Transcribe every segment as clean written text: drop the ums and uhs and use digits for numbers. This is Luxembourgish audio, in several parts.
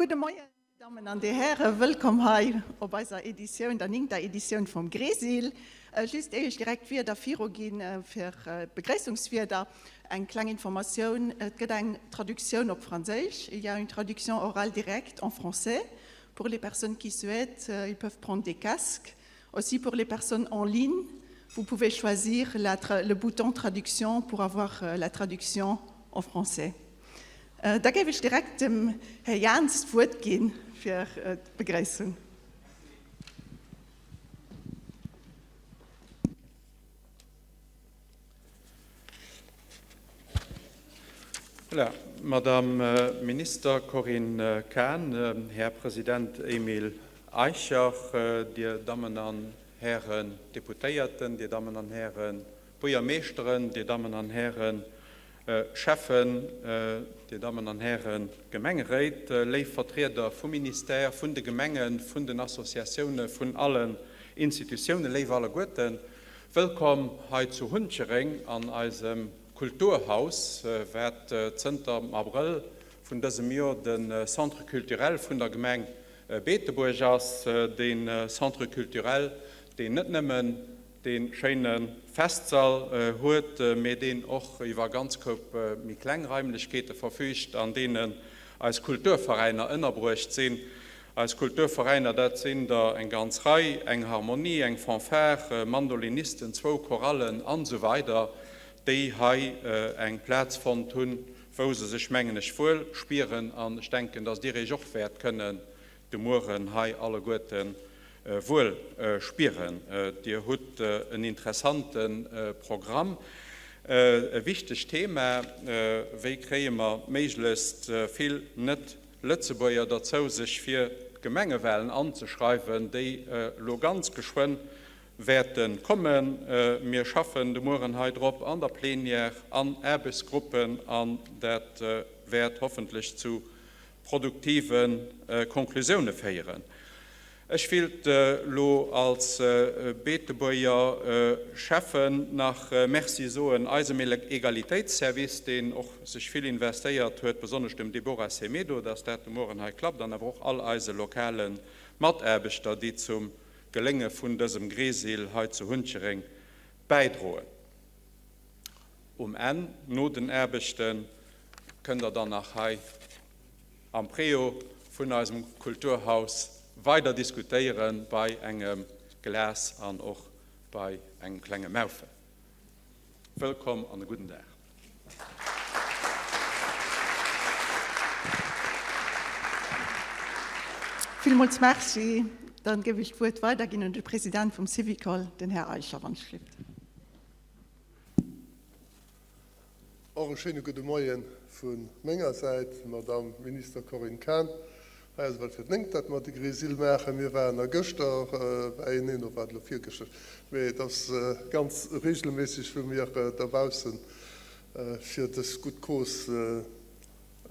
Gudde Moien, Dir Dammen an Dir Hären. Wëllkomm hei op eiser Editioun, der néngter Editioun vum Gresil. Just éier ech direkt d'Wierder viruginn fir d'Begréissungswierder, eng kleng Informatioun, Et gëtt eng Traductioun op Franséisch, il y a une traduction orale directe en français pour les personnes qui souhaitent, ils peuvent prendre des casques. Aussi pour les personnes en ligne, vous pouvez choisir la, le bouton traduction pour avoir euh, la traduction en français. Äh, da géif ech direkt dem Här Jans d'Wuert ginn fir äh, d'Begréissung. Voilà, Madame Minister Corinne Cahen, Här President Emile Eicher, Dir Dammen an Hären Deputéierten, Dir Dammen an Häre Buergermeeschteren, Dir Dammen an Häre Schäffen, Dir Dammen an Häre Gemengeréit, léif Vertrieder vum Ministère, vun de Gemengen, vun den Associatioune, vun allen Institutiounen, léif alleguerten, Wëllkomm hei zu Hunchereng an eisem Kulturhaus, wat zënter dem Abrëll vun dësem Joer de Centre culturel vun der Gemeng Beetebuerg ass. De Centre culturel, deen net nëmmen dee schéine Festsall huet, mee deen och iwwer e ganz Koup méi kleng Raimlechkeete verfüügt, an deenen eis Kulturveräiner ënnerbruecht sinn. Eis Kulturveräiner, dat sinn der eng ganz Rei, eng Harmonie, eng Fanfare, Mandolinisten, zwou Chorallen an esou weider, déi hei eng Plaz fonnt hunn, wou se sech, mengen ech, wuel spieren. An ech denken, dass Dir Iech och wäert kënnen de Mueren hei alleguerte wuel spieren. Dir hutt en interessante Programm, e wichtegt Thema, Wéi kréie mer méiglechst vill net Lëtzebuerger derzou, sech fir d'Gemengewahlen anzeschreiwen, déi elo ganz geschwënn wäerte kommen. Mir schaffen de Mueren hei drop an der Plenière, an Aarbechtsgruppen, an dat wäert hoffentlech zu produktive Konklusioune féieren. Ech willt lo als Beetebuerger Schäffen nach Merci soen eisem Egalitéitsservice, deen och sech vill investéiert huet, besonnesch dem Deborah Semedo, dass dat de Mueren hei klappt, an awer och all eise lokale Mataarbechter, déi zum Gelénge vun dësem Gresil hei zu Hunchereng bäidroen. Um Enn, no den Aarbechten, kënnt der dann nach hei am Préau vun eisem Kulturhaus weider diskutéieren bei engem Glas an och bei engem klenge Maufel. Wëllkomm an e gudden Dag. Villmools Merci. Dann géif ech d'Wuert weiderginn un de President vum Syvicol, den Här Eicher, wann ech gelift. Och e schéine gudde Moie vu menger Säit, Madamm Minister Corinne Cahen. Hei ass et ewell fir d'néngt, datt mer de Grésil maachen. Mir waren a gëschter beieneen, oder war et elo virgëschter, mee et ass ganz regelméisseg, wou mir dobausse fir dës gutt Cause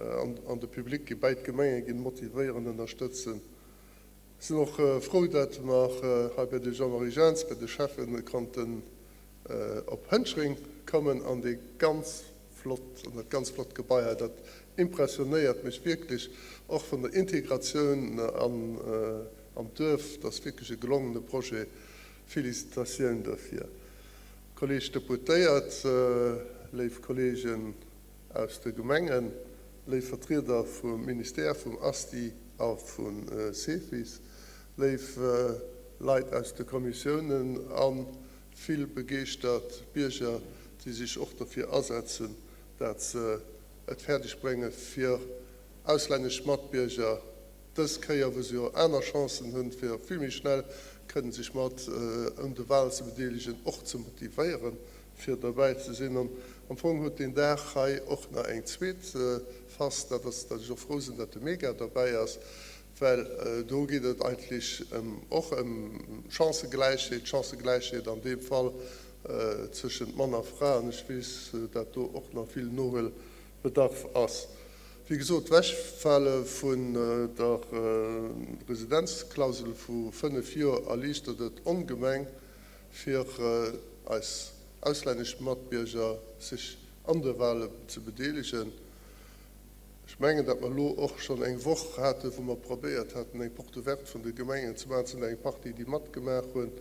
an de Public ginn, bäi d'Gemenge ginn, motivéieren, ënnerstëtzen. Ech sinn och frou, datt mer hei bei de Jean-Marie Jaentz, bei de Schäffen, konnten op Hënchereng kommen an dee ganz flott, an dat ganz flott Gebai hei. Dat impressionéiert mech wierklech, och vun der Integratioun an d'Duerf. Dat ass wierklech e gelongene Projet. Felicitatioun dofir. Kolleeg Deputéiert, léif Kolleegen aus de Gemengen, léif Vertrieder vum Ministère, vum ASTI a vu Cefis, léif Leit aus de Kommissiounen a vill begeeschtert Bierger, déi sech och derfir asetzen, dat se et fäerdeg bréngen, fir auslännesch Matbierger dës Kéier, wou se jo aner Chancen hunn, fir vill méi schnell kënnen sech mat un de Wahlen ze bedeelegen, och ze motivéieren, fir derbäi ze sinn. An am Fong huet deen Dag hei och nach eng zweet Face, dat ass, datt ech och frou sinn, datt de Mega derbäi ass, well do geet et eigentlech och ëm Chancëgläichheet, Chancëgläichheet an deem Fall zwëschent Mann a Fra. An ech weess, dat do och nach vill Nohuelbedarf ass. Wéi gesot, d'Wechfale vun der Residenzklausel vu fënnef Joer erliichtert et ongemeng, fir eis auslännesch Matbierger sech an de Wale ze bedeelegen. Ech mengen, datt mer elo och schonn eng Woch haten, wou mer probéiert haten, eng Porte ouverte vun de Gemengen ze maachen. Et sinn der eng Partie, déi matgemaach hunn.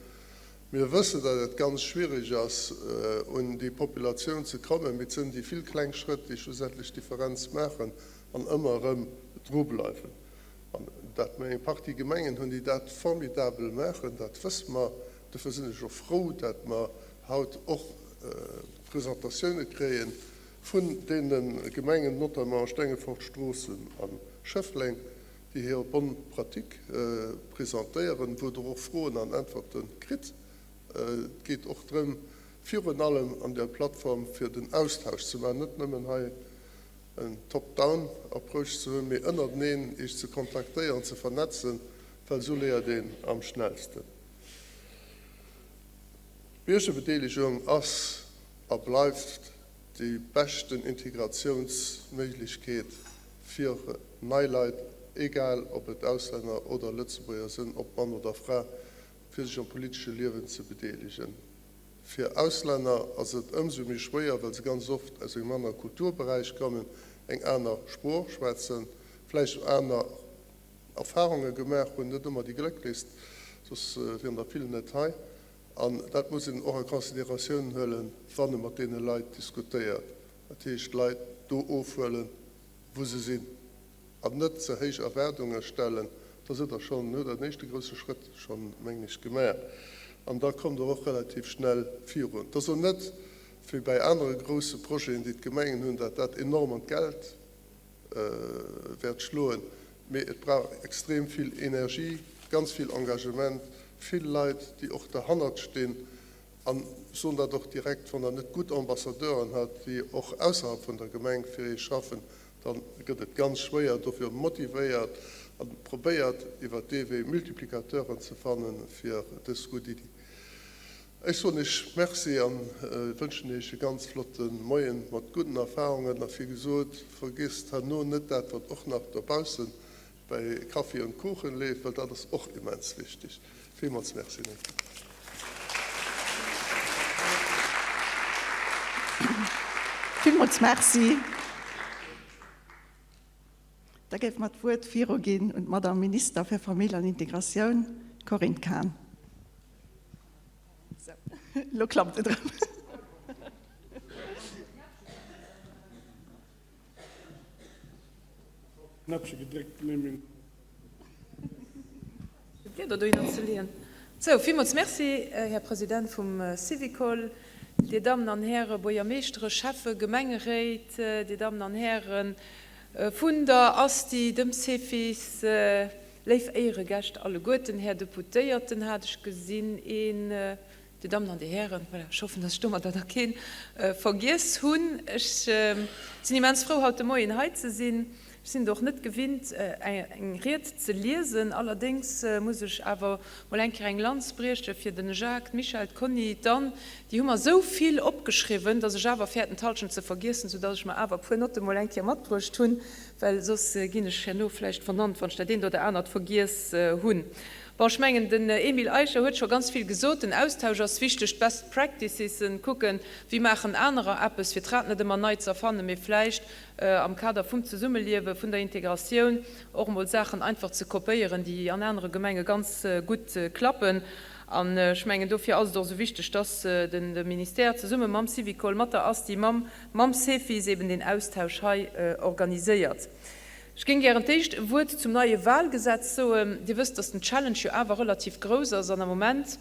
Mir wëssen, datt et ganz schwierig ass, un déi Populatioun ze kommen, mee et sinn déi vill kleng Schrëtt, déi schlussendlech d'Differenz maachen an ëmmer erëm drubleiwen. An datt mer eng Partie Gemengen hunn, déi dat formidabel maachen, dat wësse mer. Dofir sinn ech och frou, datt mer haut och Presentatioune kréie vun deene Gemengen, notamment Stengefort, Stroossen a Schëffleng, déi hir bonne pratique presentéieren, wou Der och Froen an Äntwerte kritt. Et geet och drëm, virun allem an där Plattform, fir den Austausch ze maachen, net nëmmen hei en Top-down-Approach ze hunn, mee ënnerteneen Iech ze kontaktéieren, ze vernetzen, well esou léiert een am schnellsten. D'Biergerbedeelegung ass a bleift déi beschten Integratiounsméiglechkeet fir nei Leit, egal ob et Auslänner oder Lëtzebuerger sinn, ob Mann oder Fra, fir sech am politesche Liewen ze bedeelegen. Fir Auslänner ass et ëmsou méi schwéier, well se ganz oft aus engem anere Kulturberäich kommen, eng aner Sprooch schwätzen, vläicht och aner Erfarunge gemaach hunn, net ëmmer déi glécklechst, soss wieren der vill net hei. An dat muss een och a Consideratioun huelen, wann e mat deene Leit diskutéiert. Dat heescht, d'Leit do ofhuelen, wou se sinn, an net ze héich Erwaardunge stellen. Da sidd Der schonn, hutt Der den éischte grousse Schrëtt schonn, mengen ech, gemaach. An da kommt Der och relativ schnell virun. Et ass och net wéi bäi anere grousse Projeten, déi d'Gemengen hunn, datt dat enorm an d'Geld wäert schloen, mee et brauch extrem vill Energie, ganz vill Engagement, vill Leit, déi och derhannert stinn. An ech soen dat och direkt, Wann Der net gutt Ambassadeuren hat, déi och ausserhalb vun der Gemeng fir Iech schaffen, da gëtt et ganz schwéier. Dofir motivéiert a probéiert iwwert dee Wee Multiplicateuren ze fanne fir dës gutt Iddi. Ech soen Iech Merci a wënschen Iech e ganz flotte Moien mat gudden Erfahrungen. A wéi gesot, vergiesst herno net dat, wat och nach dobausse bäi Kaffi und Kuchen leeft, well dat ass och immens wichteg. Villmools Merci. Villmools Merci. Da géife mer d'Wuert viruginn un d'Madame Minister fir Famill an Integratioun, Corinne Cahen. Sou, elo klappt et erëm. Knäppche gedréckt, mee mir. D'Blieder dohinner ze leeën. Sou, villmools Merci, Här President vum Syvicol, Dir Dammen an Häre Buergermeeschtere, Schäffe, Gemengeréit, Dir Dammen an Häre vun der Asti, dem Cefis, léif Éieregäscht alleguerten, Här Deputéierten hat ech gesinn, een, Dir Dammen an Dir Hären, voilà, ech hoffen, dass ech domadder da kee vergiess hunn. Ech sinn immens frou, haut de Moien hei ze sinn. Ech sinn et och net gewinnt, eng Ried ze liesen. Allerdéngs muss ech awer mol eng Kéier eng Lanz brieche fir de Jacques, d'Michèle, d'Conny, d'Anne. Déi hu mer esou vill opgeschriwwen, dass ech awer fäerten, d'Hallschent ze vergiessen, soudass ech mer awer e puer Notte mol eng Kéier matbruecht hunn, well soss ginn ech herno vläicht vernannt, wann ech dat eent oder anert vergiess hunn. Bon, ech mengen, den Emile Eicher huet scho ganz vill gesot. Den Austausch ass wichteg, d'Best Practicesen, kucken, wéi maachen anerer eppes, fir d'Rad net ëmmer nei ze erfannen, mee vläicht am Kader vum Zesummeliewe, vun der Integratioun och emol Saachen einfach ze kopéieren, déi an anere Gemenge ganz gutt klappen. An ech mengen, dofir ass et och esou wichteg, dass de Ministère zesumme mam Syvicol, mat der Asti, mam Cefis eben deen Austausch hei organiséiert. Ech géing gären d'éischt e Wuert zum neie Wahlgesetz soen. Dir wësst, dass den Challenge jo awer relativ grouss ass an am Moment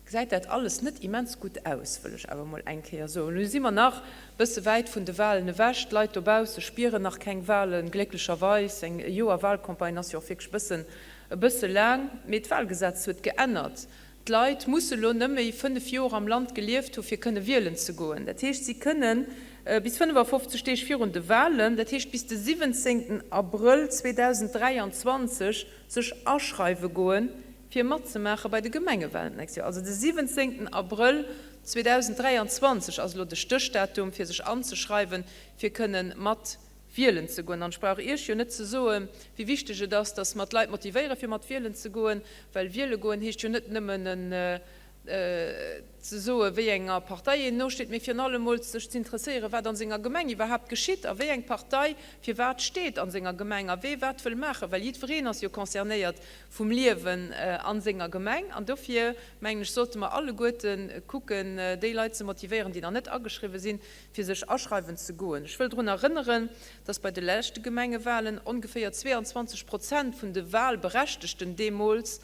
gesäit dat alles net immens gutt aus, wëll ech awer emol eng Kéier soen. Elo si mer nach e bësse wäit vun de Wahlen ewech. D'Leit dobausse spieren nach keng Wahlen, glécklecherweis. Eng e Joer Wahlcampagne ass jo och wierklech e bëssen, e bësse laang. Mee d'Wahlgesetz huet geännert. D'Leit musse lo net méi 5 Joer am Land gelieft hu fir kënne wielen ze goen. Dat heescht, si kënne bis 55 Deeg virun de Wahlen, dat heescht bis de 17 Abrëll 2023, sech aschreiwe goen, fir matzemaache bei de Gemengewahlen d'nächst Joer. Also de 17 Abrëll 2023 ass elo de Stéchdatum fir sech anzeschreiwen, fir kënne mat wielen ze goen. An ech brauch Iech jo net ze soen, wéi wichteg et ass, dass mer d'Leit motivéieren, fir mat wielen ze goen, well wiele goen heescht jo net nëmmen e. ze soe wéi enger Partei een nosteet, mee virun allem mol sech ze interesséieren, wat an senger Gemeng iwwerhaapt geschitt a wéi eng Partei fir wat steet a senger Gemeng a wee wat wëll maachen, well jiddwereen ass jo concernéiert vum Liewen a senger Gemeng. An dofir, mengen ech, sollte mer alleguerte kucken, déi Leit ze motivéieren, déi nach net ageschriwwen sinn, fir sech aschreiwen ze goen. Ech wëll drun erënneren, dass bei de leschte Gemengewahlen ongeféier 22 Prozent vun de Wahlberechtegten deemools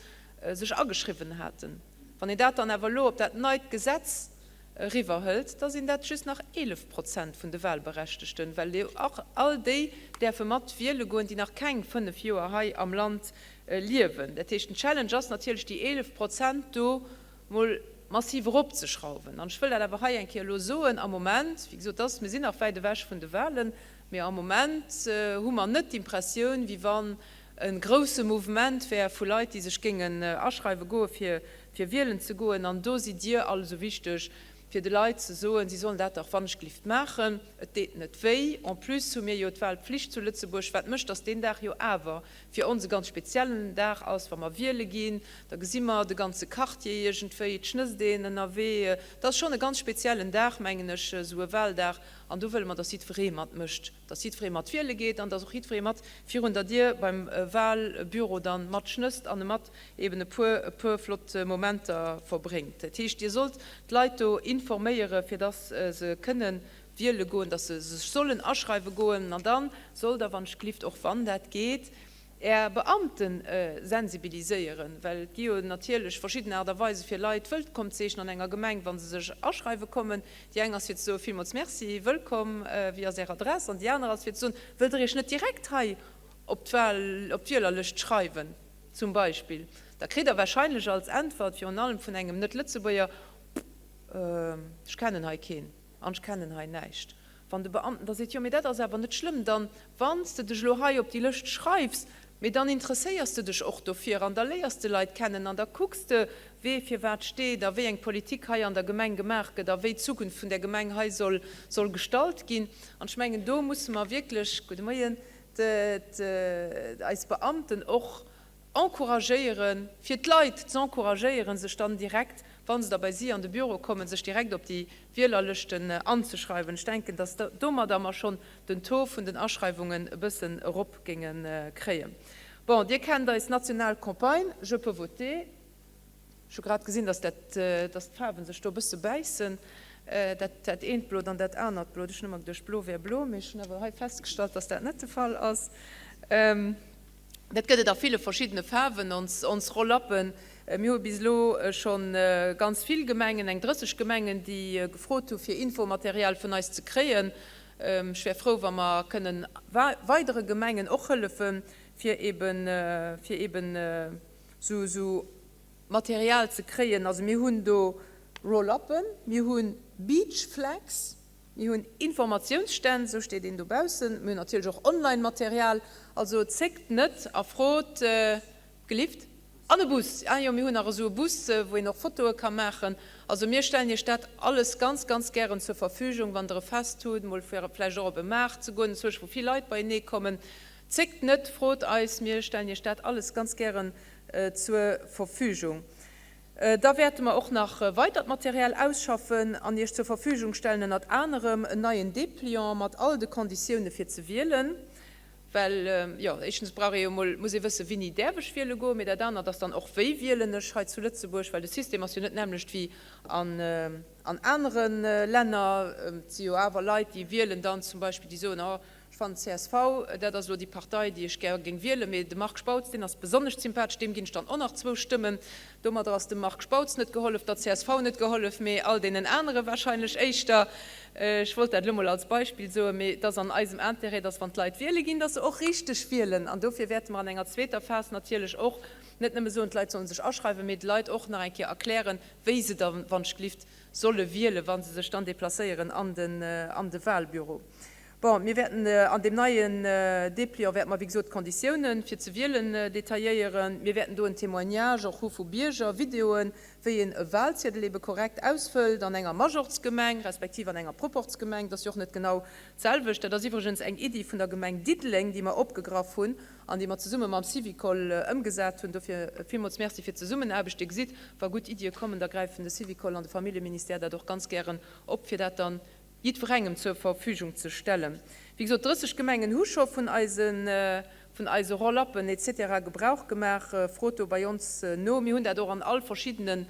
sech ageschriwwen haten. Wann een dat dann awer elo op dat neit Gesetz eriwwerhëlt, da sinn dat just nach 11 Prozent vun de Wahlberechtegten, well jo och all déi däerfe mat wiele goen, déi nach keng 5 Joer hei am Land liewen. Dat heescht, den Challenge ass natierlech, déi 11 Prozent do mol massiv eropzeschrauwen. An ech wëll dat awer hei eng Kéier elo soen, am Moment, wéi gesot, dass, mir sinn nach wäit ewech vun de Wahlen, mee am Moment hu mer net d'Impressioun, wéi wann e grouse Mouvement wär vu Leit, déi sech géingen aschreiwe goe fir fir wielen ze goen. An do sidd Dir all esou wichteg, fir de Leit ze soen, si sollen dat dach wannechgelift maachen, et deet net wéi. En plus hu mir jo d'Wahlpflicht zu Lëtzebuerg, wat mécht, dass deen Dag jo awer fir ons e ganz speziellen Dag ass, wa mer wiele ginn, da gesi mer de ganze Quartier iergendwéi, et schnësst een ënnerwee. Et ass schonn e ganz speziellen Dag, mengen ech, esou e Wahldag. An do wëlle mer, dass jiddweree matmécht, dass jiddweree mat wiele geet an dass och jiddweree mat virun der Dier beim Wahlbüro dann mat schnësst an e mat eben e puer, e puer flott Momenter verbréngt. Dat heescht, Dir sollt d'Leit do informéiere fir dass se kënnen wiele goen, dass se sech sollen aschreiwe goen, an da sollt Der, wann ech glift, och wann dat geet, Är Beamte sensibiliséieren, well et gi jo natierlech verschidden Aart a Weise fir Leit wëllkomm ze heeschen an enger Gemeng, wa se sech aschreiwe kommen. Déi eng ass fir ze soen, Villmools Merci, wëllkomm, wéi ass Är Adress? An déi aner ass fir ze soen, Wëllt Der Iech net direkt hei op d'Wahl, op d'Wielerlëscht schreiwen? Zum Beispill. Da kritt Der wahrscheinlech als Äntwert, virun allem vun engem Net-Lëtzebuerger, Ech kennen hei keen. An ech kennen hei näischt. Wann de Beamten da seet, jo, mee dat ass awer net schlëmm, dann, wann s de dech elo hei op déi Lëscht schreifs, mee dann interesséiers de dech och dofir an da léiers de Leit kennen an da kucks de, wee fir wat steet a wéi eng Politik hei an der Gemeng gemaach gëtt a wéi d'Zukunft vun där Gemeng hei soll, soll gestalt ginn. An ech mengen, do musse mer wierklech, gudde Moien, eis Beamten och encouragéieren, fir d'Leit z'encouragéieren, sech dann direkt, wa se da bei si an de Büro kommen, sech direkt op déi Wielerlëschten anzeschreiwen. Ech denken, dass domadder mer schonn den Taux vun den Aschreiwungen e bëssen erop géinge kréien. Bon, Dir kennt eis national Campagne Je peux voter. Ech hu grad gesinn, dass dat, dass d'Faarwen sech do e bësse bäissen, dat, dat eent Blot an dat anert Blot. Ech hunn ëmmer geduecht, blo wär blo, mee ech hunn awer hei festgestallt, dass dat net de Fall ass. Dat gëtt et a ville verschiddene Faarwen, ons, ons Roll-uppen. Mir hu bis elo scho ganz vill Gemengen, eng 30 Gemengen, déi gefrot hu fir Infomaterial vun eis ze kréien. Ech wär frou, wa mer kënnen weidere Gemengen och hëllefen, fir eben, fir eben esou, esou Material ze kréien. Also mir hunn do Roll-uppen, mir hu Beach Flags, Mir hunn Informatiounsstänn, esou steet een dobaussen. Mir hunn natierlech och Online-Material. Also zéckt net a frot gelift. An e Bus, ah jo, mir hunn nach esou e Bus, wou een och Fotoe ka maachen. Also mir stellen Iech dat alles ganz, ganz gären zur Verfügung, wann Der e Fest hutt, mol fir vläicht och op e Maart ze goen, enzwousch wou vill Leit beienee kommen. Zéckt net, frot eis, mir stellen Iech dat alles ganz gären zur Verfügung. Da wäerte mer och nach weidert Material ausschaffen an Iech zur Verfügung stellen, ënnert anerem en neien Dépliant mat all de Konditioune fir ze wielen, well, jo, éischtens brauch ee jo mol, muss ee wëssen, wéini däerf ech wiele goen, mee dat anert ass dann och, wéi wielen ech hei zu Lëtzebuerg, well de System ass jo net d'nämmlecht wéi an anere Länner. Et si jo awer Leit, déi wielen dann zum Beispill, déi soen, oh, Ech fannen csv, dat ass elo déi Partei, déi ech gär géing wielen, mee de Marc Spautz, deen ass besonnesch sympathesch, deem ginn ech dann och nach zwou Stëmmen. Domadder ass dem Marc Spautz net gehollef, der csv net gehollef, mee all deenen anere wahrscheinlech éischter. Ech wollt dat elo mol als Beispill soen, mee et ass an eisem Intérêt, dass wann d'Leit wiele ginn, dass se och richteg wielen. An dofir wäerte mer an enger zweeter Phas natierlech och net nëmme soen, d'Leit sollen sech aschreiwen, mee de Leit och nach eng Kéier erklären, wéi se da wann ech gelift solle wielen, wa se sech dann déplacéieren an de Wahlbüro. Bon, mir wäerten an deem neien Dépliant wäerte mer, wéi gesot, d'Konditiounen, fir ze wielen, detailléieren. Mir wäerten do en Témoignage och hu vu Bierger, Videoen, wéi een e Wahlziedel ebe korrekt ausfëllt an enger Majortsgemeng respektiv an enger Proportsgemeng. Dat ass jo och net genau d'selwecht. Dat ass iwwregens eng Iddi vun der Gemeng Diddeleng, déi mer opgegraff hunn an déi mer zesumme mam Syvicol ëmgesat hunn. Dofir villmools Merci fir d'Zesummenaarbecht. Dir gesitt, wa gutt Iddie kommen, da gräifen de Syvicol an de Familljeministère dat och ganz gären op, fir dat dann jiddwerengem zur Verfügung ze stellen. Wéi gesot, 30 Gemengen hu scho vun eise vun eise Roll-uppen et cetera Gebrauch gemaach. Frot do bei ons no. Mir hunn dat och an all verschiddene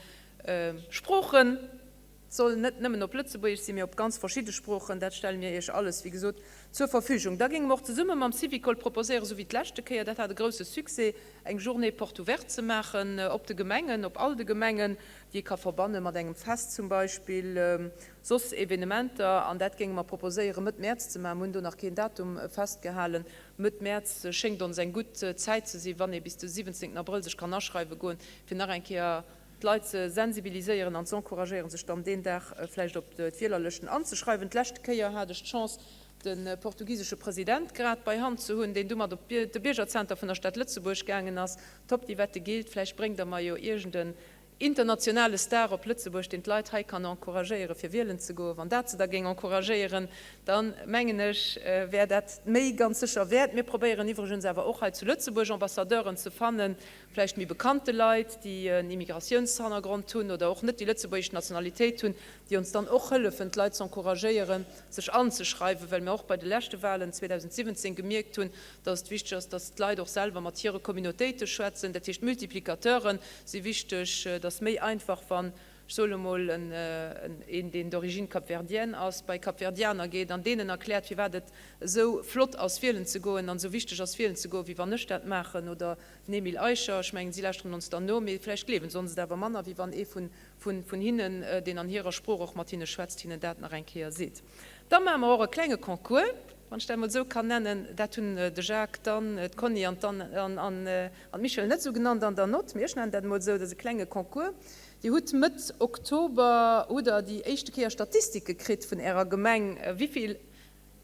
Sproochen. Et soll net nëmmen op Lëtzebuergesch sinn, mee op ganz verschidde Sproochen. Dat stelle mir Iech alles, wéi gesot, zur Verfügung. Da géinge mer och zesumme mam Syvicol proposéieren, esou wéi d'leschte Kéier, dat hat e grousse Succès, eng Journée porte ouverte ze maachen op de Gemengen, op all de Gemengen, déi ee ka verbanne mat engem Fest zum Beispill, soss Evenementer. An dat géinge mer proposéieren, Mëtt Mäerz ze maachen. Mer hunn do nach keen Datum festgehalen. Mëtt Mäerz schéngt ons eng gutt Zäit ze sinn, wann ee bis de 17 Abrëll sech kann aschreiwe goen, fir nach eng Kéier d'Leit ze sensibiliséieren an z'encouragéieren, sech dann deen Dag vläicht op d'Wielerlëschten anzeschreiwen. D'lescht Kéier hat ech d'Chance, de portugisesche President grad bei Hand ze hunn, deen du mat op de Biergerzenter vun der Stad Lëtzebuerg gaangen ass. Top, déi Wette geelt. Vläicht bréngt Der mer jo iergend en internationale Star op Lëtzebuerg, deen d'Leit hei kann encouragéieren, fir wielen ze goen. Wann dat se da géing encouragéieren, da mengen ech, wär dat d'Méi ganz sécher wäert. Mir probéieren iwwregens awer och hei zu Lëtzebuerg Ambassadeuren ze fannen, vläicht méi bekannte Leit, déi en Immigratiounshannergrond hunn oder och net déi lëtzebuergesch Nationalitéit hunn, déi ons dann och hëllefen, d'Leit z'encouragéieren, sech anzeschreiwen, well mir och bei de leschte Wahlen 2017 gemierkt hunn, dass et wichteg ass, dass d'Leit och selwer mat hire Communautéite schwätzen. Dat heescht, d'Multiplicateure si wichteg. Et ass méi einfach, wann, ech soe lo mol, een, deen d'origine capverdienne ass, bei Capverdianer geet an deenen erkläert, firwat et esou flott ass, wielen ze goen an esou wichteg ass, wielen ze goen, wéi wann ech dat maachen oder Den Emile Eicher, Ech mengen, si lauschteren ons dann no, mee vläicht gleewen se ons et awer manner, wéi wann ee vun hinnen, deen an hirer Sprooch och mat hinne schwätzt, hinnen dat nach eng Kéier seet. Da maache mer och e klenge Concours, wann ech dat emol esou kann nennen. Dat hunn de Jacques, d'Anne, d'Conny an d'Anne an d'Michèle net esou genannt an der Nott, mee ech nennen dat emol esou. Dat ass e klenge Concours. Dir hutt Mëtt Oktober hutt Der déi éischte Kéier Statistike kritt vun Ärer Gemeng, wéivill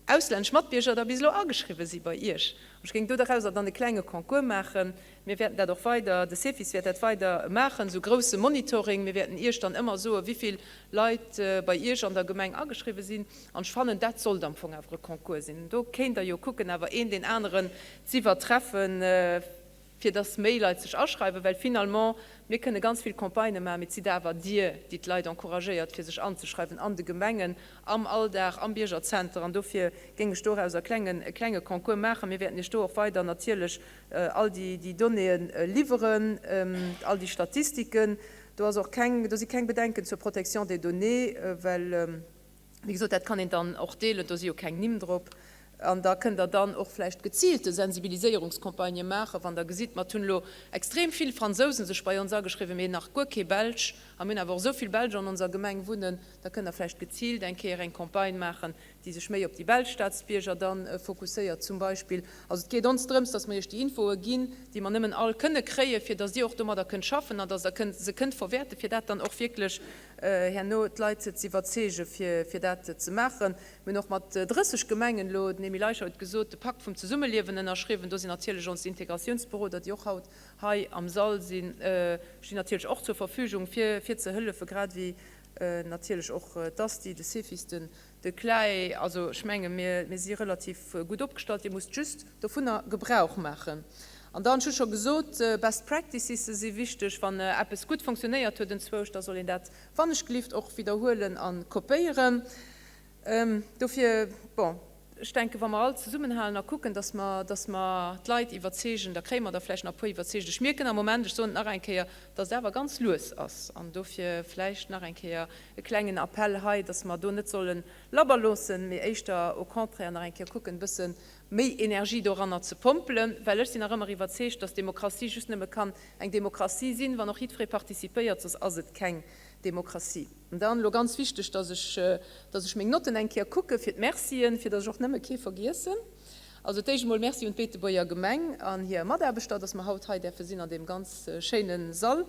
auslännesch Matbierger da bis elo ageschriwwe si bei Iech. Ech géing do dorauser dann e klenge Concours maachen. Mir wäerten dat och weider, de Cefis wäert dat weider maachen, esou grousse Monitoring. Mir wäerten Iech dann ëmmer soen, wéivill Leit bei Iech an der Gemeng ageschriwwe sinn. An ech fannen, dat sollt am Fong awer e Concours sinn. Do kéint Der jo kucken, awer een deen aneren z'iwwertreffen. fir dass méi Leit sech aschreiwen, well finalement, mir kënne ganz vill Campagnë maachen, mee et sidd awer Dir, déi d'Leit encouragéiert, fir sech anzeschreiwen an de Gemengen, am Alldag, am Biergerzenter. An dofir géing ech dorauser klengen, e klenge Concours maachen. Mir wäerten Iech do och weider natierlech all déi, déi Donnéeë liwweren, all déi Statistiken. Do ass och keng, do si keng Bedenken zur Protection des données, well, Wéi gesot, dat kann een dann och deelen, do si jo keng Nimm drop. An da kënnt Der dann och vläicht geziilte Sensibiliséierungscampagnë maachen, wann Der gesitt, mer hunn elo extrem vill Fransousen sech bei ons ageschriwwen, mee nach guer kee Belsch, a mir hunn awer och esou vill Belsch an onser Gemeng wunnen, da kënnt Der vläicht geziilt eng Kéier eng Campagne maachen, déi sech méi op déi belsch Staatsbierger dann fokusséiert zum Beispill. Also et geet ons drëms, dass mer Iech déi Infoe ginn, déi mer nëmmen all kënne kréien, fir dass Dir och domadder kënnt schaffen an dass Der kënnt se kënnt verwäerten, fir dat dann och wierklech herno d'Leit ze iwwerzeegen, fir dat ze maachen. Mir hunn och mat 30 Gemengen elo, den Emile Eicher huet et gesot, de Pakt vum Zesummeliewen ënnerschriwwen. Do sinn natierlech ons Integratiounsberoder, déi och haut hei am Sall sinn, stinn natierlech och zur Verfügung, fir ze hëllefen, grad ewéi natierlech och d'ASTI, de Cefis, de CLAE. Also ech menge mir si relativ gutt opgestallt. Dir musst just dovunner Gebrauch maachen. An dann, ech hu scho gesot, Best Practices si wichteg. Wann eppes gutt fonctionnéiert huet enzwousch, da soll een dat wannechgelift och widderhuelen a kopéieren. Dofir, bon, ech denken, wa mer all zesummenhalen a kucken, dass mer, dass mer d'Leit iwwerzeegen, da kréie mer der vläicht nach e puer iwwerzeegt. Ech mierken am Moment, ech soen et nach eng Kéier, dass et awer ganz lues ass. An dofir vläicht nach eng Kéier e klengen Appell hei, dass mer do net solle labber loossen, mee éischter au contraire nach eng Kéier kucken, e bësse méi Energie doranner ze pompelen, well ech sinn nach ëmmer iwwerzeegt, dass Demokratie just nëmme kann eng Demokratie sinn, wann och jiddweree participéiert, soss ass et keng Demokratie. An dann elo ganz wichteg, dass ech, dass ech meng Notten eng Kéier kucke fir d'Mercien, fir dass ech och nëmme kee vergiessen. Also d'éischt emol Merci un d'Beetebuerger Gemeng an hir Mataarbechter, dass mer haut hei däerfe sinn an deem ganz schéine Sall.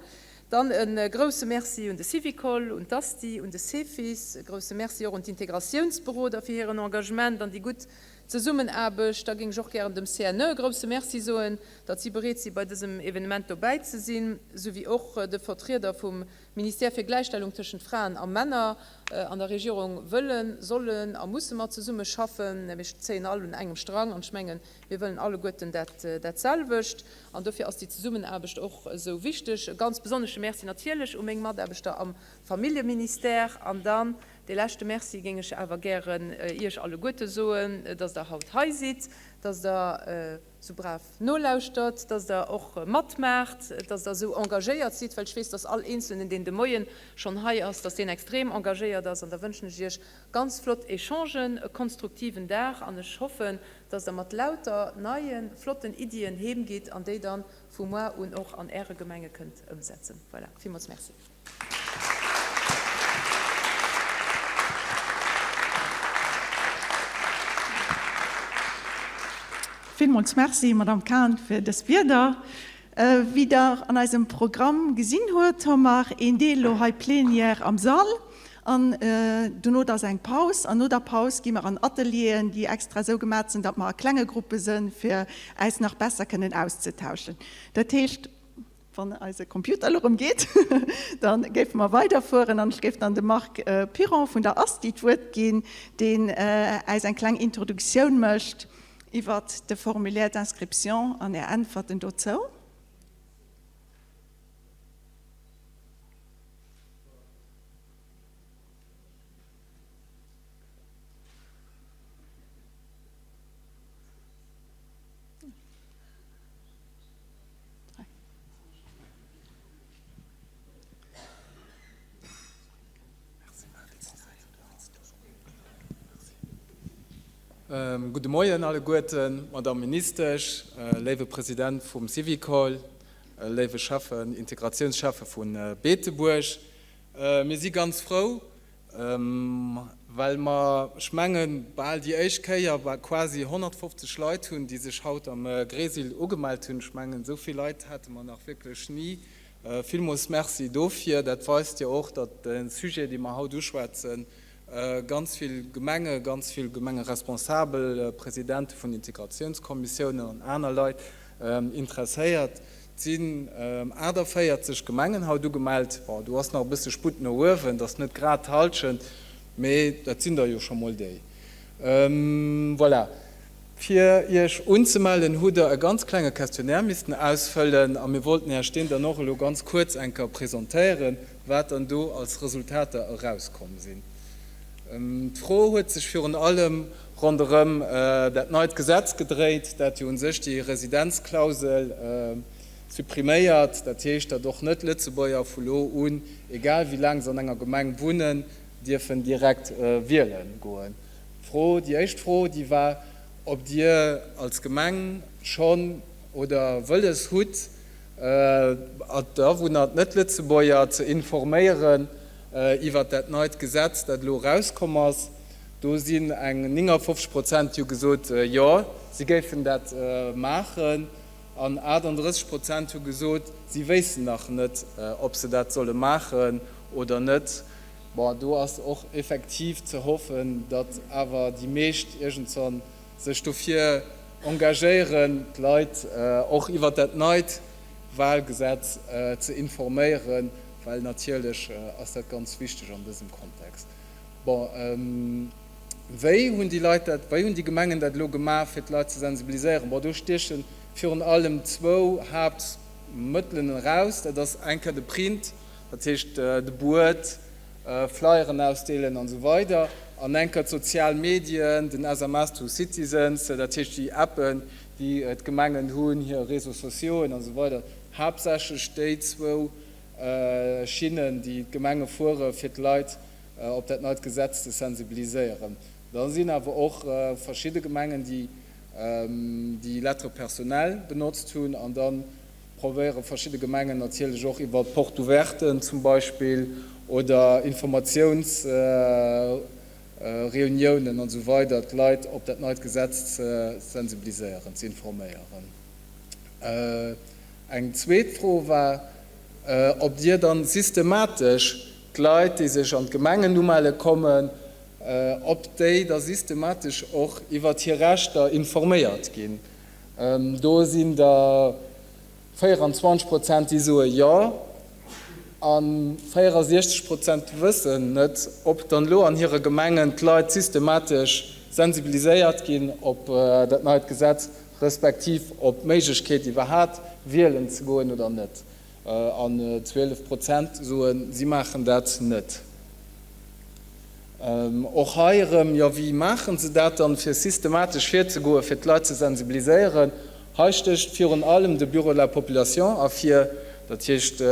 Dann e grouse Merci un de Syvicol, un d'ASTI, un de Cefis. E grouse Merci och un d'Integratiounsberoder fir hiren Engagement an déi gutt Zesummenaarbecht. Da géing ech och gären dem CNE e grouse Merci soen, datt si bereet si bei dësem Evenement dobäi ze sinn, souwéi och de Vertrieder vum Ministère fir Gläichstellung tëschent Fraen a Männer. An der Regierung wëllen, sollen a musse mer zesumme schaffen. Mir zéien all un engem Strang an ech mengen, mir wëllen alleguerten dat dat selwecht. An dofir ass déi Zesummenaarbecht och esou wichteg. E ganz besonnesche Merci natierlech u meng Mataarbechter am Familljeministère. An dann dee leschte Merci géing ech awer gären Iech alleguerte soen, dass Der haut hei sidd, dass Der esou brav nolauschtert, dass Der och matmaacht, dass Der esou engagéiert sidd, well ech weess, dass all Eenzelnen, deen de Moie schonn hei ass, dass deen extrem engagéiert ass. An da wënschen ech Iech ganz flott Echangen, e konstruktiven Dag an ech hoffen, dass Der mat lauter neien, flotten Iddien heem gitt an déi dann vu moar un och an Äre Gemenge kënnt ëmsetzen. Voilà, villmools Merci. Villmools Merci, Madamm Cahen, fir dës Wierder. Wéi Der an eisem Programm gesinn huet, hu mer een Deel elo hei Plénière am Sall an dono ass eng Paus. An no der Paus gi mer an Atelieren, déi extra esou gemat sinn, datt mer a klenge Gruppe sënn, fir äis nach besser kënnen auszetauschen. Dat heescht, Wann eise Computer elo erëm geet, da géife mer weiderfueren an ech géif dann dem Marc Piron vun der ASTI d'Wuert ginn, deen äis eng kleng Introduktioun mécht iwwert de Formulaire d'inscription an Är Äntwerten dozou. Gudde Moien alleguerten, Madamm Ministesch, léiwe President vum Syvicol, léiwe Schäffen, Integratiounsschäffe vu Beetebuerg. Mir si ganz frou, Well mer, ech mengen, bal déi éischt Kéier quasi 150 Leit hunn, déi sech haut am Gresil ugemellt hunn. Ech mengen, esou vill Leit hate mer nach wierklech ni. Villmools Merci dofir. Dat weist jo och, datt de Sujet, dee mer haut uschwätzen, ganz vill Gemenge, ganz vill Gemengeresponsabel, Presidente vun Integratiounskommissiounen an aner Leit interesséiert. Et sinn 48 Gemengen haut ugemellt. Bon, do ass nach e bësse Sputt no uewen, et ass net grad d'Hallschent, mee dat sinn der jo scho mol déi. Voilà. Fir Iech unzemellen, hutt Der e ganz klenge Questionnaire missten ausfëllen a mir wollten Iech deen dann och elo ganz kuerz eng Kéier presentéieren, wat dann do als Resultater erauskomm sinn. D'Fro huet sech virun allem ronderëm dat neit Gesetz gedréit, dat jo u sech déi Residenzklausel suppriméiert. Dat heescht, datt och Net-Lëtzebuerger vu lo un, egal wéi laang se an enger Gemeng wunnen, dierfen direkt wiele goen. D'Fro, déi éischt Fro, déi war, ob Dir als Gemeng schonn oder wëlles hutt, d'Awunner, d'Net-Lëtzebuerger ze informéieren iwwert dat neit Gesetz, dat elo erauskomm ass. Do sinn eng 59 Prozent, déi hu gesot, jo, si géifen dat maachen, an 38 Prozent hu gesot, si wéissten nach net, ob se dat solle maachen oder net. Bon, do ass och effektiv ze hoffen, datt awer déi meescht iergendwann sech dofir engagéieren, d'Leit och iwwert dat neit Wahlgesetz ze informéieren, well natierlech ass dat ganz wichteg an dësem Kontext. Bon, wéi hunn déi Leit dat, wéi hunn déi Gemengen dat elo gemaach, fir d'Leit ze sensibiliséieren? Bon, do stieche virun allem zwou Haaptmëttelen eraus. Dat ass eng Kéier de Print, dat heescht de Buet, Flyeren ausdeelen an esou weider, an eng Kéier d'sozial Medien, den SMS to Citizens, dat heescht déi Appen, déi d'Gemengen hunn, hir Réseaux sociauxen an esou weider. Haaptsächlech déi zwou Schinnen, déi d'Gemenge fuere fir d'Leit op dat neit Gesetz ze sensibiliséieren. Da sinn awer och verschidde Gemengen, déi déi Lettre personnelle benotzt hunn. An da probéiere verschidde Gemengen natierlech och iwwer Porte-ouverten zum Beispill oder Informatiounsreuniounen an esou weider d'Leit op dat neit Gesetz ze sensibiliséieren, ze informéieren. Eng zweet Fro war. Ob Dir dann systematesch d'Leit, déi sech an d'Gemengen umelle kommen, ob déi da systematesch och iwwert hir Rechter informéiert ginn. Do sinn der 24 Prozent, déi soe Jo, a 64 Prozent wëssen net, ob dann elo an hire Gemengen d'Leit systematesch sensibiliséiert ginn op dat neit Gesetz, respektiv op d'Méiglechkeet iwwerhat wielen ze goen oder net. An 12 Prozent soen, si maachen dat net. Och hei erëm, jo, wéi maache se dat dann, fir systematesch virzegoen, fir d'Leit ze sensibiliséieren? Hei stécht virun allem de Bureau de la population ervir. Dat heescht,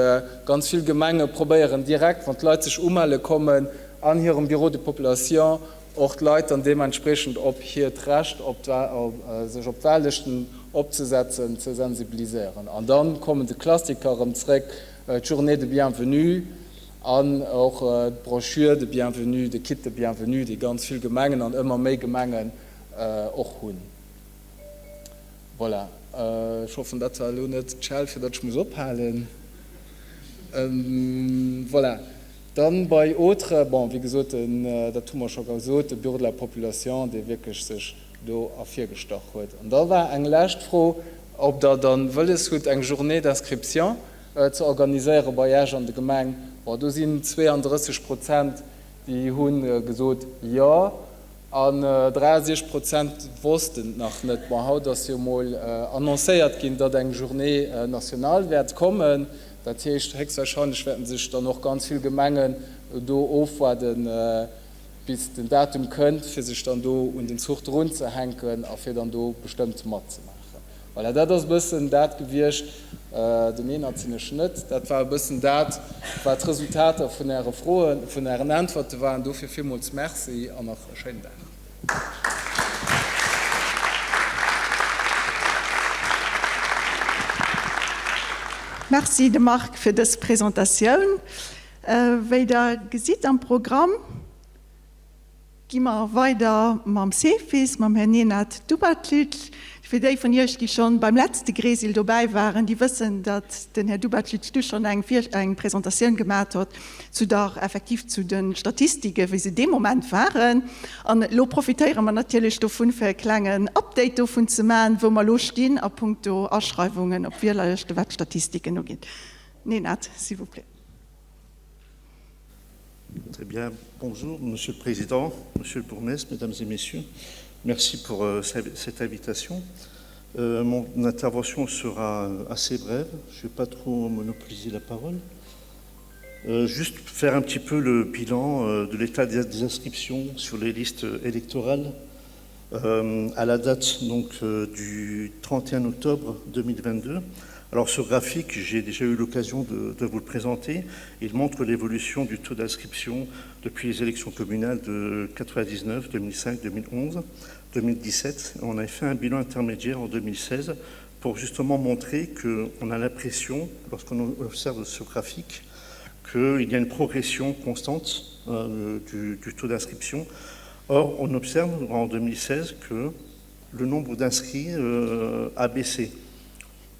ganz vill Gemenge probéieren direkt, wann d'Leit sech umelle kommen, an hirem Bureau de population och d'Leit dann deementspreechend op hiert Recht, op sech op d'Wahllëschten opzesetzen, ze sensibiliséieren. An da kommen de Klassiker erëm zréck, d'Journée de bienvenue an och d'Brochure de bienvenue, de Kit de bienvenue, dee ganz vill Gemengen an ëmmer méi Gemengen och hunn. Voilà, ech hoffen, dat war elo net d'Schell, fir datt ech muss ophalen. Voilà. Dann bei autres, bon, wéi gesot, dat hu mer scho gesot, de Bureau de la population, dee wierklech sech do ervirgestach huet. An da war eng lescht Fro, ob Der dann wëlles hutt, eng Journée d'inscription ze organiséiere bei Iech an de Gemeng. Bon, do sinn 32 Prozent, déi hu gesot Jo, an 63 Prozent wossten et nach net. Bon, haut ass jo mol annoncéiert ginn, datt eng Journée nationale wäert kommen. Dat heescht, héchstwahrscheinlech wäerten sech dann och ganz vill Gemengen do ofwaarden, bis den Datum kënnt, fir sech dann do un den Zuch drunzehänken a fir dann do bestëmmt matzemaachen. Voilà, dat ass e bëssen dat gewiescht. Den Eenert sinn ech net. Dat war e bëssen dat, wat d'Resultater vun Äre Froen, vun Ären Äntwerte waren. Dofir villmools Merci an nach e schéinen Dag. Merci de Marc fir dës Presentatioun. Wéi der gesitt am Programm gi mer weider mam Cefis, mam Här Nenad Dubaclic. Fir déi vun Iech, déi schonn beim letzte Gresil dobäi waren, déi wëssen, datt den Här Dubaclic du schonn eng eng Presentatioun gemat hott zu der, effektiv zu de Statistiken, wéi se dee Moment waren. An elo profitéiere mer natierlech dovun, fir e klengen Update dovun ze maachen, wou mer elo stinn a puncto Aschreiwungen op Wielerlëschten, wat d'Statistiken ugeet. Nenad, s'il vous plaît. Très bien. Bonjour, Monsieur le Président, Monsieur le Bourgmestre, Mesdames et Messieurs. Merci pour euh, cette invitation. Euh, mon intervention sera assez brève. Je ne vais pas trop monopoliser la parole. Euh, juste faire un petit peu le bilan euh, de l'état des inscriptions sur les listes électorales euh, à la date donc, euh, du 31 octobre 2022. Alors ce graphique, j'ai déjà eu l'occasion de, de vous le présenter. Il montre l'évolution du taux d'inscription depuis les élections communales de 1999, 2005, 2011, 2017. On a fait un bilan intermédiaire en 2016 pour justement montrer qu'on a l'impression, lorsqu'on observe ce graphique, qu'il y a une progression constante euh, du, du taux d'inscription. Or, on observe en 2016 que le nombre d'inscrits euh, a baissé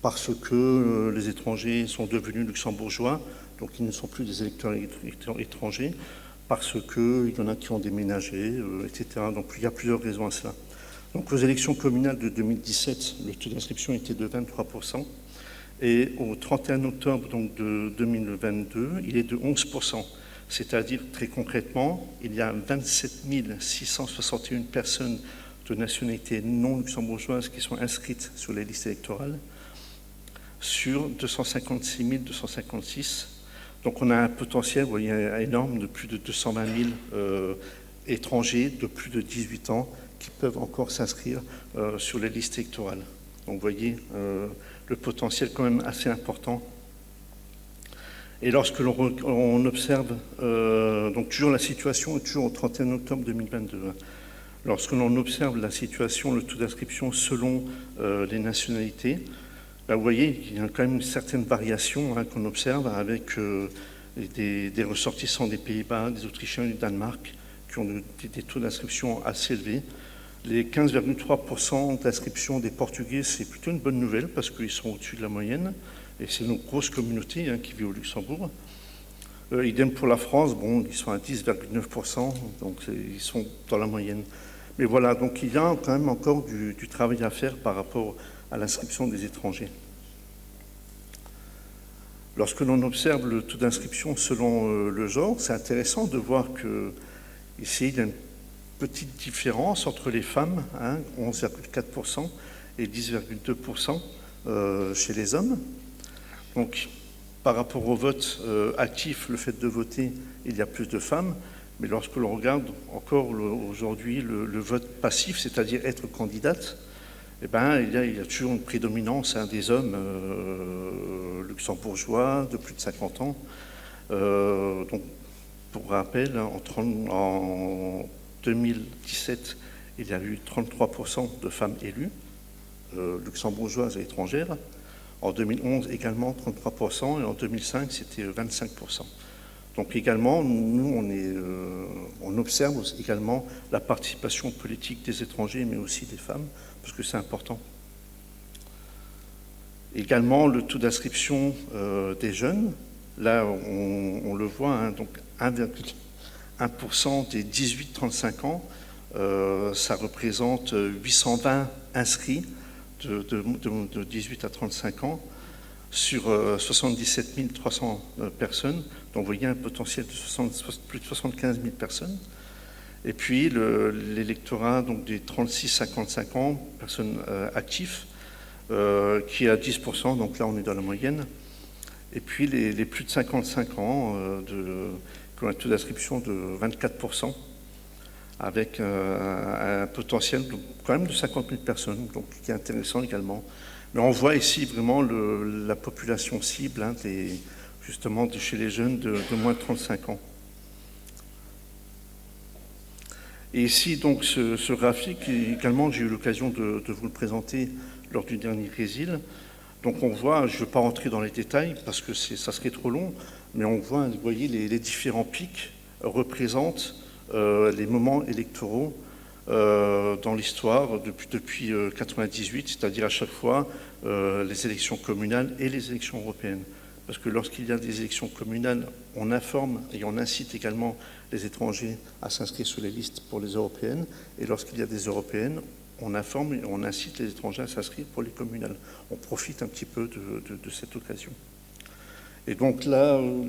parce que euh, les étrangers sont devenus luxembourgeois, donc ils ne sont plus des électeurs étrangers, parce qu'il y en a qui ont déménagé, euh, etc. Donc il y a plusieurs raisons à cela. Donc aux élections communales de 2017, le taux d'inscription était de 23%, et au 31 octobre donc, de 2022, il est de 11%. C'est-à-dire, très concrètement, il y a 27 661 personnes de nationalité non luxembourgeoise qui sont inscrites sur les listes électorales sur 256 256. Donc on a un potentiel vous voyez, énorme de plus de 220 000 euh, étrangers de plus de 18 ans qui peuvent encore s'inscrire euh, sur les listes électorales. Donc vous voyez euh, le potentiel quand même assez important. Et lorsque l'on observe euh, donc toujours la situation est toujours au 31 octobre 2022, lorsque l'on observe la situation, le taux d'inscription selon euh, les nationalités, ben, vous voyez qu'il y a quand même une certaine variation hein, qu'on observe avec euh, des, des ressortissants des Pays-Bas, des Autrichiens, du Danemark, qui ont de, des, des taux d'inscription assez élevés. Les 15,3% d'inscription des Portugais, c'est plutôt une bonne nouvelle parce qu'ils sont au-dessus de la moyenne. Et c'est une grosse communauté hein, qui vit au Luxembourg. Euh, idem pour la France, bon, ils sont à 10,9%, donc ils sont dans la moyenne. Mais voilà, donc il y a quand même encore du, du travail à faire par rapport à l'inscription des étrangers. Lorsque l'on observe le taux d'inscription selon euh, le genre, c'est intéressant de voir que ici il y a une petite différence entre les femmes, 11,4% et 10,2% euh, chez les hommes. Donc par rapport au vote euh, actif, le fait de voter, il y a plus de femmes, mais lorsque l'on regarde encore aujourd'hui le, le vote passif, c'est-à-dire être candidate, eh ben, il, y a, il y a toujours une prédominance hein, des hommes euh, luxembourgeois de plus de 50 ans. Euh, donc, pour rappel, en, 30, en 2017, il y a eu 33% de femmes élues, euh, luxembourgeoises et étrangères. En 2011 également 33% et en 2005 c'était 25%. Donc également, nous, on, est, euh, on observe également la participation politique des étrangers, mais aussi des femmes, parce que c'est important. Également, le taux d'inscription euh, des jeunes, là, on, on le voit, hein, donc 1,1% des 18-35 ans, euh, ça représente 820 inscrits de, de, de, de 18 à 35 ans sur 77 euh, 300 euh, personnes. Donc vous voyez un potentiel de 60, plus de 75 000 personnes. Et puis l'électorat donc des 36-55 ans, personnes euh, actives, euh, qui est à 10%, donc là on est dans la moyenne. Et puis les, les plus de 55 ans, euh, de, qui ont un taux d'inscription de 24%, avec euh, un potentiel de, quand même de 50 000 personnes, donc qui est intéressant également. Mais on voit ici vraiment le, la population cible, hein, des, justement de chez les jeunes de, de moins de 35 ans. Et ici, donc, ce, ce graphique, également, j'ai eu l'occasion de, de vous le présenter lors du dernier Grésil. Donc on voit, je ne veux pas rentrer dans les détails parce que ça serait trop long, mais on voit, vous voyez, les, les différents pics représentent euh, les moments électoraux euh, dans l'histoire depuis, depuis 1998, euh, c'est-à-dire à chaque fois euh, les élections communales et les élections européennes. Parce que lorsqu'il y a des élections communales, on informe et on incite également les étrangers à s'inscrire sur les listes pour les européennes. Et lorsqu'il y a des européennes, on informe et on incite les étrangers à s'inscrire pour les communales. On profite un petit peu de, de, de cette occasion. Et donc là, au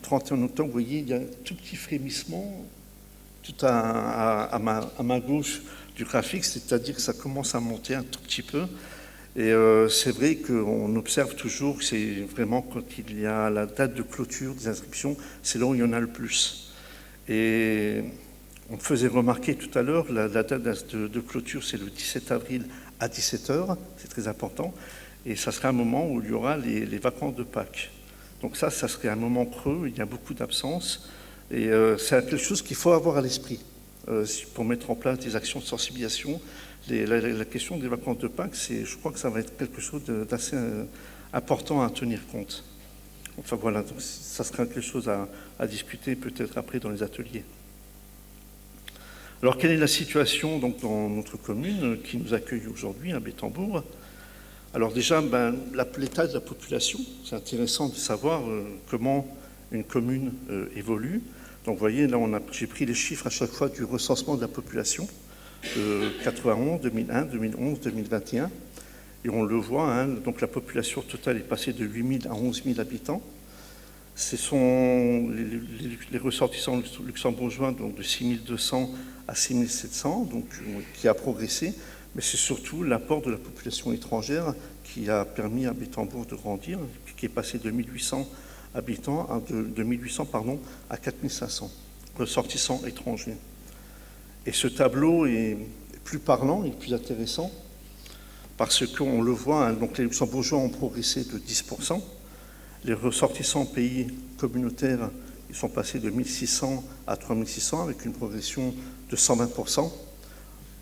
31 octobre, vous voyez, il y a un tout petit frémissement tout à, à, à, ma, à ma gauche du graphique, c'est-à-dire que ça commence à monter un tout petit peu. Et euh, c'est vrai qu'on observe toujours que c'est vraiment quand il y a la date de clôture des inscriptions, c'est là où il y en a le plus. Et on faisait remarquer tout à l'heure, la, la date de, de clôture, c'est le 17 avril à 17h, c'est très important, et ça serait un moment où il y aura les, les vacances de Pâques. Donc ça, ça serait un moment creux, il y a beaucoup d'absences, et euh, c'est quelque chose qu'il faut avoir à l'esprit euh, pour mettre en place des actions de sensibilisation. Les, la, la question des vacances de Pâques, je crois que ça va être quelque chose d'assez euh, important à tenir compte. Enfin voilà, donc ça sera quelque chose à, à discuter peut-être après dans les ateliers. Alors quelle est la situation donc, dans notre commune qui nous accueille aujourd'hui à Bétambourg Alors déjà, ben, l'état de la population, c'est intéressant de savoir euh, comment une commune euh, évolue. Donc vous voyez, là, j'ai pris les chiffres à chaque fois du recensement de la population de 91, 2001, 2011, 2021. Et on le voit, hein, donc la population totale est passée de 8 000 à 11 000 habitants. Ce sont les, les, les ressortissants luxembourgeois, donc de 6 200 à 6 700, donc, qui a progressé. Mais c'est surtout l'apport de la population étrangère qui a permis à Bétambourg de grandir, qui est passé de 1800 habitants, à de, de 1800 pardon, à 4500 ressortissants étrangers. Et ce tableau est plus parlant et plus intéressant parce qu'on le voit, hein, donc les Luxembourgeois ont progressé de 10%, les ressortissants pays communautaires ils sont passés de 1600 à 3600 avec une progression de 120%.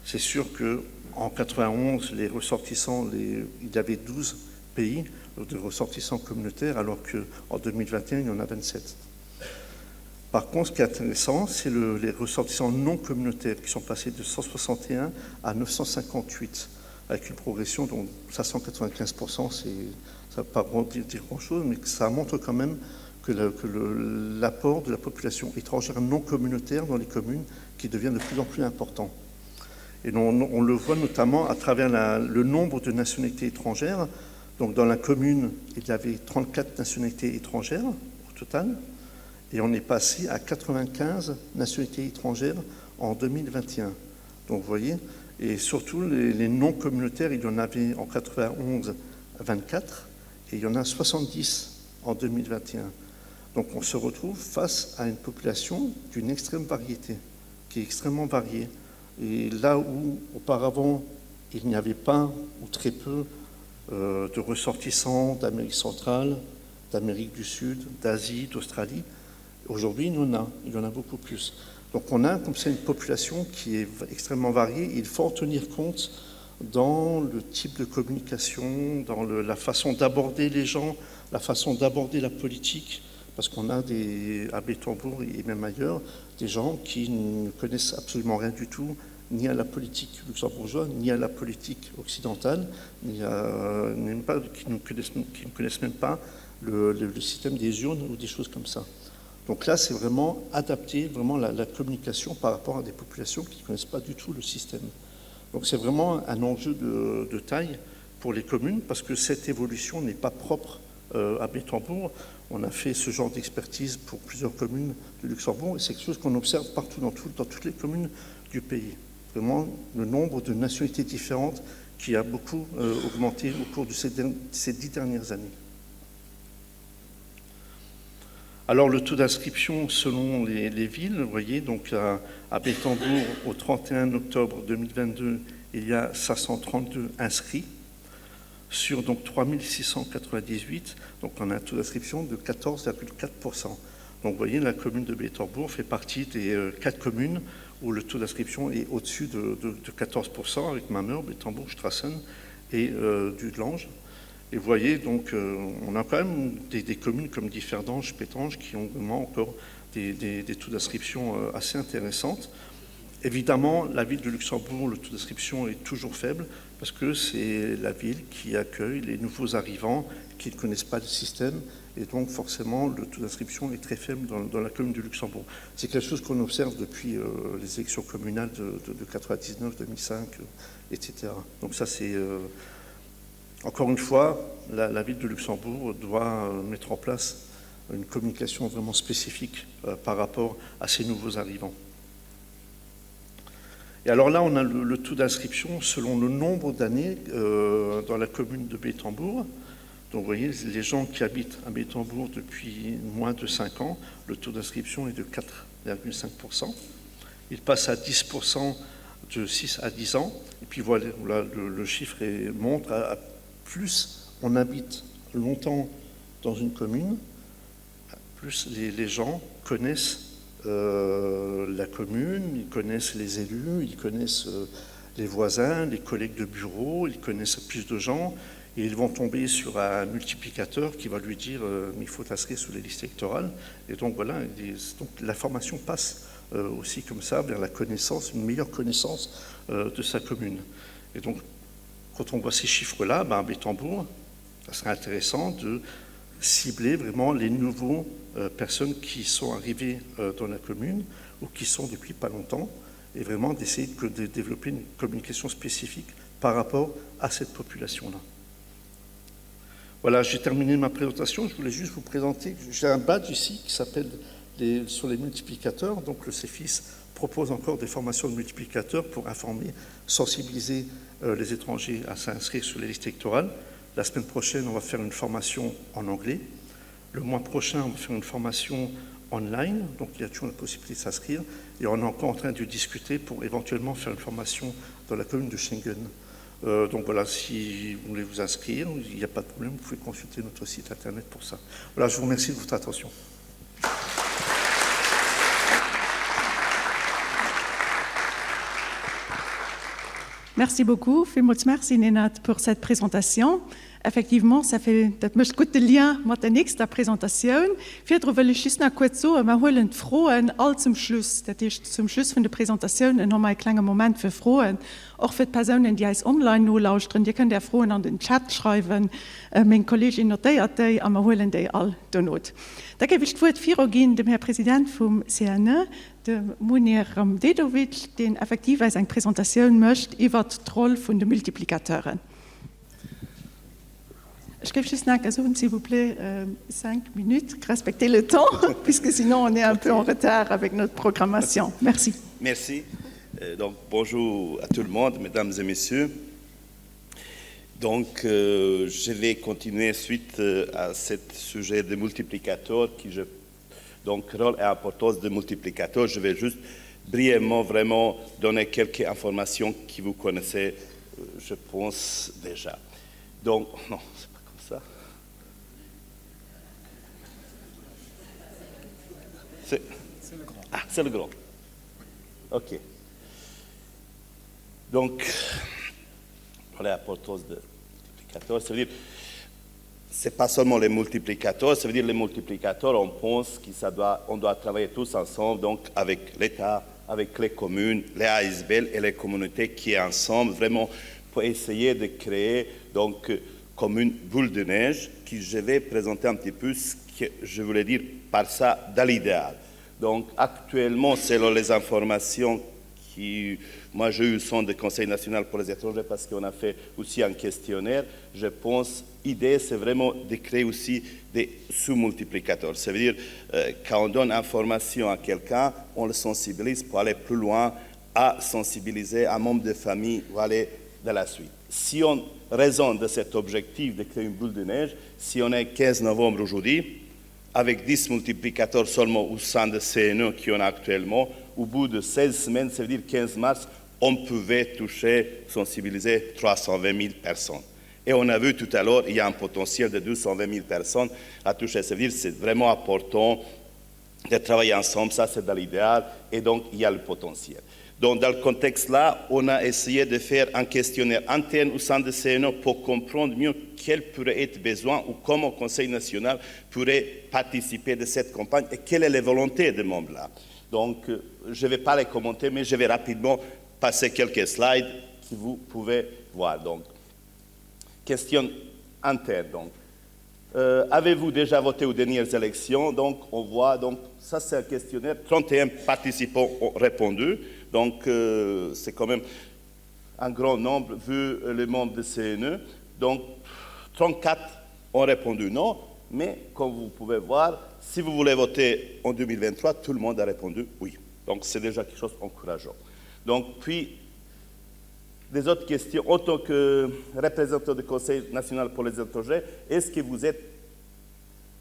C'est sûr qu'en 91, les ressortissants, les, il y avait 12 pays de ressortissants communautaires, alors qu'en 2021, il y en a 27. Par contre, ce qui est intéressant, c'est le, les ressortissants non communautaires qui sont passés de 161 à 958, avec une progression dont 595%, ça ne veut pas dire, dire grand-chose, mais ça montre quand même que l'apport de la population étrangère non communautaire dans les communes qui devient de plus en plus important. Et on, on le voit notamment à travers la, le nombre de nationalités étrangères. Donc dans la commune, il y avait 34 nationalités étrangères au total, et on est passé à 95 nationalités étrangères en 2021. Donc vous voyez, et surtout les, les non communautaires, il y en avait en 91 24 et il y en a 70 en 2021. Donc on se retrouve face à une population d'une extrême variété, qui est extrêmement variée. Et là où auparavant il n'y avait pas ou très peu euh, de ressortissants d'Amérique centrale, d'Amérique du Sud, d'Asie, d'Australie, aujourd'hui il y en a, il y en a beaucoup plus. Donc on a comme ça une population qui est extrêmement variée, il faut en tenir compte dans le type de communication, dans le, la façon d'aborder les gens, la façon d'aborder la politique, parce qu'on a des, à Bétambourg et même ailleurs des gens qui ne connaissent absolument rien du tout, ni à la politique luxembourgeoise, ni à la politique occidentale, ni à, même pas, qui, ne connaissent, qui ne connaissent même pas le, le, le système des urnes ou des choses comme ça. Donc là, c'est vraiment adapter vraiment la, la communication par rapport à des populations qui ne connaissent pas du tout le système. Donc c'est vraiment un enjeu de, de taille pour les communes parce que cette évolution n'est pas propre euh, à Bétambourg. On a fait ce genre d'expertise pour plusieurs communes du Luxembourg et c'est quelque chose qu'on observe partout dans, tout, dans toutes les communes du pays. Vraiment, le nombre de nationalités différentes qui a beaucoup euh, augmenté au cours de ces, ces dix dernières années. Alors le taux d'inscription selon les, les villes, vous voyez, donc à, à Bétambourg, au 31 octobre 2022, il y a 532 inscrits sur donc 3698, donc on a un taux d'inscription de 14,4%. Donc vous voyez, la commune de Bétambourg fait partie des euh, quatre communes où le taux d'inscription est au-dessus de, de, de 14%, avec Mameur, Bétambourg, Strassen et euh, Dudelange. Et vous voyez, donc, euh, on a quand même des, des communes comme Differdange, Pétange, qui ont vraiment encore des, des, des taux d'inscription euh, assez intéressantes. Évidemment, la ville de Luxembourg, le taux d'inscription est toujours faible parce que c'est la ville qui accueille les nouveaux arrivants qui ne connaissent pas le système et donc forcément le taux d'inscription est très faible dans, dans la commune de Luxembourg. C'est quelque chose qu'on observe depuis euh, les élections communales de, de, de 99, 2005, euh, etc. Donc ça c'est euh, encore une fois, la, la ville de Luxembourg doit euh, mettre en place une communication vraiment spécifique euh, par rapport à ces nouveaux arrivants. Et alors là, on a le, le taux d'inscription selon le nombre d'années euh, dans la commune de Bétambourg. Donc vous voyez, les gens qui habitent à Bétambourg depuis moins de 5 ans, le taux d'inscription est de 4,5%. Il passe à 10% de 6 à 10 ans. Et puis voilà, là, le, le chiffre est, montre à, à plus on habite longtemps dans une commune, plus les, les gens connaissent euh, la commune, ils connaissent les élus, ils connaissent euh, les voisins, les collègues de bureau, ils connaissent plus de gens et ils vont tomber sur un multiplicateur qui va lui dire euh, mais il faut t'inscrire sur les listes électorales. Et donc voilà, et donc la formation passe euh, aussi comme ça vers la connaissance, une meilleure connaissance euh, de sa commune. Et donc quand on voit ces chiffres-là, ben, à Bétambourg, ça serait intéressant de cibler vraiment les nouveaux euh, personnes qui sont arrivées euh, dans la commune ou qui sont depuis pas longtemps et vraiment d'essayer de, de développer une communication spécifique par rapport à cette population-là. Voilà, j'ai terminé ma présentation. Je voulais juste vous présenter, j'ai un badge ici qui s'appelle les, sur les multiplicateurs. Donc le CEFIS propose encore des formations de multiplicateurs pour informer, sensibiliser euh, les étrangers à s'inscrire sur les listes électorales. La semaine prochaine, on va faire une formation en anglais. Le mois prochain, on va faire une formation online, donc il y a toujours la possibilité de s'inscrire. Et on est encore en train de discuter pour éventuellement faire une formation dans la commune de Schengen. Euh, donc voilà, si vous voulez vous inscrire, il n'y a pas de problème, vous pouvez consulter notre site internet pour ça. Voilà, je vous remercie de votre attention. Merci beaucoup, Villmools Merci Nenad pour cette présentation. Effectivement, ça fait, dat mécht gutt de Lien mat der nächster Presentatioun. Virdru wëll ech just nach kuerz soen, mer huelen d'Froen all zum Schluss, dat heescht zum Schluss vun de Presentatiounen hu mer e klenge Moment fir Froen, och fir d'Persounen, déi eis online nolauschteren. Dir kënnt Är Froen an den Chat schreiwen, meng Kolleegin notéiert déi a mer huelen déi all dono. Da géif ech d'Wuert viruginn dem Här President vum CNE, dem Munir Ramdedovic, deen effektiv eis eng Presentatioun mécht iwwert d'Roll vun de Multiplicateuren. Ech géif just nach soen, s'il vous plaît, cinq minutes, respectez le temps, puisque sinon on est un peu en retard avec notre programmation. Merci. Merci. Donc, bonjour à tout le monde, mesdames et messieurs. Donc, euh, je vais continuer suite à ce sujet de multiplicateur qui je donc rôle et importance de multiplicateur. Je vais juste brièvement vraiment donner quelques informations que vous connaissez, je pense déjà. Donc, non, c'est pas comme ça. C'est le grand. Ah, c'est le grand. OK. Donc, voilà l'importance de multiplicateur. Ça veut dire, c'est pas seulement les multiplicateurs, ça veut dire les multiplicateurs, on pense qu'on doit, on doit travailler tous ensemble, donc avec l'État, avec les communes, les ASBL et les communautés qui est ensemble, vraiment pour essayer de créer donc comme une boule de neige qui je vais présenter un petit peu ce que je voulais dire par ça dans l'idéal. Donc actuellement, selon les informations qui, moi j'ai eu le son du Conseil national pour les étrangers parce qu'on a fait aussi un questionnaire, je pense, l'idée c'est vraiment de créer aussi des sous-multiplicateurs. Ça veut dire, euh, quand on donne information à quelqu'un, on le sensibilise pour aller plus loin, à sensibiliser un membre de famille ou aller de la suite. Si on raisonne de cet objectif de créer une boule de neige, si on est 15 novembre aujourd'hui, avec 10 multiplicateurs seulement au sein de CNE qu'on a actuellement, au bout de 16 semaines, ça veut dire 15 mars, on pouvait toucher, sensibiliser 320 000 personnes. Et on a vu tout à l'heure, il y a un potentiel de 220 000 personnes à toucher. Ça veut dire que c'est vraiment important de travailler ensemble, ça c'est dans l'idéal, et donc il y a le potentiel. Donc dans le contexte-là, on a essayé de faire un questionnaire interne au sein de CNO pour comprendre mieux quel pourrait être besoin ou comment le Conseil national pourrait participer de cette campagne et quelle est la volonté des membres-là. Donc je ne vais pas les commenter, mais je vais rapidement passer quelques slides que vous pouvez voir. Donc, question interne. Donc. Euh, avez-vous déjà voté aux dernières élections Donc, on voit, donc, ça c'est un questionnaire, 31 participants ont répondu, donc euh, c'est quand même un grand nombre vu le membres de CNE. Donc, 34 ont répondu non, mais comme vous pouvez voir, si vous voulez voter en 2023, tout le monde a répondu oui. Donc, c'est déjà quelque chose d'encourageant. Donc, puis, des autres questions, en tant que représentant du Conseil national pour les étrangers, est-ce que vous êtes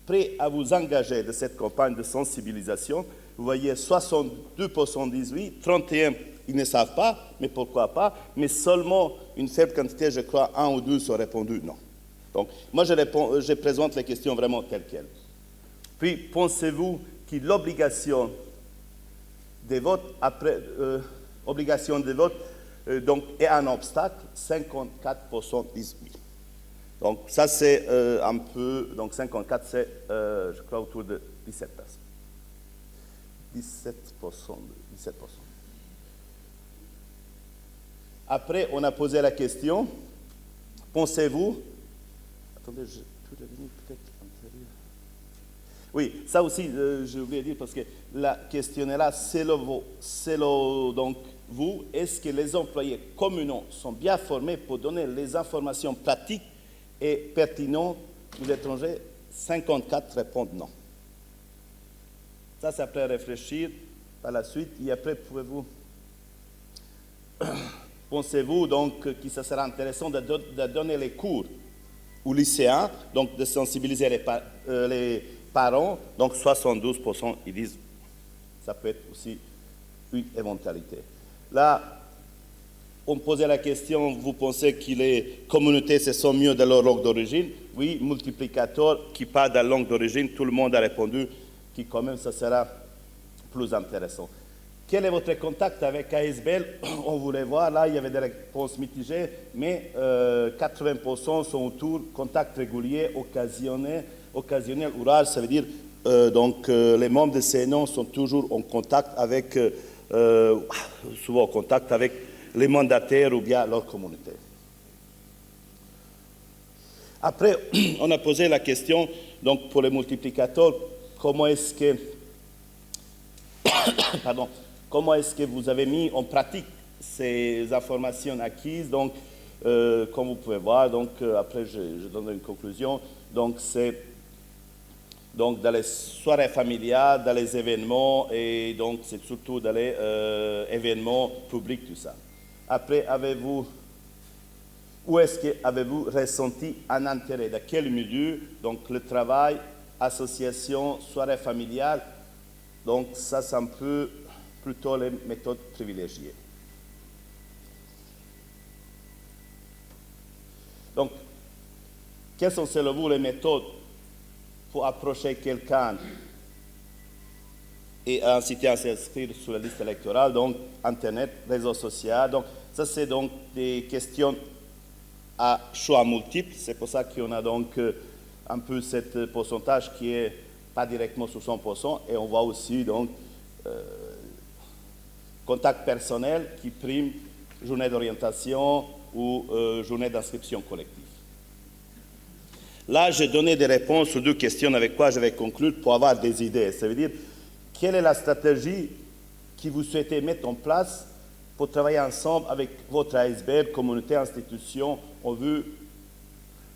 prêt à vous engager de cette campagne de sensibilisation Vous voyez, 62% disent oui, 31% ils ne savent pas, mais pourquoi pas Mais seulement une faible quantité, je crois, un ou deux ont répondu non. Donc, moi, je, réponds, je présente les questions vraiment telles quelles. Puis, pensez-vous que l'obligation des votes après, euh, obligation de vote euh, donc, est un obstacle 54% disent oui. Donc ça, c'est euh, un peu... Donc 54, c'est, euh, je crois, autour de 17%. 17%, 17%. Après, on a posé la question, pensez-vous... Attendez, je peux revenir peut-être antérieur. Oui, ça aussi, euh, je voulais dire, parce que la question est là, c'est le, c'est le, donc, vous, est-ce que les employés communaux sont bien formés pour donner les informations pratiques et pertinentes aux étrangers 54 répondent non. Ça, c'est après réfléchir par la suite. Et après, pouvez-vous. Pensez-vous donc que ça sera intéressant de, de donner les cours aux lycéens, donc de sensibiliser les, pa euh, les parents Donc 72%, ils disent ça peut être aussi une éventualité. Là, on me posait la question, vous pensez que les communautés se sont mieux de leur langue d'origine Oui, multiplicateur qui parle de la langue d'origine, tout le monde a répondu que quand même ça sera plus intéressant. Quel est votre contact avec ASBL On voulait voir, là, il y avait des réponses mitigées, mais 80% sont autour, contact régulier, occasionnel, occasionnel ou rare, ça veut dire euh, donc euh, les membres de CNO sont toujours en contact avec, euh, souvent en contact avec les mandataires ou bien leur communauté. Après, on a posé la question, donc pour les multiplicateurs, comment est-ce que, pardon, comment est-ce que vous avez mis en pratique ces informations acquises Donc, euh, comme vous pouvez voir, donc, euh, après je, je donne une conclusion. Donc, c'est donc dans les soirées familiales, dans les événements, et donc c'est surtout dans les euh, événements publics, tout ça. Après, avez-vous, où est-ce que avez-vous ressenti un intérêt Dans quel milieu Donc le travail, association, soirée familiale, donc ça, c'est un peu plutôt les méthodes privilégiées. Donc, quelles sont selon vous les méthodes pour approcher quelqu'un et inciter à s'inscrire sur la liste électorale, donc Internet, réseaux sociaux. Donc, ça, c'est donc des questions à choix multiples. C'est pour ça qu'on a donc euh, un peu ce pourcentage qui est pas directement sur 100%. Et on voit aussi donc euh, contact personnel qui prime journée d'orientation ou euh, journée d'inscription collective. Là, j'ai donné des réponses aux deux questions avec quoi je vais conclure pour avoir des idées. Ça veut dire, quelle est la stratégie que vous souhaitez mettre en place pour travailler ensemble avec votre ASBL, communauté, institution, en vue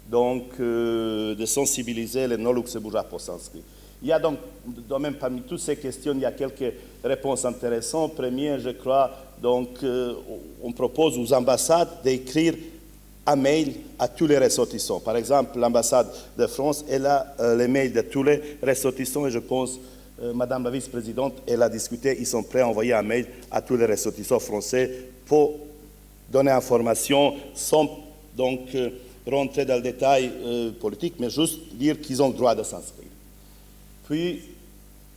donc, euh, de sensibiliser les non-luxembourgeois pour s'inscrire. Il y a donc, même parmi toutes ces questions, il y a quelques réponses intéressantes. Première, je crois, donc, euh, on propose aux ambassades d'écrire un mail à tous les ressortissants. Par exemple, l'ambassade de France, elle a euh, les mails de tous les ressortissants et je pense, euh, Madame la vice-présidente, elle a discuté, ils sont prêts à envoyer un mail à tous les ressortissants français pour donner information sans donc euh, rentrer dans le détail euh, politique, mais juste dire qu'ils ont le droit de s'inscrire. Puis,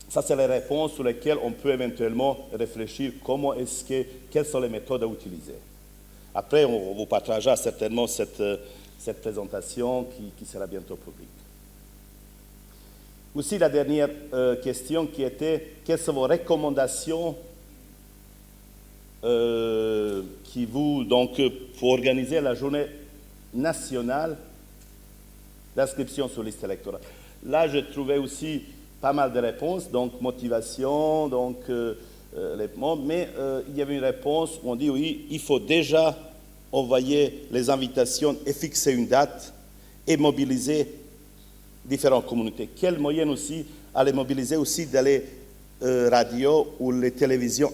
ça, c'est les réponses sur lesquelles on peut éventuellement réfléchir comment est-ce que, quelles sont les méthodes à utiliser. Après, on, on vous partagera certainement cette, euh, cette présentation qui, qui sera bientôt publique. Aussi, la dernière euh, question qui était, quelles sont vos recommandations euh, qui vous, donc, pour organiser la journée nationale d'inscription sur liste électorale Là, je trouvais aussi pas mal de réponses, donc motivation, donc euh, euh, les membres, mais euh, il y avait une réponse où on dit oui, il faut déjà envoyer les invitations et fixer une date et mobiliser différentes communautés. Quel moyen aussi à les mobiliser aussi dans les euh, radios ou les télévisions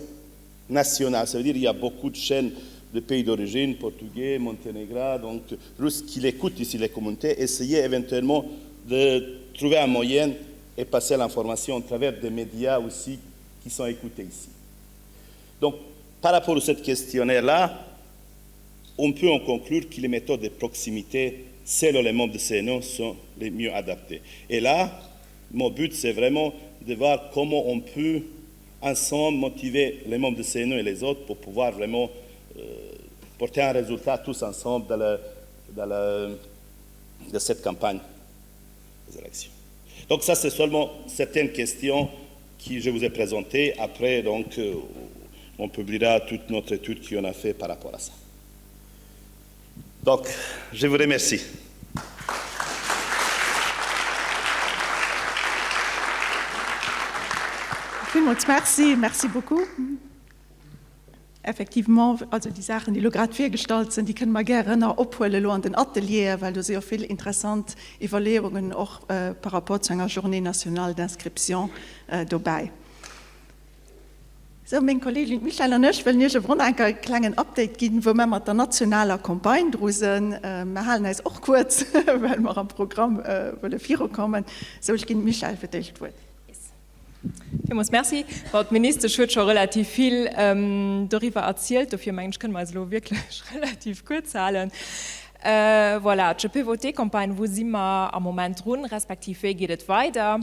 nationales Ça veut dire qu'il y a beaucoup de chaînes de pays d'origine, portugais, Monténégro, donc russes, qui l'écoutent ici, les communautés, essayer éventuellement de trouver un moyen et passer l'information à travers des médias aussi qui sont écoutés ici. Donc, par rapport à cette questionnaire-là, on peut en conclure que les méthodes de proximité, selon les membres de CNO, sont les mieux adaptées. Et là, mon but, c'est vraiment de voir comment on peut ensemble motiver les membres de CNO et les autres pour pouvoir vraiment euh, porter un résultat tous ensemble dans, le, dans, le, dans cette campagne des élections. Donc ça, c'est seulement certaines questions que je vous ai présentées. Après, donc, euh, on publiera toute notre étude qu'on a fait par rapport à ça. Donc, je vous remercie. Villmools Merci, merci beaucoup. Effectivement, also déi Saachen, déi elo grad virgestallt sinn, déi kënne mer gären nach ophuelen elo an den Atelieren, well do si jo vill interessant Iwwerleeungen och par rapport zu enger Journée nationale d'inscription dobäi. Sou, meng Kolleegin d'Michèle an ech wëllen Iech ewron enker e klengen Update ginn, wou mer mat der nationaler Campagne dru sinn. Mer halen äis och kuerz, well mer am Programm wëlle virukommen. Sou, ech ginn d'Michèle fir d'éischt d'Wuert. Yes. Villmools Merci. Bon, d'Ministesch huet scho relativ vill doriwwer erzielt, dofir mengen ech, kënne mer eis elo wierklech relativ kuerz halen. Voilà, d'Je peux voter-Campagne, wou si mer am Moment drun, respektiv wéi geet et weider?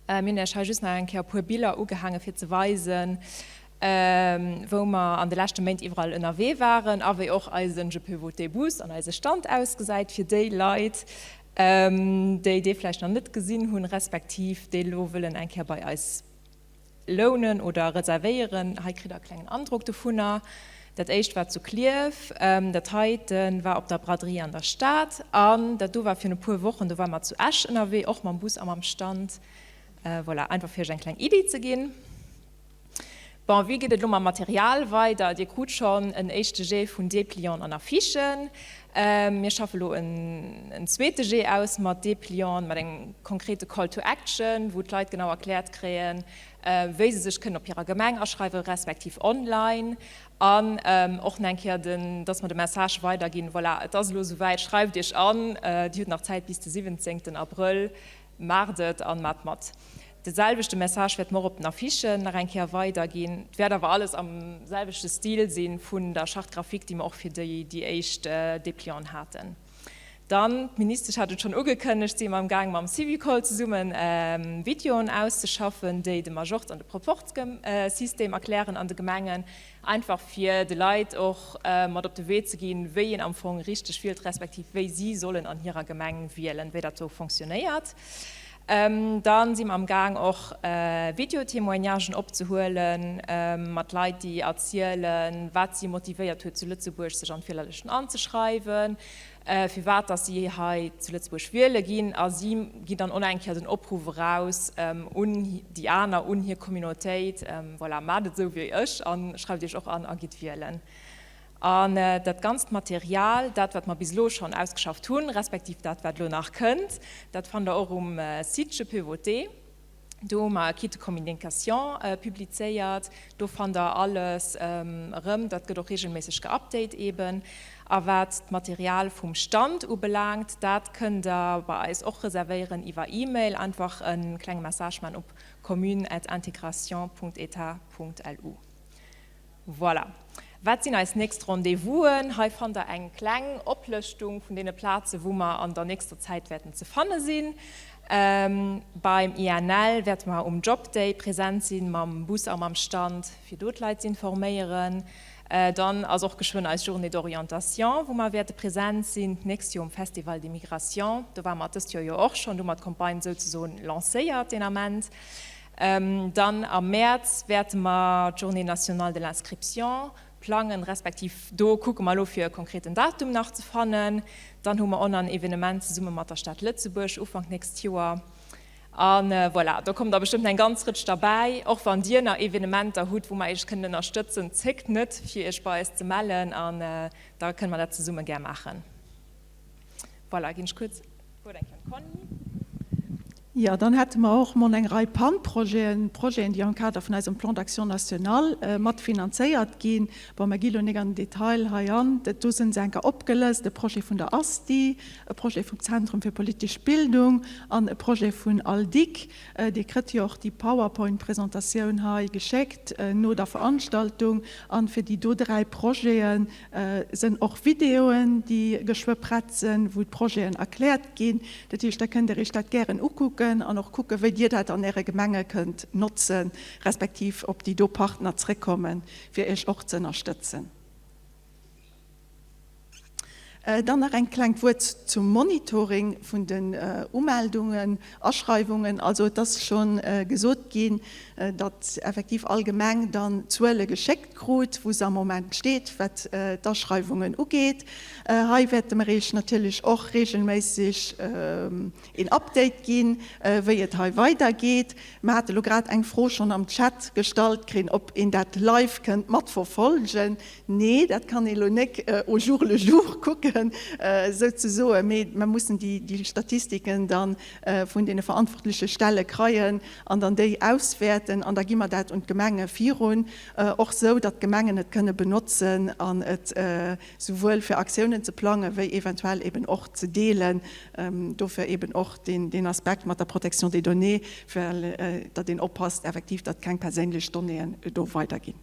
Mir hunn Iech hei just nach eng Kéier e puer Biller ugehaangen, fir ze weisen. Wou mer an de leschte Méint iwwerall ënnerwee waren a wéi och eisen Je peux voter Bus an eise Stand ausgesäit fir déi Leit, déi dee vläicht nach net gesinn hunn, respektiv déi elo wëllen eng Kéier bei eis lounen oder reservéieren. Hei kritt der e klengen Androck dovunner. Dat éischt war zu Klierf, dat heite war op der Braderie an der Stad an dat do war virun e puer Wochen, do ware mer zu Esch ënnerwee, och mam Bus a mam Stand. Voilà, einfach fir iech eng kleng Iddi ze ginn. Bon, wéi geet et elo mam Material weider? Dir krut schonn en éischte Jet vun Déplianten an Affichen. Mir schaffe elo en zweete Jet aus mat Déplianten, mat engem konkrete Call to Action, wou d'Leit genau erkläert kréien, wéi se sech kënnen op hirer Gemeng aschreiwen, respektiv online. An och nach eng Kéier den, dass mer de Message weiderginn, Voilà, et ass elo esouwäit, schreift Iech an, Dir hutt nach Zäit bis de 17 Abrëll. Maacht et an maacht mat. De selwechte Message wäerte mer och op den Affichen nach eng Kéier weiderginn. Et wäert awer alles am selwechte Stil si vun der Charte graphique, déi mer och fir déi déi éischt Déplianten haten. Dann, d'Ministesch hat et schonn ugekënnegt, si mer am Gaang mam Syvicol zesummen Videoen auszeschaffen, déi de Majorz an de Proporzsystem erklären an de Gemengen. Einfach fir de Leit och mat op de Wee ze ginn, wéi een am Fong richteg wielt, respektiv wéi si sollen an hirer Gemeng wielen, wéi dat do fonctionnéiert. Da si mer am Gaang och Videotémoignagen opzehuelen mat Leit, déi erzielen, wat si motivéiert huet zu Lëtzebuerg sech an d'Wielerlëschten anzeschreiwen, firwat dass si hei zu Lëtzebuerg wiele ginn a si ginn dann och nach eng Kéier den Opruff eraus un déi aner, un hir Communautéit, voilà, maacht et esou wéi ech a schreift iech och an a gitt wielen. An dat ganzt Material, dat wat mer bis elo schonn ausgeschafft hunn, respektiv dat wat elo nach kënnt, dat fannt der och um Site Je peux voter. Do hu mer e Kit de communication publizéiert. Do fannt der alles erëm. Dat gëtt och reegelméisseg geupdate eben. A wat d'Material vum Stand ubelaangt, dat kënnt der bei eis och reservéieren iwwer E-Mail. Einfach e klenge Message man op commune@integration.etat.lu. Voilà. Wat sinn eis nächst Rendez-vousen? Hei fannt der eng kleng Oplëschtung vun deene Plaze wou mer an der nächster Zäit wäerten ze fanne sinn. Beim INL wäerte mer um Job Day present sinn, mam Bus a mam Stand, fir do d'Leit z'informéieren. Dann ass och geschwënn eis Journée d'orientation, wou mer wäerte present sinn, d'nächst Joer um Festival des Migrations. Do ware mer dëst Joer jo och schonn, do hu mer d'Campagne souzesoen lancéiert deen Ament. Dann am Mäerz wäerte mer d'Journée nationale de l'inscription plangen, respektiv do kucke mer elo fir e konkreten Datum nach ze fannen. Dann hu mer och nach en Evenement zesumme mat der Stad Lëtzebuerg Ufank nächst Joer. A voilà, do kommen der bestëmmt eng ganz Rëtsch derbäi. Och wann Dir nach Evenementer hutt, wou mer Iech kënnen ënnerstëtzen, zéckt net fir Iech bei eis ze mellen an da kënne mer dat zesumme gär maachen. Voilà, ginn ech kuerz d'Wuert eng Kéier un d'Conny. Jo, dann hätte mer och mol eng Rei PAN-Projeten, Projeten, déi am Kader vun eisem Plan d'action national mat finanzéiert ginn. Bon, mer gi lo nik an den Detail hei an. Dat do sinn se enker opgelëst, e Projet vun der ASTI, e Projet vum Zentrum fir politesch Bildung an e Projet vun ALDIC. Dir kritt jo och déi PowerPoint-Presentatioun hei geschéckt no der Veranstaltung. An fir déi do 3 Projete sënn och Videoen, déi geschwë prett sënn, wou d'Projeten erkläert ginn. Dat heescht, da kënnt Der Iech dat gären ukucken an och kucken, wéi Dir dat an Äre Gemenge kënnt notzen, respektiv op déi do Partner zréckkommen, fir Iech och ze ënnerstëtzen. Dann nach eng klengt Wuert zum Monitoring vun den Umeldungen, Aschreiwungen. Also et ass scho gesot ginn, datt effektiv all Gemeng dann Zuele geschéckt krut, wou se am Moment steet, wat d'Aschreiwungen ugeet. Hei wäerte mer Iech natierlech och reegelméisseg een Update ginn, wéi et hei weidergeet. Mer hate lo grad eng Fro schonn am Chat gestallt krinn, ob een dat live kënnt matverfolgen. Nee, dat kann ee lo nek au jour le jour kucken, souzesoen, mee mer mussen déi Statistiken da vun deene verantwortleche Stelle kreien an dann déi auswäerten an da gi mer dat un d'Gemenge virun, och sou, datt d'Gemengen et kënne benotzen an et souwuel fir Aktiounen ze plangen, wéi eventuell eben och ze deelen. Dofir eben och deen Aspekt mat der Protection des données, well datt een oppasst effektiv, datt keng perséinlech Donnéeën do weiderginn.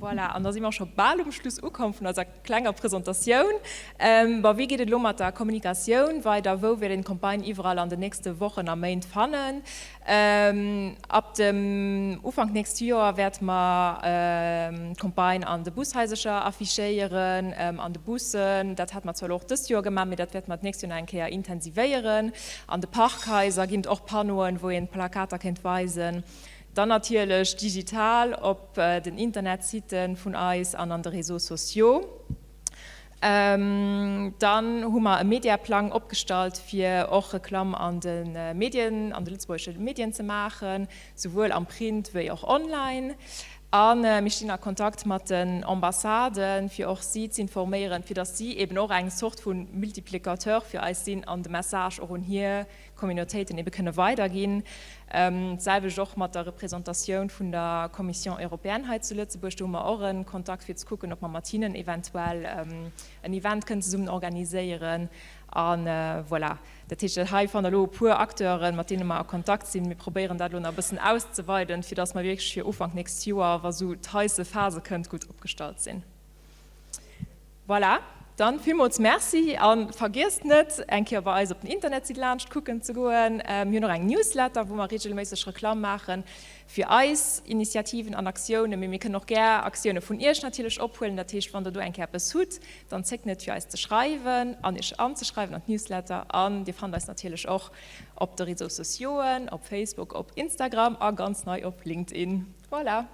Voilà, an da si mer scho bal um Schluss ukomm vun eiser klenger Presentatioun. Bon, wéi geet et elo mat der Kommunikatioun weider? Wou wäert een d'Campagne iwwerall an den nächste Wochen a Méint fannen? Ab dem Ufank nächst Joer wäerte mer d'Campagne an de Bushaisercher affichéieren, an de Bussen. Dat hate mer zwar elo och dëst Joer gemaach, mee dat wäerte mer d'nächst Joer nach eng Kéier intensivéieren. An de Parkhaiser ginn et och Panneauen, wou een d'Plakater kéint weisen. Dann natierlech digital op den Internetsitten vun eis an an de Réseaux sociaux. Dann hu mer e Mediaplang opgestallt, fir och Reklamm an de Medien, an de lëtzebuergesche Medien ze maachen, souwuel am Print wéi och online. A mir stinn a Kontakt mat den Ambassaden, fir och si z'informéieren, fir datt si eben och eng Zort vu Multiplicateur fir eis sinn an de Message och un hir Communautéiten ebe kënne weiderginn. D'selwecht och mat der Représentatioun vun der Commission européenne hei zu Lëtzebuerg. Do hu mer och e Kontakt, fir ze kucken, ob mer mat hinnen eventuell en Event kënnen zesummen organiséieren. A voilà, dat heescht, hei fannt Der elo e puer Acteuren, mat deene mer a Kontakt sinn. Mir probéieren dat elo nach e bëssen auszeweiden, fir dass mer wierklech fir Ufank nächst Joer, wa sou d'heisse Phase kënnt, gutt opgestallt sinn. Voilà, dann villmools Merci a vergiesst net eng Kéier bei eis op den Internetsite laanscht kucken ze goen. Mir hunn och eng Newsletter wou mer regelméisseg Reklamm maachen fir eis Initiativen an Aktiounen, mee mir kënnen och gär Aktioune vun iech natierlech ophuelen. Dat heescht wann der do eng Kéier eppes hutt, dann zéckt net fir eis ze schreiwen an iech anzeschreiwen an d'Newsletter. An dir fannt eis natierlech och op de Réseaux sociauxen, op Facebook, op Instagram a ganz nei op LinkedIn. Voilà.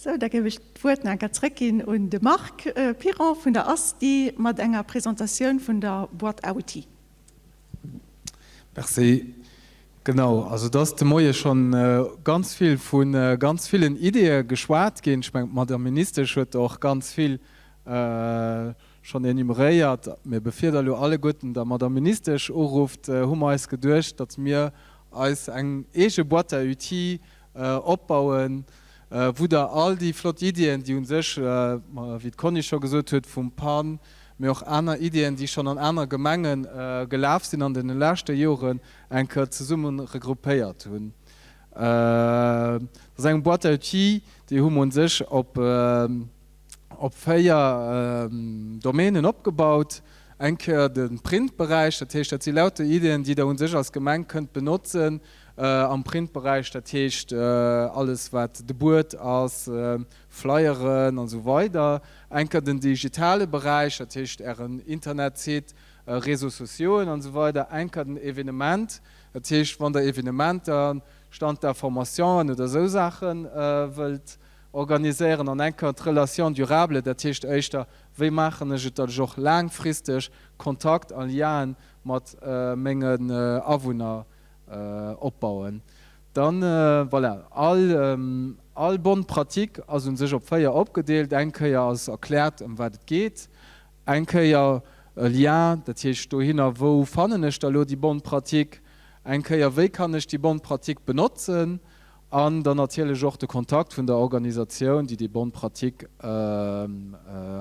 Sou, da géif ech d'Wuert nach eng Kéier zréckginn un de Marc Piron vun der ASTI mat enger Presentatioun vun der Boîte à outils. Merci. Genau, also et ass de Moie schonn ganz vill vu ganz villen Ideeë geschwat ginn. Ech mengen, d'Madame Ministesch huet och ganz vill schonn enumeréiert. Mä bevir Der elo alleguerten der Madame Ministesch urufft, hu mer eis geduecht, datt mir eis eng eege Boîte à outils opbauen, wou Der all déi flott Iddien, déi u sech, wéi d'Conny scho gesot huet, vum PAN, mä och aner Iddien, déi schonn an aner Gemenge gelaf sinn an deene leschte Joren, eng Kéier zesumme regroupéiert hunn. Dat ass eng Boîte à outils, déi hu mer u sech op op 4 Domänen opgebaut. Eng Kéier de Printberäich, dat heescht, dat si lauter Iddien, déi Der u sech als Gemeng kënnt benotzen am Printberäich, dat heescht alles wat de Buet ass, Flyeren an esou weider. Eng Kéier den digitale Beräich, dat heescht Ären Internetsite, Réseaux sociauxen an esou weider. Eng Kéier den Evenement, dat heescht wann Der Evenementer, Stand d'informationen oder esou Saache wëllt organiséieren an eng Kéier d'Relation durable, dat heescht éischter, wéi maachen ech et, datt ech och laangfristeg Kontakt a Lienen mat mengen Awunner opbauen. Dann, voilà, all, all Bonne pratique ass u sech op 4 opgedeelt. Eng Kéier ass erkläert, ëm wat et geet. Eng Kéier e Lien, dat heescht dohinner, wou fannen ech da lo déi Bonne pratique. Eng Kéier, wéi kann ech déi Bonne pratique benotzen. An dann natierlech och de Kontakt vun der Organisatioun, déi déi Bonne pratique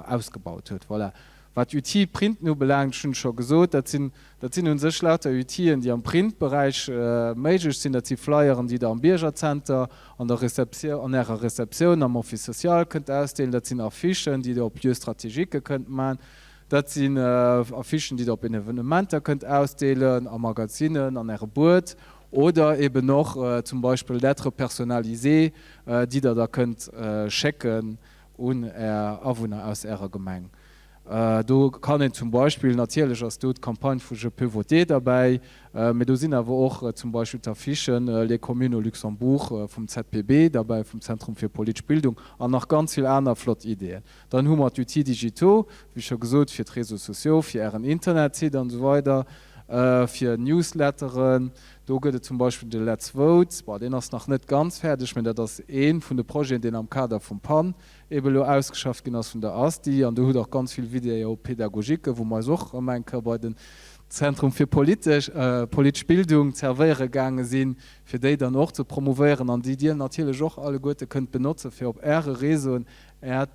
ausgebaut huet. Voilà. Wat d'Outils Printen ubelaangt, ech hunn et scho gesot, dat sinn, dat sinn u sech lauter Outile, déi am Printberäich méiglech sinn. Dat si Flyeren, déi Der am Biergerzenter, an der Receptioun, an Ärer Receptioun, am Office social kënnt ausdeelen. Dat sinn Affichen, déi Der op Lieux stratégiques kënnt maachen. Dat sinn Affichen, déi Der op Evenementer kënnt ausdeelen, a Magazinen, an Äre Buet Oder eben och zum Beispill Lettres personnalisées, déi Der da kënnt schécken un Är Awunner aus Ärer Gemeng. Do kann een zum Beispill, natierlech ass do d'Campagne vu Je peux voter derbäi, mee do sinn awer och zum Beispill d'Affichen Les communes au Luxembourg vum ZPB derbäi, vum Zentrum fir politesch Bildung, an nach ganz vill aner flott Ideeën. Dann hu mer d'Outils digitaux, wéi scho gesot, fir d'Réseaux sociaux, fir Ären Internetsite an esou weider, fir Newsletteren. Do gëtt et zum Beispill de Let's Vote. Bon, deen ass nach net ganz fäerdeg, mä dat ass ee vun de Projeten, deen am Kader vum PAN eebe elo ausgeschafft ginn ass vun der ASTI. An do hutt Der och ganz vill Vidéo-pédagogiquen, wou mer eis och erëm eng Kéier bei den Zentrum fir politesch, politesch Bildung zerwéiere gaange sinn, fir déi dann och ze promouvéieren an déi Dir natierlech och alleguerte kënnt benotzen, fir op Äre Réseauen. Är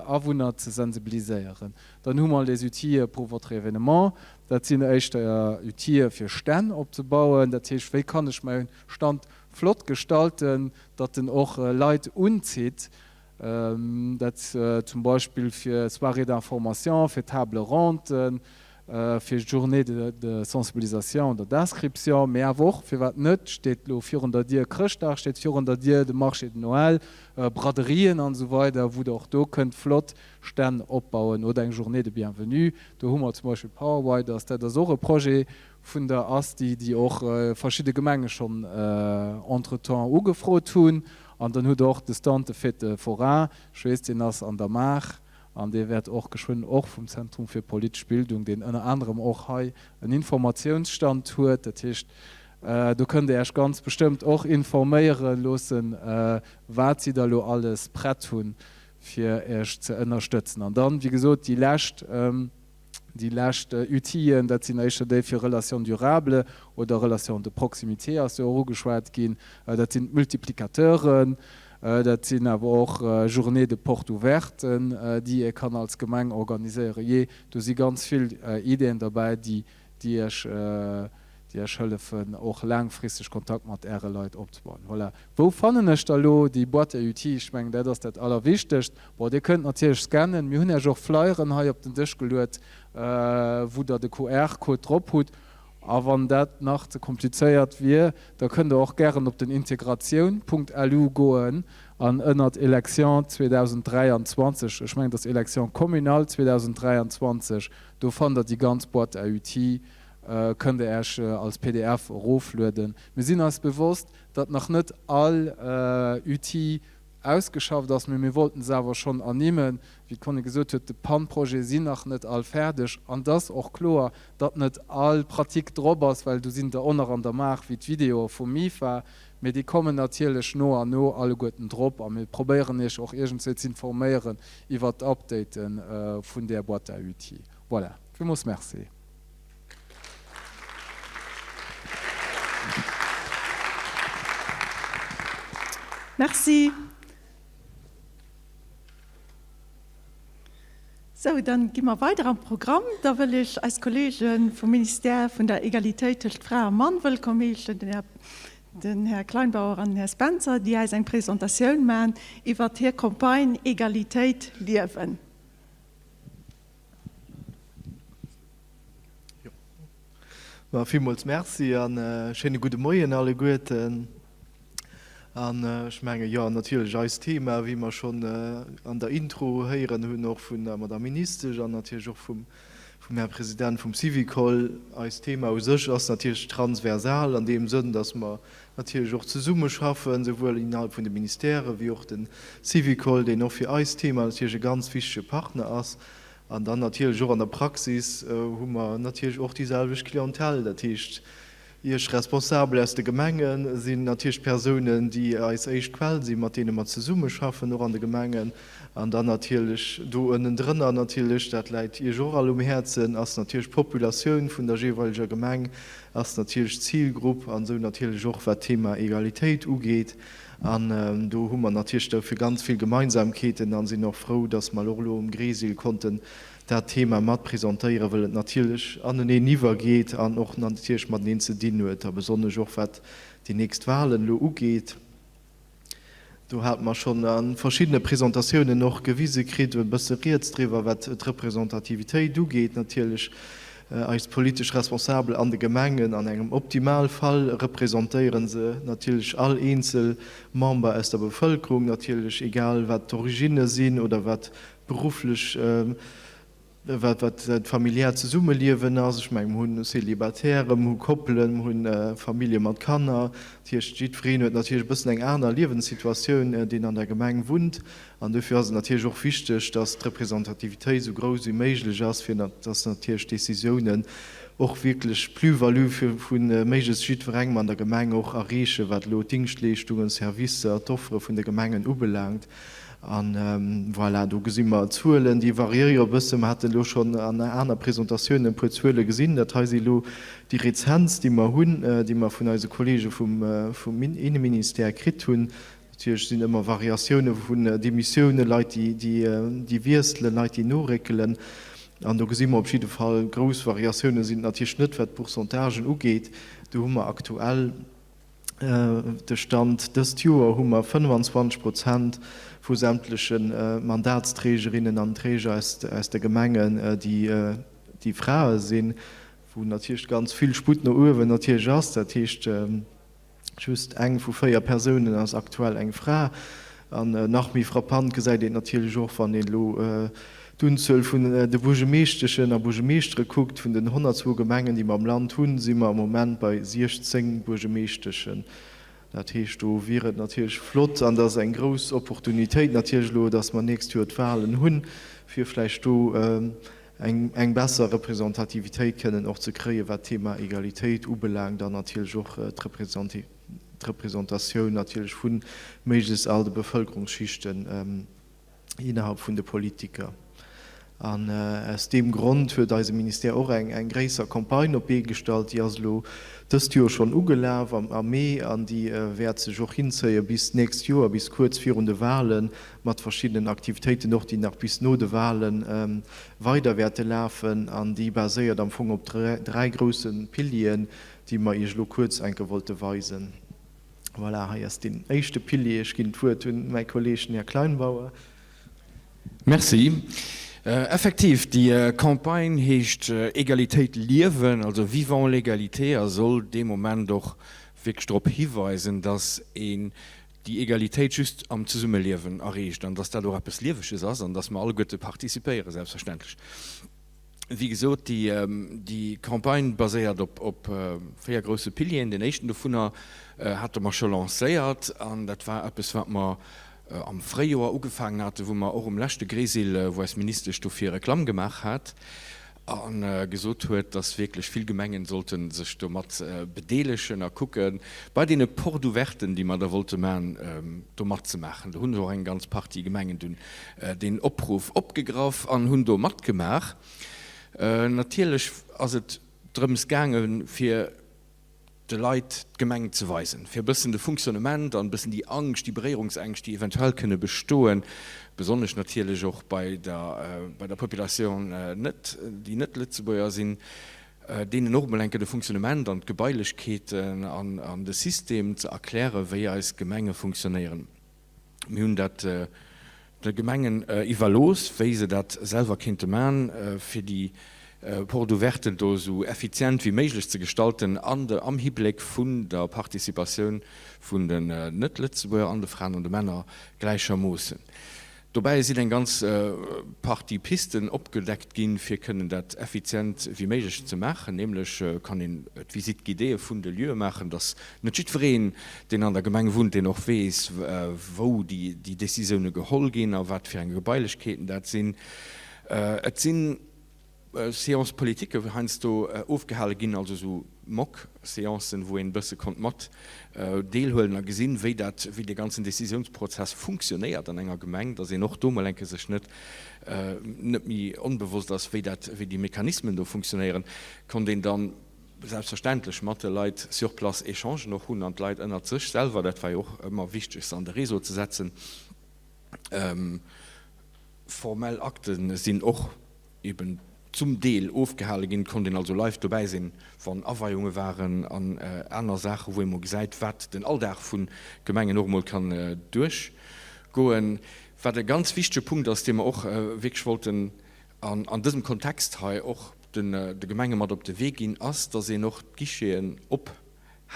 Awunner ze sensibiliséieren. Dann hu mer les outils pour votre événement. Dat sinn éischter Outile fir Stänn opzebauen. Dat heescht, wéi kann ech mäi Stand flott gestalten, datt en och Leit unzitt. Dat zum Beispill fir Soirées d'information, fir Table ronden, fir Journées de sensibilisation oder d'inscription, mee awer och, firwat net, steet elo virun der Dier Chrëschtdag, steet virun der Dier de Marché de Noël, Braderien an esou weider, wou Der och do kënnt flott Stänn opbauen oder eng Journée de bienvenue. Do hu mer zum Beispill Power Riders, dat ass och e Projet vun der ASTI, déi och verschidde Gemenge schonn entretemps ugefrot hunn. An dann hutt Der och de Stand de Fête forain, ech weess, deen ass an der Maach an dee wäert och geschwënn och vum Zentrum fir politesch Bildung, deen ënner anerem och hei en Informatiounsstand huet, dat heescht, do kënnt Der Iech ganz bestëmmt och informéiere loossen, wat si da lo alles prett hunn, fir Iech ze ënnerstëtzen. An dann, wéi gesot, déi lescht, déi lescht Outill'en, dat sinn éischter déi fir Relations durables oder Relations de proximité, ass jo och ugeschwat ginn, dat sinn d'Multiplicateuren, dat sinn awer och Journées de porte ouverten, déi ee kann als Gemeng organiséieren. Jee, do si ganz vill Ideeën derbäi, déi déi Iech, déi Iech hëllefen, och laangfristeg Kontakt mat Äre Leit opzebauen. Voilà. Wou fannen ech da lo déi Boîte à outils? Ech mengen, dat ass dat Allerwichtegst. Bon, Dir kënnt natierlech scannen. Mir hunn Iech och Flyeren hei op den Dësch geluet, wou Der de QR-Code drop hutt. A wann dat nach ze komplizéiert wier, da kënnt Der och gären op den integratioun.lu goen an ënnert Élections 2023, ech mengen, et ass Élections communales 2023, Do fannt der déi ganz Boîte à outils, kënnt der Äech als pdf eroflueden. Mir sinn eis bewosst, datt nach net all Outil ausgeschafft ass, mee mir wollten se awer schonn ernimmen. Wéi d'Conny gesot huet, de PAN-Projete sinn nach net all fäerdeg an et ass och kloer, datt net all Pratique drop ass, well do sinn der och nach an der Maach, wéi d'Videoe vum MIFA, mee déi kommen natierlech no an no alleguerten drop a mir probéieren Iech och iergendswéi z'informéieren iwwert d'Update vun där Boîte à outils. Voilà, villmools Merci. Merci. Sou, dann gi mer weider am Programm. Da wëll ech eis Kollege vum Ministère vun der Egalitéit tëscht Fra a Mann wëllkomm heeschen, den Här, den Här Kleinbauer an den Här Spencer, déi eis eng Presentatioun maachen iwwert hir Campagne Egalitéit liewen. Jo, villmools Merci a schéine gudde Moien alleguerten. An ech mengen, jo, natierlech eist Thema, wéi mer schonn an der Intro héieren hunn, och vun der Madame Ministesch an natierlech och vum Här President vum Syvicol, eist Thema u sech ass natierlech transversal an deem Sënn, dass mer natierlech och zesummeschaffen, souwuel innerhalb vun de Ministèrë wéi och de Syvicol, deen och fir eist Thema natierlech e ganz wichtege Partner ass. An dann natierlech och an der Praxis hu mer natierlech och déi selwecht Clientèle, dat heescht, Iech Responsabel aus de Gemenge sinn natierlech d'Persounen, déi eis éischt Quell sinn, mat deene mer zesummeschaffen, och an de Gemengen. An dann natierlech do ënnendrënner natierlech, dat läit Iech och all um Häerzen, ass natierlech d'Populatioun vun der jeeweileger Gemeng, ass natierlech d'Zilgrupp an esou natierlech och wat d'Thema Egalitéit ugeet. An do hu mer natierlech dofir ganz vill Gemeinsamkeeten a sinn och frou, dass mer och elo um Gresil konnten dat Thema mat presentéieren, wëll et natierlech aneneen iwwergeet an och natierlech mateneen ze dinn huet, a besonnesch och wat déi nächst Wahlen elo ugeet. Do hate mer schonn a verschiddene Presentatiounen och gewise kritt, e bësse rieds driwwer, wat d'Representativitéit ugeet. Natierlech eis politesch Responsabel an de Gemengen, an engem Optimalfall representéiere se natierlech all eenzel Member aus der Bevëlkerung, natierlech egal wat d'Originne sinn oder wat Berufflech, wat wat dat familiäert Zesummeliewen ass. Ech mengen, mer hunn Célibataires, mer hu Koppelen, mer hu Famillje mat Kanner. Dat heescht, jiddwereen huet natierlech e bëssen eng aner Liewenssituatioun, deen an der Gemeng wunnt. An dofir ass et natierlech och wichteg, dass d'Representativitéit esou grouss wéi méiglech ass, fir dass natierlech d'Décisiounen och wierklech d'Plus-value vu méiglechst jiddwerengem an der Gemeng och erreechen, wat elo d'Dingschtleeschtungen, d'Servicer, d'Offere vun de Gemengen ubelaangt. An voilà, do gesi mer d'Zuelen, déi variéiere e bëssen. Mer haten elo schonn an aner Presentatiounen e puer Zuele gesinn. Dat hei si elo déi rezentst, déi mer hunn, déi mer vun eise Kollege vum Inneministère kritt hunn. Natierlech sinn ëmmer Variatioune vun Demissioune, Leit, déi wiesselen, Leit, déi noréckelen. An do gesi mer op jidde Fall, grouss Variatioune sinn et natierlech net, wat d'Pourcentagen ugeet. Do hu mer aktuell de Stand, dëst Joer hu mer 25 Prozent vu sämtleche Mandatsträgerinnen an Träger aus de Gemengen, déi Frae sinn, wou natierlech ganz vill Sputt no uewen natierlech ass. Dat heescht, Just eng vu 4 Persounen ass aktuell eng Fra. An nach méi frappant gesäit een et natierlech och, wann een elo d'Unzuel vun de Buergemeeschteschen a Buergemeeschtere kuckt. Vun den 102 Gemengen, déi mer am Land hunn, si mer am Moment bei 16 Buergemeeschteschen. Dat heescht, do wier et natierlech flott, an dat ass eng grouss Opportunitéit natierlech elo, datt mer d'nächst Joer d'Wahlen hunn, fir vläicht do eng besser Representativitéit kënnen och ze kréien, wat d'Thema Egalitéit ubelaangt an natierlech och d'Representatioun natierlech vu méiglechst all de Bevëlkerungsschichten innerhalb vun de Politiker. An aus deem Grond huet eise Ministère och eng gréisser Campagne op d'Bee gestallt. Déi ass elo dëst Joer schonn ugelaf am Mee an déi wäert sech och hinzéie bis d'nächst Joer, bis kuerz virun de Wahlen, mat verschiddenen Aktivitéiten och, déi nach bis no de Wahle weider wäerte lafen an déi baséiert am Fong op dräi grousse Pilieren, déi mer Iech elo kuerz enke wollte weisen. Voilà, hei ass deen éischte Pilier. Ech ginn d'Wuert un mäi Kolleeg, den Här Kleinbauer. Merci. Effektiv, déi Campagne heescht Egalitéit liewen, also Vivons l'égalité, a soll dee Moment och wierklech drop hiweisen, dass een déi Egalitéit just am Zesummeliewen erreecht an dass dat och eppes Lieweges ass an dass mer alleguerte participéieren, selbstverständlech. Wéi gesot, déi Campagne baséiert op 4 grousse Pilieren. Deen éischten dovunner hate mer scho lancéiert an dat war eppes, wat mer am Fréijoer ugefaangen haten, wou mer och um leschte Gresil, wou eis Ministesch dofir Reklamm gemaach hat, a gesot huet, dass wierklech vill Gemengen sollte sech do mat bedeelegen a kucke bei deene Porte ouverten, déi mer da wollte maachen, do matzemaachen. Do hunn och eng ganz Partie Gemengen dunn deen Opruff opgegraff an hunn do matgemaach. Natierlech ass et drëms gaange fir de Leit d'Gemeng ze weisen, fir e bëssen de Fonctionnement an e bëssen déi Angscht, déi Beréierungsängscht, déi eventuell kënne bestoen, besonnesch natierlech och bei der, bei der Population net, déi net Lëtzebuerger sinn, deenen och emol eng Kéier de Fonctionnement an d'Gebailechkeeten an, an de System ze erklären, wéi eis Gemenge funktionéieren. Mir hunn dat de Gemengen iwwerlooss, wéi se dat selwer kéinte man, fir déi Porte ouverte do esou effizient wéi méiglech ze gestalten an de am Hibléck vun der Participatioun vun den Net-Lëtzebuerger an de Fraen an de Männer gläichermoossen. Dobäi sinn eng ganz Partie Pisten opgedeckt ginn, fir kënnen dat effizient wéi méiglech ze maachen. Nämlech kann een d'Visite guidéeë vun de Lieue maachen, dass net jiddwereen, deen an der Gemeng wunnt, deen och weess, wou déi Décisioune geholl ginn a wat fir eng Gebailechkeeten dat sinn. Et sinn. Séances politiques heiansdo ofgehale ginn, also esou Mock-Séancen, wou een e bësse konnt mat deelhuelen a gesinn, wéi dat, wéi dee ganzen Décisiounsprozess funktionéiert an enger Gemeng, dass een och do mol eng Kéier sech net, net méi onbewosst ass, wéi dat, wéi déi Mechanismen do funktionéieren, konnt een dann selbstverständlech mat de Leit sur place Échangen och hunn an d'Leit ënnert sech selwer, dat war jo och ëmmer wichteg, se an de Réseau ze setzen. Formell Akte sinn och eben zum Deel ofgehale ginn. Et konnt een also live dobäi sinn, wann Aweiunge waren an aner Saachen, wou ee mol gesäit, wat den Alldag vu Gemengen och emol kann duerchgoen. Wat e ganz wichtege Punkt ass, dee mer och wierklech wollten an dësem Kontext hei och de Gemenge mat op de Wee ginn, ass, dass een och d'Guicheten op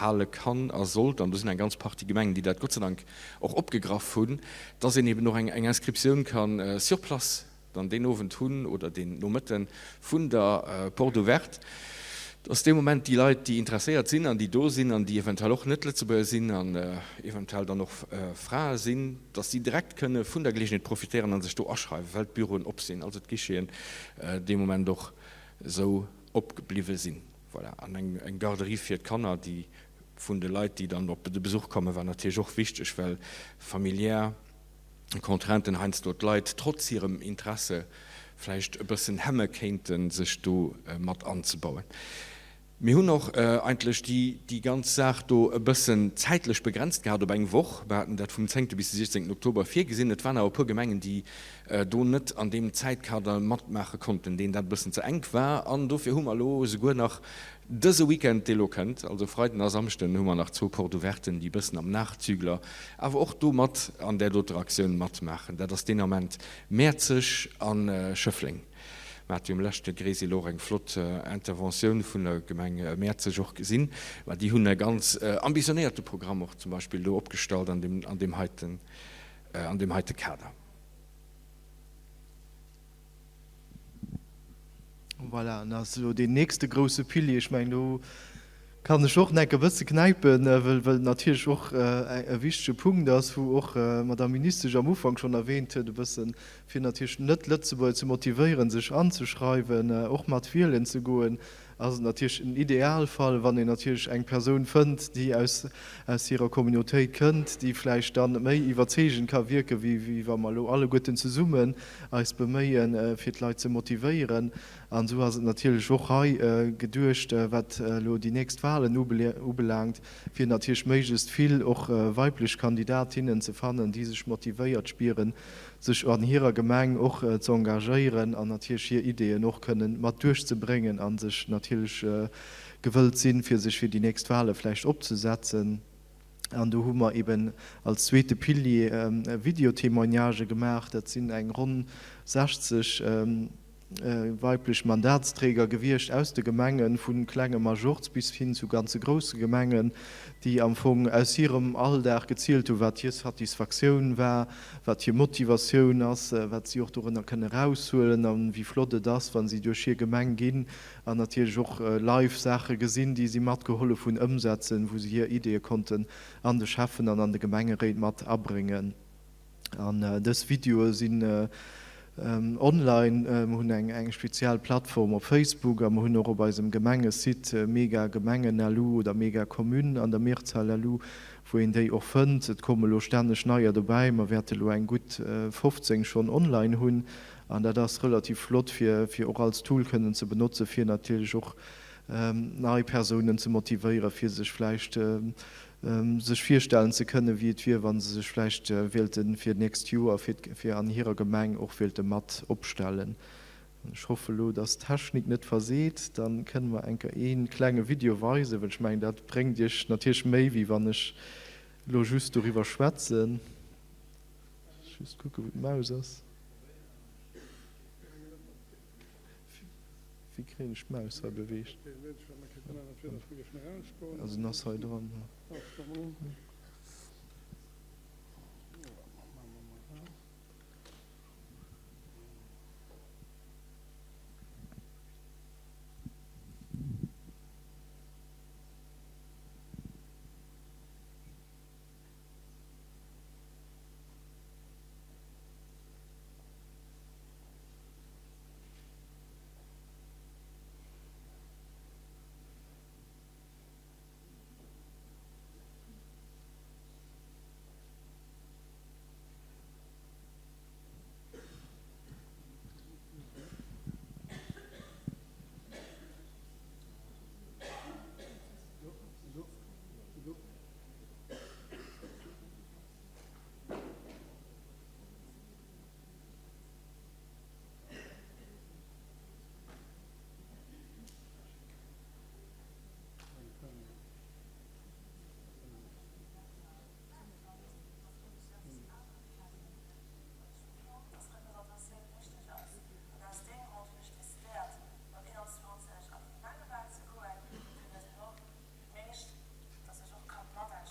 hale kann a sollt, an do sinn eng ganz Partie Gemengen, déi dat Gott sei Dank och opgegraff hunn, dass een eben och eng Inscriptioun ka sur place dann deen Owend hunn oder deen Nomëtte vun der Porte ouverte, dass dee Moment déi Leit, déi interesséiert sinn an déi do sinn an déi eventuell och Net-Lëtzebuerger sinn an eventuell dann och Frae sinn, dass si direkt kënne vun der Geleegenheet profitéieren a sech do aschreiwen, well d'Büroen op sinn, also d'Guicheten dee Moment och esou opbliwwe sinn. Voilà, an eng Garderie fir d'Kanner, déi vun de Leit, déi dann op de Besuch kommen, war natierlech och wichteg, well familiär Contrainten heiansdo d'Leit trotz hirem Interesse vläicht e bëssen hemme kéinten, sech do mat anzebauen. Mir hunn och eigentlech déi ganz Saach do e bëssen zäitlech begrenzt gehat op eng Woch. Mir haten dat vum zéngte bis de siechzéngten Oktober virgesinn. Et waren awer e puer Gemengen, déi do net an deem Zäitkader matmaache konnten, deenen dat e bëssen ze enk war. An dofir hu mer elo esouguer nach dëse Weekend, dee lo kënnt, also Freiden a Samschden, hu mer nach zwou Porte ouverten, déi e bëssen am Nachzügler awer och do mat an där doter Aktioun matmaachen. Dat ass deen Ament Mäerzeg a Schëffleng. Mer hate jo um leschte Grésil och eng flott Interventioun vun der Gemeng Mäerzeg och gesinn. Mä déi hunn e ganz ambitionéierte Programm och zum Beispill do opgestallt an deem, an deem heiten, an deem heite Kader. Voilà, an da ass elo deen nächste grouse Pilier, ech mengen do kann ech och enk e bësse knäipen, well et natierlech och e wichtege Punkt ass, wou och d'Madame Ministesch am Ufank schonn erwähnt huet e bëssen, fir natierlech d'Net-Lëtzebuerger ze motivéieren, sech anzeschreiwen, och mat wielen ze goen, ass et natierlech en Idealfall, wann een natierlech eng Persoun fënnt, déi aus aus hirer Communautéit kënnt, déi vläicht dann méi iwwerzeegend ka wierken, wéi wéi wa mer elo alleguerten zesummen eis beméien, fir d'Leit ze motivéieren. An esou ass et natierlech och hei geduecht, wat elo déi nächst Wahlen ubelaangt, fir natierlech méiglechst vill och weiblech Kandidatinnen ze fannen, déi sech motivéiert spieren, sech an hirer Gemeng och ze engagéieren an natierlech hir Ideeën och kënnen mat duerchzebréngen a sech natierlech gewëllt sinn, fir sech fir déi nächst Wahle vläicht opzesetzen. An do hu mer eben als zweete Pilier Videotémoignagë gemaach. Dat sinn eng ronn 60 weiblech Mandatsträger gewiescht aus de Gemengen, vu klenge Majorz bis hin zu ganze grousse Gemengen, déi am Fong aus hirem Alldag gezielt hu wat hir Satisfaktioun war, wat hir Motivatioun ass, wat si och dorënner kënne eraushuelen a wéi flott et ass, wa si duerch hir Gemeng ginn an natierlech och live Saache gesinn, déi si matgehollef hunn ëmsetzen, wou si hir Ideeë konnten an de Schäffen an an de Gemengeréit mat abréngen. An dës Videoe sinn online. Mer hunn eng speziell Plattform op Facebook a mer hunn och op eisem Gemengesite megagemengen.lu oder megacommune an der Mehrzahl.lu, wou een déi och fënnt. Et komme lo stänneg neier dobäi. Mer wäerte lo eng gutt 15 schonn online hunn an dat ass relativ flott fir fir och als Tool kënnen ze benotze fir natierlech och nei Persounen ze motivéiere fir sech vläicht sech virstellen ze kënnen, wéi et wier, wa se sech vläicht wéilte fir d'nächst Joer fir an hirer Gemeng och wéilte mat opstellen. Ech hoffe elo, dass d'Technik net verseet, da kënne mer eng Kéier ee klenge Video weisen, well ech mengen, dat bréngt Iech natierlech méi, wéi wann ech elo just doriwwer schwätzen. Just kucken, wou d'Maus ass. Wéi kréien ech d'Maus hei beweegt? Also en ass hei dran.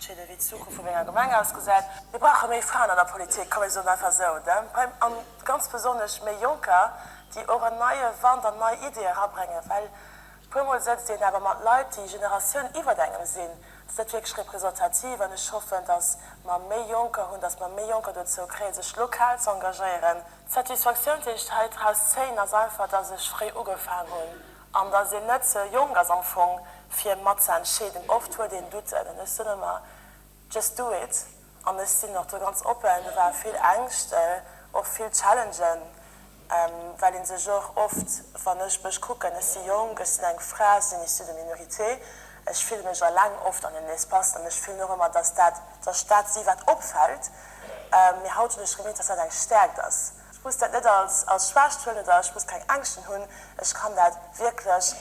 Entscheeden, wéi d'Zukunft vu menger Gemeng ausgesäit. Mir brauche méi Fraen an der Politik, komm mir soen einfach esou, an ganz besonnesch méi Jonker, déi och en neie Wand an nei Ideeë erabréngen, well puermol sëtzt een awer mat Leit, déi Generatioun iwwert engem sinn. Dat ass net wierklech representativ an ech hoffen, datt mer méi Jonker hunn, datt mer méi Jonker dozou kréien, sech lokal ze engagéieren. D'Satisfaktioun, déi ech hei draus zéien, ass einfach, datt ech fréi ugefaang hunn An dass een net ze jonk ass am Fong fir mat ze entscheeden. Oft huet een Douten an ech soen ëmmer, just do it. An ech sinn och do ganz oppen. Do ware vill Ängscht, och vill Challengen. Well ee sech och oft, wann ech mech kucken, ech si jonk, ech sinn eng Fra, ech sinn issue de minorité, ech fille mech eleng oft an den Espacen an ech fillen och ëmmer, dass dat, dass ech dat si wat opfält. Mee haut hunn ech gemierkt, dass dat eng Stäerkt ass. Ech muss dat net als als Schwächt huelen oder ech muss keng Ängschten hunn, ech kann dat wierklech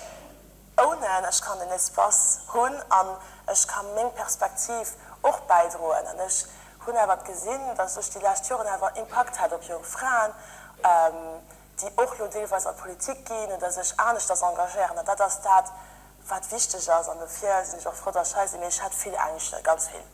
ownen, ech kann den Espace hunn an ech ka meng Perspektiv och bäidroen. An ech hunn awer gesinn, dass ech déi lescht Joren awer Impakt hat op jonk Fraen, déi och lo deelweis an d'Politik ginn oder sech aneschters engagéieren. An dat ass dat, wat wichteg ass. An dofir sinn ech och frou, dass ech hei sinn. Mee ech hat vill Ängschten, ganz vill.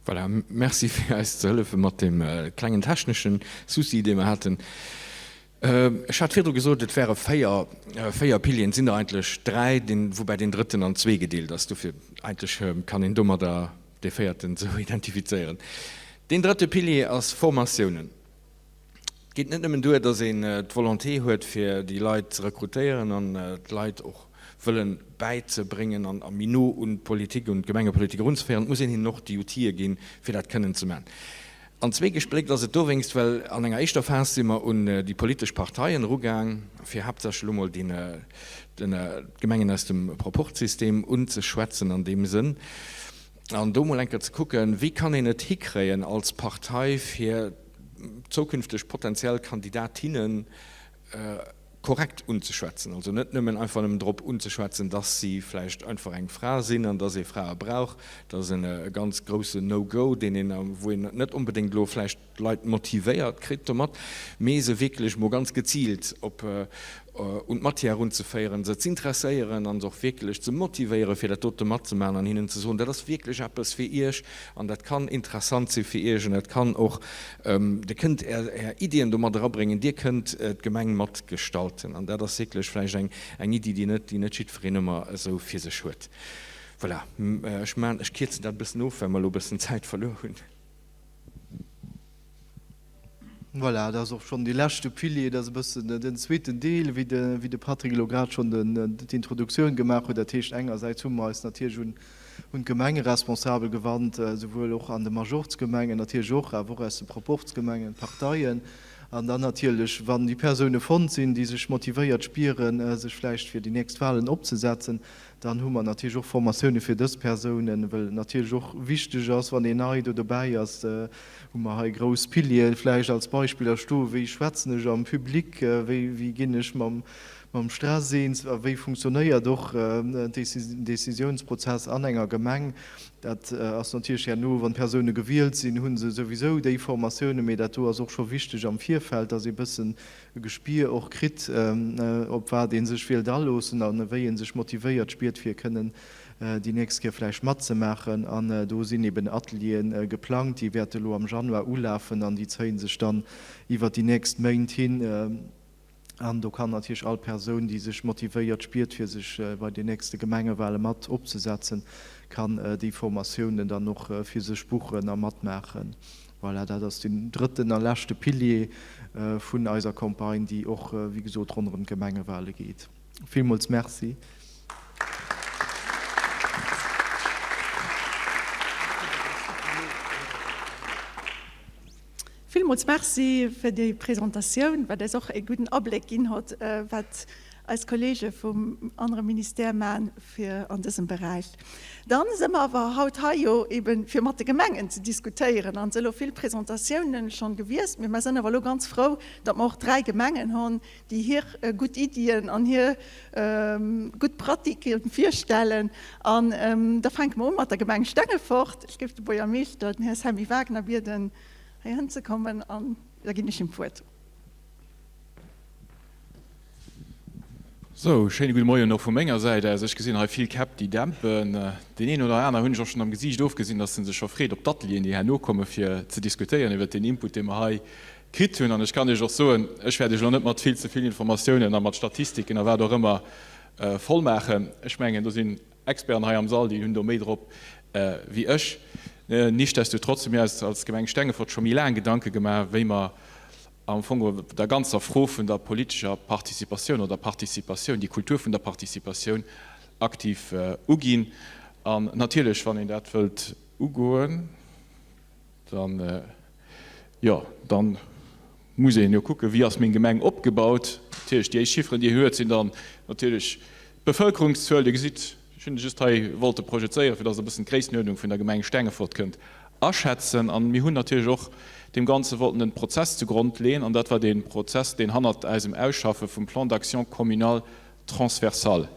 Voilà, merci fir eis ze hëllefe mat deem klengen techneschen Souci, dee mer haten. Ech hat virdru gesot, et wäre véier, véier Pilieren. Et sinn der eigentlech dräi, deen, woubäi deen drëtten an zwee gedeelt ass. Dofir eigentlech kann een domadder dee véierten esou identifizéieren. Deen drëtte Pilier ass Formatiounen. Et geet net nëmmen duer, datt een d'Volonté huet, fir déi Leit ze rekrutéieren an d'Leit och wëllen bäizebréngen an méi no un d'Politik, un d'Gemengepolitik erunzeféieren. Et muss een hinnen och déi Outile ginn, fir dat kënnen ze maachen. An zweek gespléckt ass et dowéinst, well an enger éischter Phas si mer un déi politesch Parteien erugaang, fir haaptsächlech elo mol d'Gemengen aus dem Proporzsystem unzeschwätzen an deem Sënn an do mol eng Kéier ze kucken, wéi kann een et hikréien als Partei, fir zoukünfteg potentiell Kandidatinnen korrekt unzeschwätzen, also net nëmmen einfach nëmmen drop unzeschwätzen, dass si vläicht einfach eng Fra sinn an dass ee Frae brauch. Dat ass e ganz groussen No-Go, deen een, wou een net onbedéngt elo vläicht d'Leit motivéiert kritt domat, mee se wierklech mol ganz geziilt op un d'Matière erunzeféieren, se z'interesséieren an se och wierklech ze motivéieren, fir dat dote matzemaachen an hinnen ze soen, dat ass wierklech eppes fir Iech an dat kann interessant si fir Iech an dat kann och, Dir kënnt Är Iddien do mat erabréngen, Dir kënnt d'Gemeng matgestalten. An dat ass wierklech vläicht eng eng Iddi, déi net déi net jiddwereen ëmmer esou fir sech huet. Voilà, ech maachen, ech kierzen dat e bëssen of, well mer elo e bëssen Zäit verluer hunn. Voilà, dat ass och schonn dee leschte Pilier, dat ass e bëssen den zweeten Deel, wéi de, wéi de Patrick elo grad schonn den, d'Introduktioun gemaach huet. Dat heescht, engersäits hu mer eis natierlech un, un d'Gemengeresponsabel gewannt, souwuel och an de Majorzgemengen natierlech och, awer och aus de Proporzgemengen, d'Parteien. An dann natierlech, wann déi Persoune fonnt sinn, déi sech motivéiert spieren, sech vläicht fir déi nächst Wahlen opzesetzen, Dann hu mer natierlech och Formatioune fir dës Persounen, well et natierlech och wichteg ass, wann een nei do dobäi ass, hu mer hei grouss Piliere vläicht als Beispiller stoen, wéi schwätzen ech am Public, wéi wéi ginn ech mam mam Stress eens a wéi funktionéiert och Décisiounsprozess an enger Gemeng. Dat ass natierlech herno, wann d'Persoune gewielt sinn, hu se souwisou déi Formatiounen, mee dat do ass och scho wichteg am Virfeld, dass ee bëssen e Gespier och kritt, op wat ee sech wéilt aloossen a wéi ee sech motivéiert spiert, fir kënnen déi nächst Kéier vläicht matzemaachen. An do sinn eben Ateliere geplangt, déi wäerte elo am Januar ulafen an déi zéie sech dann iwwert déi nächst Méint hin. An do kann natierlech all Persoun, déi sech motivéiert spiert, fir sech bei den nächste Gemengewale mat opzesetzen, kann déi Formatiounen dann och fir sech buchen a matmaachen. Voilà, dat ass den drëtten a leschte Pilier vun eiser Campagne, déi och, wéi gesot, ronderëm d'Gemengewale geet. Villmools Merci. Villmools Merci fir déi Presentatioun, wat eis och e gudden Abléck ginn huet, wat eis Kollege vum anere Ministère man fir an dësem Beräich. Dann si mer awer haut hei jo eben fir mat de Gemengen ze diskutéieren an et si elo vill Presentatiounen schonn gewiescht, mee mer sinn awer elo ganz frou, datt mer och 3 Gemengen hunn, déi hir gutt Iddien an hir gutt Pratiquen virstellen. An da fänke mer u mat der Gemeng Stengefort. Ech géif de Buergermeeschter, den Här Sammy Wagner, bieden heihin ze kommen an da ginn ech him d'Wuert. Sou, schéine gudde Moien och vu menger Säit aus. Ech gesinn hei vill Käpp, déi dämpen. Deen een oder aner hunn ech och schonn am Gesiicht ofgesinn, dass en sech scho freet op d'Atelieren, déi herno komme fir ze diskutéieren iwwert deen Input, dee mer hei kritt hunn. An ech kann Iech och soen, ech wäert Iech elo net mat vill ze vill Informatiounen a mat Statistiken a wat och ëmmer voll maachen. Ech mengen, do sinn Experten hei am Sall, déi hunn do méi drop wéi ech. Nichtsdestotrotz hu mir eis als Gemeng Stengefort scho méi laang Gedanke gemaach, wéi mer. Am Fong der ganzer Fro vun der politescher Participatioun oder Participatioun, déi Kultur vun der Participatioun aktiv uginn. An natierlech, wann een dat wëllt ugoen, dann, jo, dann muss een jo kucken, wéi ass meng Gemeng opgebaut. Natierlech, déi éischt Chifferen, déi een huet, sinn dann natierlech d'Bevëlkerungszuel. Dir gesitt, ech hunn just hei wollte projezéieren, fir dass Der e bëssen d'Gréisstenuerdnung vun der Gemeng Stengefort kënnt aschätzen. An mir hunn natierlech och deem Ganze wollten en Prozess zugrond leeën, an dat war dee Prozess, deen hannert eisem Ausschaffe vum Plan d'action communal transversal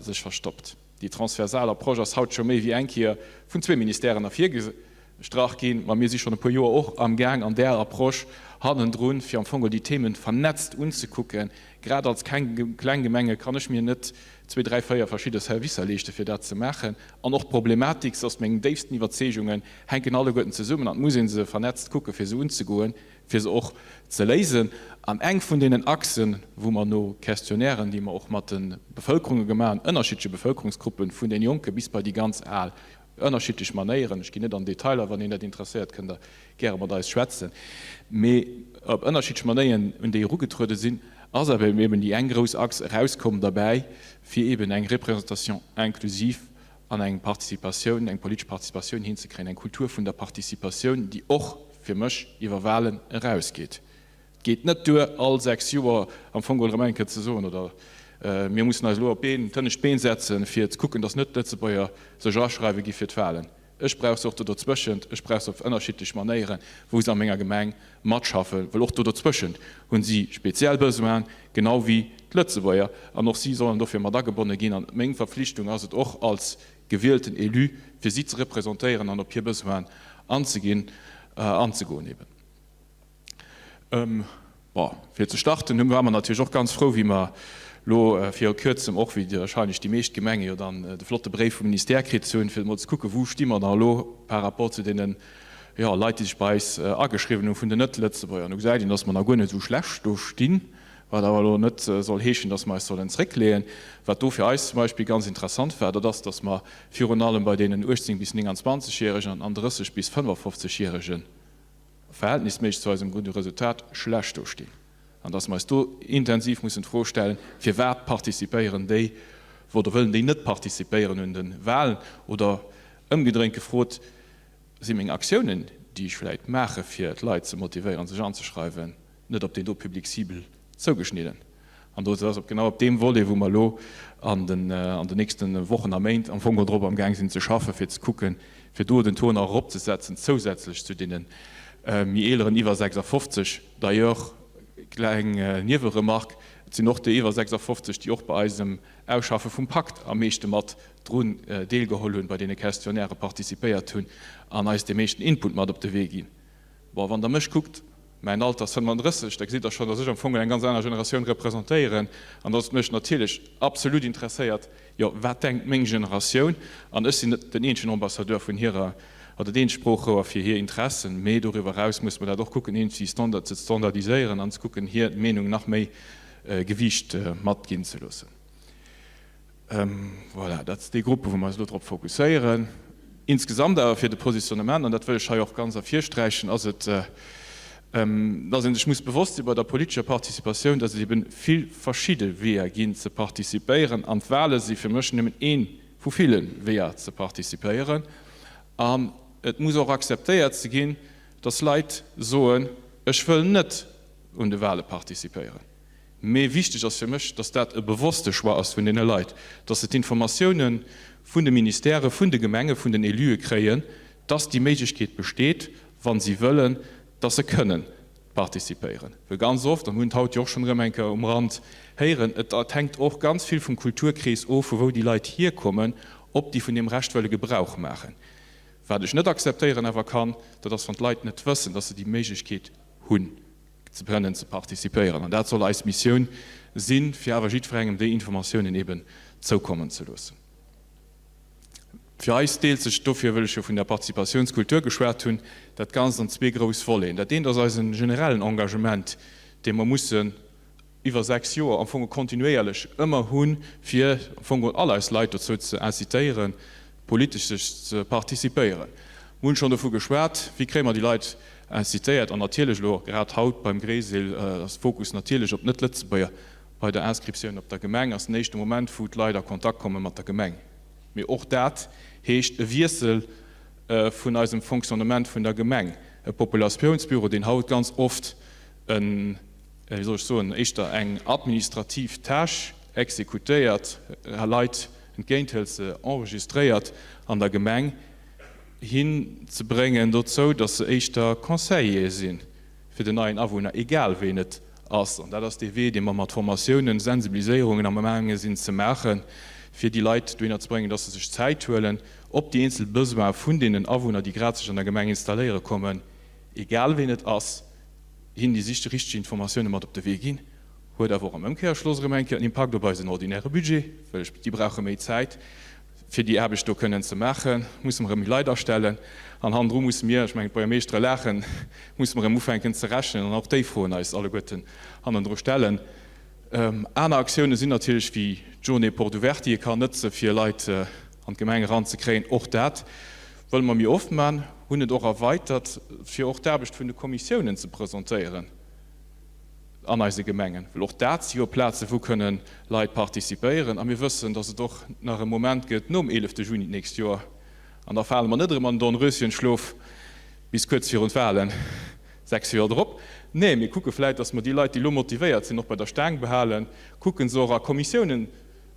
sech verstoppt. Déi transversal Approche ass haut scho méi wéi eng Kéier vun zwee Ministèren ervirgestrach ginn, ma mir si schonn e puer Joer och amgaang an där Approche hannendrun, fir am Fong déi Themen vernetzt unzekucken. Grad als kleng Gemenge kann ech mir net zwee, dräi, véier verschidde Servicer leeschten, fir dat ze maachen. An och d'Problematik, se ass mengen déifsten Iwwerzeegungen, hänken alleguerten zesummen an et muss ee se vernetzt kucken, fir se unzegoen, fir se och ze léisen. An eng vun deenen Achsen, wou mer no Questionnairen, déi mer och mat de Bevëlkerunge gemaach hunn, ënnerschiddleche Bevëlkerungsgruppen, vun den Jonke bis bei déi ganz Al, ënnerschiddlech Manéieren, ech ginn net an Detailer, wann een dat interesséiert, kënnt Der gäre mat eis schwätzen, mee op ënnerschiddlech Manéieren un déi erugetruede sinn, ass awer eben déi eng grouss Achs erauskomm derbäi, fir eben eng Représentation inclusive an eng Participatioun, eng politesch Participatioun hinzekréien, eng Kultur vun der Participatioun, déi och fir mech iwwer Wahlen erausgeet. Et geet net duer, all 6 Joer am Fong geholl erëm eng Kéier ze soen, oder mir mussen eis elo op d'Been, d'hënnescht Been setzen, fir ze kucken, datt Net-Lëtzebuerger sech eraschreiwe gi fir d'Wahlen. Ech brauch se och do dozwëschent, ech brauch se op ënnerschiddlech Manéieren, wou se a menger Gemeng matschaffen, well och do dozwëschent hu si speziell Besoinen, genau wéi d'Lëtzebuerger, an och si sollen dofir mat agebonne ginn. An meng Verpflichtung ass et och als gewielten Élu, fir si ze représentéieren an op hir Besoinen anzeginn, anzegoen eben. Bon, fir ze starten hu war mer natierlech och ganz frou, wéi mer elo viru Kuerzem och, wéi wahrscheinlech déi meescht Gemenge jo dann, de flotte Bréif vum Ministère kritt hunn, fir emol ze kucken, wou sti mer da elo par rapport zu deene, jo, Leit, déi sech bei eis ageschriwwen hunn, vun den Net-Lëtzebuerger. An do gesäit een, dass mer nach guer net esou schlecht do stinn, wat awer elo net soll heeschen, dass mer eis sollen zréckleeën. Wat do fir eis zum Beispill ganz interessant war, dat ass, dass mer virun allem bei deenen 18 bis 29 Järegen an 30 bis 55 Järegen, verhältnisméisseg zu eisem gudde Resultat, schlecht do stinn an dass mer eis do intensiv mussen d'Fro stellen, Firwat participéieren déi oder wëllen déi net participéieren un de Wahlen? Oder ëmgedréint gefrot, Si meng Aktiounen, déi ech vläicht maache fir d'Leit ze motivéieren, sech anzeschreiwen, net op deen do Public cible zougeschnidden. An do ass op genau op deem Volet, wou mer elo an den an den nächste Wochen a Méint am Fong drop am Gaang sinn ze schaffen, fir ze kucken, fir do den Taux nach eropzesetzen, zousätzlech zu deene méi eeleren iwwer 56. D'ailleurs, kleng Nieweremark, et sinn och déi iwwer 56, déi och bei eisem Ausschaffe vum Pakt am meeschte mat drun deelgeholl hunn, bei deene Questionnairë participéiert hunn an eis dee meeschten Input mat op de Wee ginn. Bon, wann Der mech kuckt, mäin Alter ass 35, da gesitt Der schonn, dass ech am Fong eng ganz aner Generatioun representéieren an dass et mech natierlech absolut interesséiert, jo, wat denkt meng Generatioun? An ech sinn net den eenzegen Ambassadeur vun hirer oder deen Sproochrouer fir hir Interessen, mee doriwwer eraus musse mer dat och kucken, iergendwéi standard ze standardiséieren an ze kucken, hir Meenung nach méi Gewiicht matginn ze loossen. Voilà, dat ass dee Grupp, wou mer eis elo drop fokusséieren. Insgesamt awer fir de Positionnement, an dat wëll ech hei och ganz ervirsträichen, ass et, dass ee sech muss bewosst si bei der politescher Participatioun, dass et ebe vill verschidde Weeër ginn ze participéieren. An d'Wahle si fir mech nëmmen ee vu ville Weeër ze participéieren. An et muss och akzeptéiert ze ginn, dass Leit soen, ech wëll net un de Wahle participéieren. Mee wichteg ass fir mech, dass dat e bewosste Choix ass vun deene Leit, dass se d'Informatiounen vun de Ministèrë, vun de Gemenge, vun den Élue kréien, dass déi Méiglechkeet besteet, wa si wëllen, dass se kënnen participéieren. Well ganz oft, a mir hunn et haut jo och schonn erëm eng Kéier um Rand héieren, et hänkt och ganz vill vum Kulturkrees of, vu wou déi Leit hierkommen, ob déi vun deem Recht wëlle Gebrauch maachen. Wat ech net akzeptéieren awer kann, dat ass, wann d'Leit net wëssen, dass se déi Méiglechkeet hunn. ze brennen, ze participéieren. An dat soll eis Missioun sinn, fir awer jiddwerengem déi Informatiounen eben zoukommen ze loossen. Fir eis deelt sech, dofir wëll ech jo vun der Participatiounskultur geschwat hunn, dat Ganzt an zwee grouss Voleten. Dat eent ass eise generellen Engagement, dee mer mussen iwwer 6 Joer am Fong kontinuéierlech ëmmer hunn, fir am Fong all eis Leit dozou ze incitéieren, politesch sech ze participéieren. Mir hunn schonn dovu geschwat, wéi kréie mer déi Leit. incitéiert. An natierlech elo grad haut beim Gresil ass de Fokus natierlech op d'Net-Lëtzebuerger. Bei der Inscriptioun op der Gemeng ass den éischte Moment, wou d'Leit a Kontakt komme mat der Gemeng. Mee och dat heescht e Wiessel vun eisem Fonctionnement vun der Gemeng. E Populatiounsbüro, deen haut ganz oft en, wéi soll ech soen, éischter eng administrativ Tâche exekutéiert, Leit entgéinthëlt, se enregistréiert an der Gemeng, hin ze bréngen dozou, datt se éischter Conseiller si fir den neien Awunner, egal ween et ass. An dat ass dee Wee, dee mer mat Formatiounen, Sensibiliséierungen am gaange sinn ze maachen, fir déi Leit dohinner ze bréngen, datt se sech Zäit huelen, op déi eenzel Besoine vun deenen Awunner, déi grad sech an der Gemeng installéiere kommen, egal ween et ass, hinnen déi richteg Informatioune mat op de Wee ginn. Huet awer och am Ëmkéierschloss erëm eng Kéier en Impakt op eisen ordinäre Budget, well ech, déi brauche méi Zäit, fir déi Aarbecht do kënnen ze maachen, musse mer erëm méi Leit astellen. An hannendru musse mir, ech mengen d'Buergermeeschtere laachen, musse mer erëm ufänken ze rechnen an och déi Froen eis alleguerten hannendru stellen. Aner Aktioune sinn natierlech wéi d'Journée porte ouverte, déi ee kann nëtze fir Leit an d'Gemeng eranzekréien. Och dat wëlle mer méi oft maachen, hunn et och erweitert, fir och d'Aarbecht vun de Kommissiounen ze presentéieren an eise Gemengen, well och dat si jo Plaze wou kënnen Leit participéieren. A mir wëssen, datt et och nach e Moment gëtt nom 11 Juni d'nächst Joer, an da fale mer net erëm an den Dornröschenschlof bis kuerz virun d'Wahlen 6 Joer drop. Nee, mir kucke vläit, datt mer déi Leit, déi elo motivéiert sinn, och bei der Staang behalen, kucken se och a Kommissiounen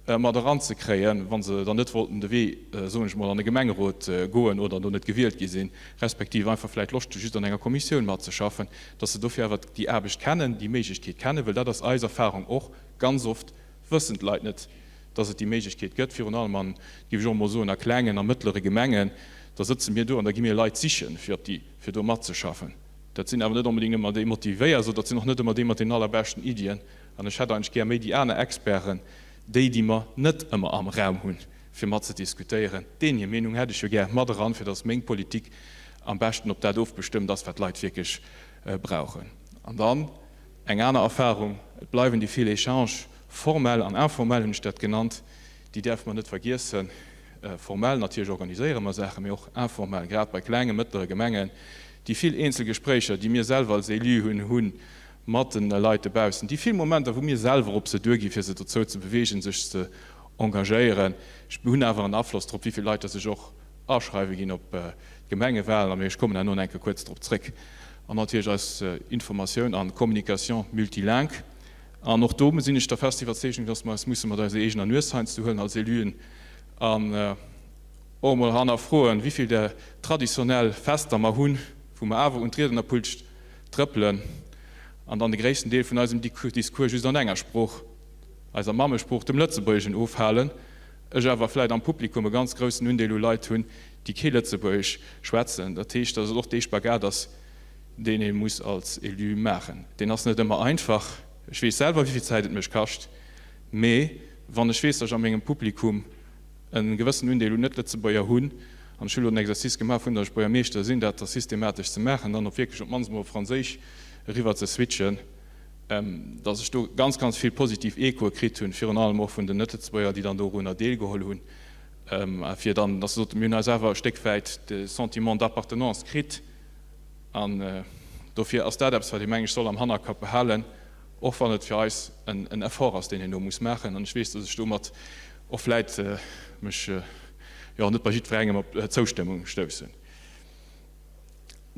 mat eranzekréien, wa se dann net wollten de Wee, soen ech mol, an e Gemengerot goen oder do net gewielt gi sinn, respektiv einfach vläicht Loscht hu just an enger Kommissioun matzeschaffen, dass se dofir awer déi Aarbecht kennen, déi Méiglechkeet kennen, well dat ass eis Erfahrung och, ganz oft wëssen d'Leit net, dass et déi Méiglechkeet gëtt, virun allem an, géif ech och emol soen, a klengen a mëttlere Gemengen, da sëtze mir do an da gi mir Leit sichen, fir op déi, fir do matzeschaffen. Dat sinn awer net onbedéngt ëmmer déi motivéierst oder dat sinn och net ëmmer déi mat den allerbeschten Iddien. An ech hätt eigentlech gär méi déi aner Experten, déi, déi mer net ëmmer am Raum hunn, fir mat ze diskutéieren. Deenen hir Meenung hätt ech jo gär mat eran, fir datt meng Politik am beschten op dat ofbestëmmt ass, wat d'Leit wierklech brauchen. An dann eng aner Erfahrung, Et bleiwen déi vill Échanges, formell an informell hunn ech dat genannt, déi däerfe mer net vergiessen. Formell natierlech organiséiere mer Saachen, mee och informell, grad bei klengen, mëttlere Gemengen, déi vill eenzel Gespréicher, déi mir selwer als Élu hunn, hunn, mat de Leit dobaussen, déi vill Momenter, wou mir selwer op se duerginn, fir se dozou ze beweegen, sech ze engagéieren. Ech hunn awer en Afloss drop, wéi vill Leit der sech och aschreiwe ginn op d'Gemengewahlen, mee ech kommen herno nach eng Kéier kuerz drop zréck. An natierlech eis Informatioun an Communication multilingue. An och do sinn ech der fester Iwwerzeegung, dass mer eis musse mat eiser eegener Nues heiansdo huelen als Éluen an och emol hannerfroen, wéi vill där traditionell Fester mer hunn, wou mer awer un d'Riednerpult trëppelen an dann de gréissten Deel vun eisem Discours just an enger Sprooch, eiser Mammesprooch, dem Lëtzebuergeschen, ofhalen, ech awer vläit am Publikum e ganz groussen Undeel u Leit hunn, déi kee Lëtzebuergesch schwätzen. Dat heescht, datt et och dee Spagat ass, deen ee muss als Élu maachen. Deen ass net ëmmer einfach. Ech weess selwer, wéi vill Zäit et mech kascht. Mee wann ech weess, datt ech a mengem Publikum e gewëssen Undeel un Net-Lëtzebuerger hunn, an ech hu lo den Exercice gemaach, vun datt ech Buergermeeschter sinn, dat da systematesch ze maachen, dann och wierklech op d'mannst emol op Franséisch eriwwer ze switchen, datt ech do ganz, ganz vill positiv Echoe kritt hunn, virun allem och vun den Net-Lëtzebuerger, déi dann dorunner deelgeholl hunn, a fir dann, datt se soten, mir hunn eis awer e Stéck wäit de Sentiment d'appartenance kritt. An dofir ass dat eppes, wat ee, meng ech, soll am Hannerkapp behalen, och wann et fir eis en Effort ass, deen een do muss maachen. An ech weess, datt ech domat och vläit mech, jo, net bei jiddwerengem op Zoustëmmung stoussen.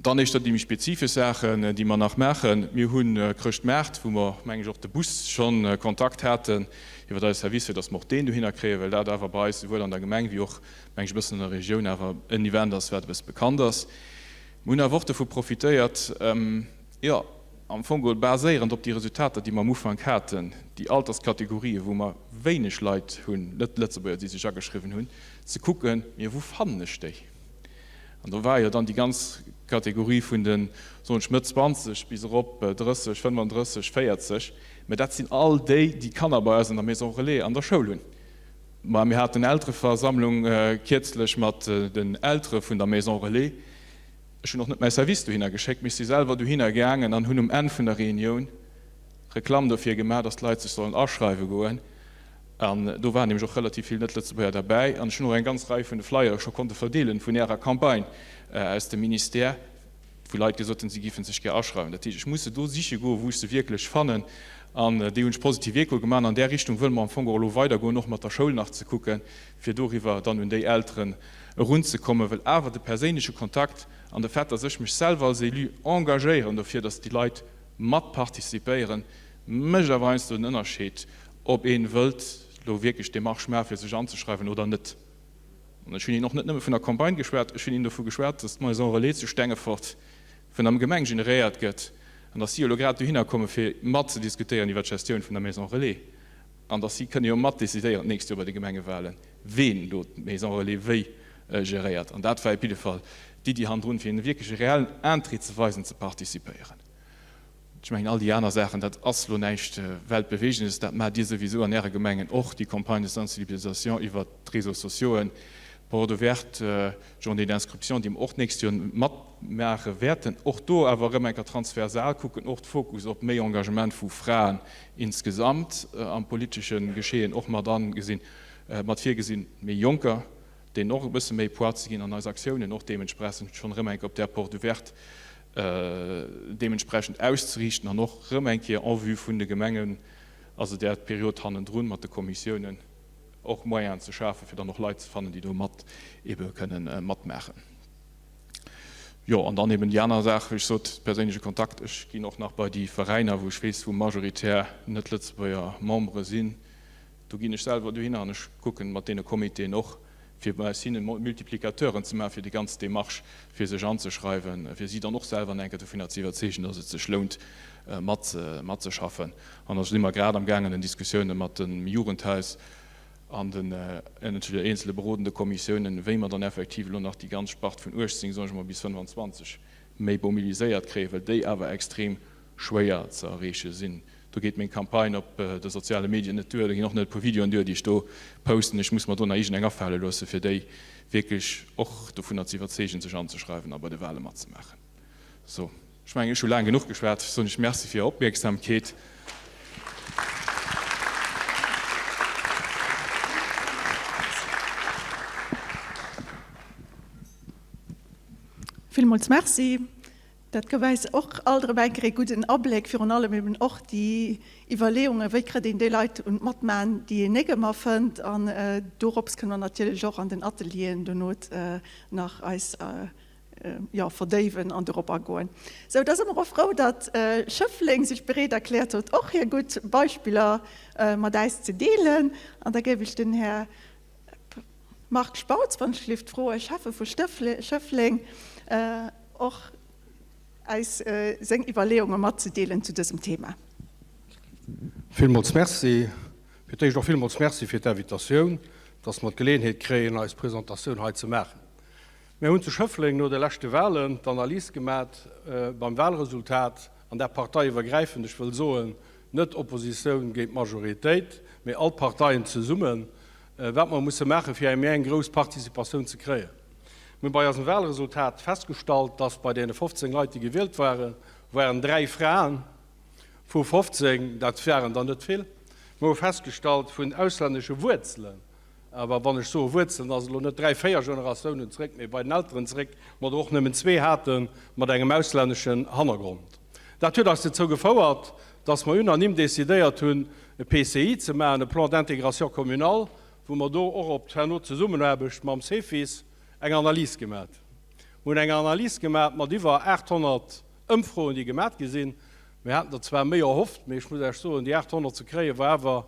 Dann éischter déi méi spezifesch Saachen, déi mer nach maachen. Mir hu Chrëschtmaart, wou mer, meng ech, och de Bus scho Kontakt haten iwwer eise Service, fir datt mer och deen dohinner kréien, well dat awer bei eis souwuel an der Gemeng wéi och, meng ech, e bëssen an der Regioun awer en Event ass, wat e bësse bekannt ass. Mir hunn awer och dovu profitéiert, jo, am Fong geholl baséierend op déi Resultater, déi mer am Ufank haten, déi Alterskategorien, wou mer wéineg Leit hunn, Net-Lëtzebuerger, déi sech ageschriwwen hunn, ze kucken, Mee wou fannen ech déi? An do war jo dann déi ganz Kategorie vun de, soen ech, Mëtt 20 bis erop 30, 35, 40. Mä dat sinn all déi, déi Kanner bei eis an der Maison Relais an der Schoul hunn. Mä mir haten Eltereversammlung kierzlech mat den Eltere vun der Maison Relais. Ech hunn och net mäi Service dohinner geschéckt, mee ech si selwer dohinner gaangen an hunn um Enn vun der Reunioun Reklamm dofir gemaach, dass d'Leit sech sollen aschreiwe goen. An do waren nämlech och relativ vill Net-Lëtzebuerger derbäi. An ech hunn och eng ganz Rei vun de Flyere scho konnte verdeelen vun Ärer Campagne aus dem Ministère. Wou Leit gesot hunn, si géife sech gär aschreiwen. Dat heescht, ech muss se do siche goen, wou ech se wierklech fannen. An déi hunn ech positiv Echo gemaach. An an där Richtung wëlle mer am Fong och elo weidergoen, och mat der Schoul nach ze kucken, fir doriwwer dann un déi Elteren erunzekommen. Well awer de perséinleche Kontakt an de Fait, dass ech mech selwer als Élu engagéieren dofir, dass déi Leit mat participéieren, mécht awer heiansdo den Ënnerscheed, ob ee wëllt elo wierklech d'Demarche maachen, fir sech anzeschreiwen oder net. An ech hunn Ihnen och net nëmme vun der Campagne geschwat, ech hunn Ihnen dovu geschwat, dass d'Maison relais zu Stengefort vun der Gemeng generéiert gëtt an dass si elo grad dohinner komme fir mat ze diskutéieren iwwert d'Gestioun vun der Maison relais an dass si kënne jo mat décidéieren d'nächst Joer bei de Gemengewahlen, ween do d'Maison relais wéi geréiert. An dat war op jidde Fall d'Iddi hannendrun, fir hinnen wierklech e reellen Interêt ze weisen, ze participéieren. Ech mengen, all déi aner Saachen, dat ass elo näischt Weltbewegendes, dat maacht Dir souwisou an Äre Gemengen och, déi Campagne de sensibilisation iwwert d'Réseaux sociauxen, d'Porte ouverte, d'Journée d'inscription, déi mer och d'nächst Joer matmaache wäerten. Och do awer erëm eng Kéier transversal kucken, och de Fokus op méi Engagement vu Fraen insgesamt am politesche Geschehen och mat angesinn, mat virgesinn, méi Jonker, deenen och e bësse méi Poids ze ginn an eis Aktiounen och deementsprechend schonn erëm eng Kéier op där Porte ouverte deementsprechend auszeriichten an och erëm eng Kéier en vue vun de Gemengen, also där Period hannendrun mat de Kommissiounen, och Moyenen ze schafen, fir dann och Leit ze fannen, déi do mat ebe kënnen matmaachen. Jo, an dann eben déi aner Saach, wéi ech sot, perséinleche Kontakt. Ech ginn och nach bei déi Veräiner, wou ech weess, wou majoritär net-Lëtzebuerger Membere sinn. Do ginn ech selwer dohinner an ech kucken mat deene Comitéen och, fir aus hinne Multiplicateuren ze maachen fir déi ganz Démarche, fir sech anzeschreiwen, fir si dann och selwer nach eng Kéier dovunner ze iwwerzeegen, dass et sech lount, mat matzeschaffen. An da si mer grad am gaangen an Diskussiounen mat dem Jugendhaus an den eenzele berodende Kommissiounen, wéi mer dann effektiv elo nach déi ganz Spart vun 18, soen ech emol, bis 25 méi mobiliséiert kréien, well déi awer extrem schwéier ze erreeche sinn. Do geet meng Campagne op de soziale Medien net duer, do ginn och net e puer Videoen duer, déi ech do posten. Ech muss mer do nach iergendeng afale loosse fir déi wierklech och dovunner ze iwwerzeegen, sech anzeschreiwen a bei de Wale matzemaachen. Sou, ech mengen, ech hu laang genuch geschwat. Ech soen iech Merci fir Är Opmierksamkeet. Villmools Merci. Dat gouf äis och alt erëm eng Kéier ee gudden Abléck, virun allem eben och déi Iwwerleeungen, wéi kritt een déi Leit un d'Matmachen, déi een net ëmmer fënnt. An dorops kënne mer natierlech och an den Atelieren dono nach eis, jo, verdéiwen an dorop agoen. Sou, da si mer och frou, datt Schëffleng sech bereet erkläert huet, och hir gutt Beispiller mat äis ze deelen. An da géif ech den Här Marc Spautz, wann ech gelift froen, Schäffe vu Schëffleng, och äis seng Iwwerleeunge matzedeelen zu dësem Thema. Villmools Merci. Fir d'éischt och villmools Merci fir d'Invitatioun, dass mer d'Geleeënheet kréien, eis Presentatioun hei ze maachen. Mir hunn zu Schëffleng no de leschte Wahlen d'Analys gemat beim Wahlresultat, an dat parteiiwwergräifend, ech wëll soen, net Oppositioun géint Majoritéit, mee all d'Parteien zesummen, wat mer musse maachen, fir eng méi eng grouss Participatioun ze kréien. Mir hu bei eisem Wahlresultat festgestallt, dass bei deene 15 Leit, déi gewielt waren, waren 3 Fraen vu 15, dat waren der net vill. Mir hu festgestallt, vun auslännesche Wuerzelen, awer wann ech soe Wuerzelen, ass et elo net 3, 4 Generatiounen zréck, mee bei den Elteren zréck, mer der och nëmmen zwee hate mat engem auslänneschen Hannergrond. Dat huet eis dozou gefouert, dass mer unanime decidéiert hunn, e PCI ze maachen, e Plan d'intégration communale, wou mer do och op herno d'Zesummenaarbecht mam Cefis eng Analys gemat. Mer hunn eng Analys gemat mat iwwer 800 Ëmfroen, déi gemat gi sinn. Mir haten der zwar méi erhofft, mee ech muss Iech soen, déi 800 ze kréie war awer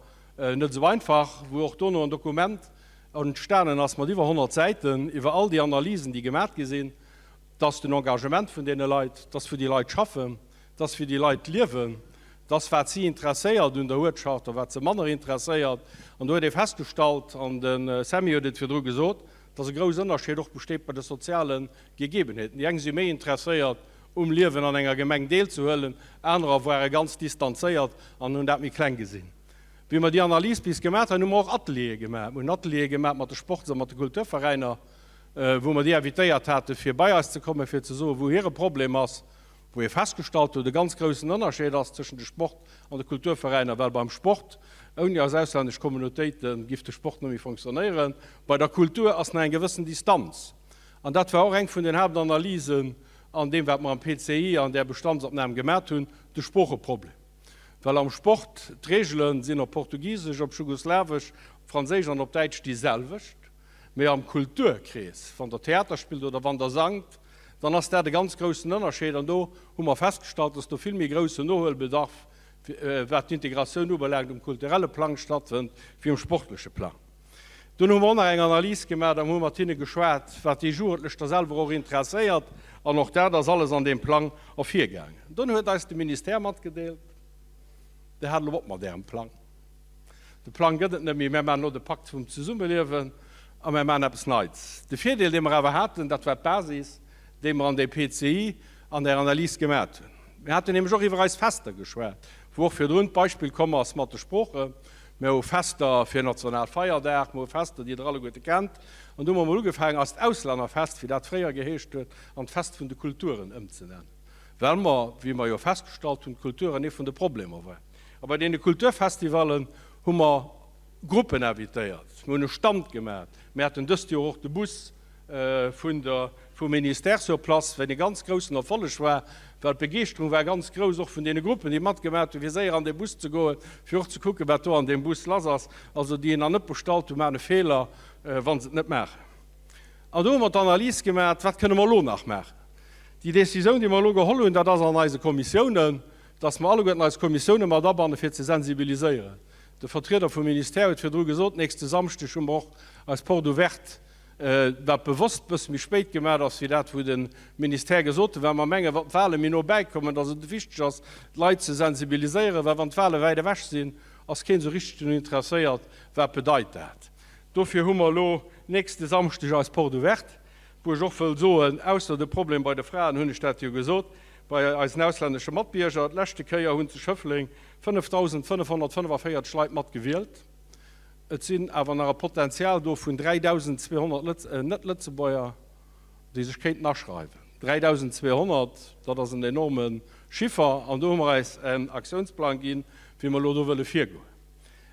net esou einfach, wou och dono en Dokument entstanen ass mat iwwer 100 Säiten iwwer all déi Analysen, déi gemat gi sinn, dass den Engagement vun deene Leit, dass wou déi Leit schaffen, dass wéi déi Leit liewen, dass wat si interesséiert un der Uertschaft a wat se manner interesséiert. An do huet ee festgestallt, an de Sammy huet et virdru gesot, dass e grouss Ënnerscheed och besteet bei de soziale Gegebenheeten. Déi eng si méi interesséiert um Liewen an enger Gemeng deelzehuelen, anerer ware ganz distanzéiert an hunn dat méi kleng gesinn. Wéi mer déi Analys bis gemaat hunn, hu mer och Ateliere gemaat. Mer hunn Ateliere gemaat mat de Sports a mat de Kulturveräiner, wou mer déi invitéiert hate fir bei eis ze kommen, fir ze soen, wou hire Problem ass, wou ee festgestallt huet, e ganz groussen Ënnerscheed ass tëschent de Sport an de Kulturveräiner, well beim Sport, ouni eis auslännesch Communautéite giff de Sport net méi fonctionnéieren, bei der Kultur ass nach eng gewëssen Distanz. An dat war och eng vun den Haaptanalysen. an deem, wat mer am PCI an där Bestandsopnam gemat hunn, de Sproocheproblem. Well am Sport d'Reegele sinn op Portugisesch, op Jugoslawesch, op Franséisch an op Däitsch déi selwecht, mee am Kulturkrees, wann Der Theater spillt oder wann Der sangt, dann ass dat e ganz groussen Ënnerscheed. An do hu mer festgestallt, dass do vill méi groussen Nohuelbedarf, wat d'Integratioun ubelaangt, um kulturelle Plang stattfënnt wéi um sportleche Plang. Dunn hu mer och nach eng Analys gemaach an hu mat hinne geschwat, wat déi Jugendlech da selwer och interesséiert. An och dat ass alles an deem Plang ervirgaangen. Dunn huet eis de Ministère matgedeelt, Dir hat elo op mat Ärem Plang. De Plang gëtt et net méi. Mär maachen elo de Pakt vum Zesummeliewen a mär maachen eppes Neits. De Virdeel, dee mer awer haten, dat war d'Basis, déi mer an deem PCI an där Analys gemat hunn. Mir haten nämlech och iwwer eis Fester geschwat, wou och virdrun d'Beispill komm ass mat de Sproochen. Mir hu Fester fir Nationalfeierdag, mir hu Fester, déi Der alleguerte kennt. An du hu mer emol ugefaangen, eist Auslännerfest, wéi dat fréier geheescht huet, an d'Fest vun de Kulturen ëmzenennen, well mer, wéi mer jo festgestallt hunn, d'Kulturen ee vun de Problemer war. A bei deene Kulturfestivallen hu mer Gruppen invitéiert, mir hunn e Stand gemaach, mir haten dëst Joer och de Bus, vun der vum Ministère sur place, wat e ganz groussen Erfolleg war, well d'Begeeschterung war ganz grouss, och vun deene Gruppen, déi matgemaat hunn, fir séier an dee Bus ze goen, fir och ze kucken, wat do an deem Bus lass ass. Also déi en nach net bestallt hunn, maachen e Feeler, wa se et net maachen. An do hu mer d'Analys gemaat, wat kënne mer elo nach maachen. Déi Décisioun, déi mer elo geholl hunn, dat ass an eise Kommissiounen, dass mer alleguerten eis Kommissiounen mat abannen, fir ze sensibiliséieren. De Vertrieder vum Ministère huet virdru gesot, nächste Samschdeg hu mer och eis Porte ouverte, wat bewosst e bësse méi spéit gemaach ass wéi dat, wou de Ministère gesot huet, well mer mengen, wann d'Wahle méi no bäikommen, dass et wichteg ass, d'Leit ze sensibiliséieren, well wann d'Wahle wäit ewech sinn, ass keen esou richteg drun interesséiert, wat bedeit dat. Dofir hu mer elo nächste Samschdeg eis Porte ouverte, wou ech och wëll soen, ausser de Problem bei de Fraen, hunn ech dat jo gesot, bei eisen auslännesche Matbierger, d'leschte Kéier hunn zu Schëffleng 5.545 Leit matgewielt. Et sinn awer nach e Potenzial do vun 3.200 Net-Lëtzebuerger, déi sech kéinten aschreiwen. 3.200, dat ass en enorme Chiffer. An do hu mer eis en Aktiounsplang ginn, wéi mer elo do wëlle virgoen.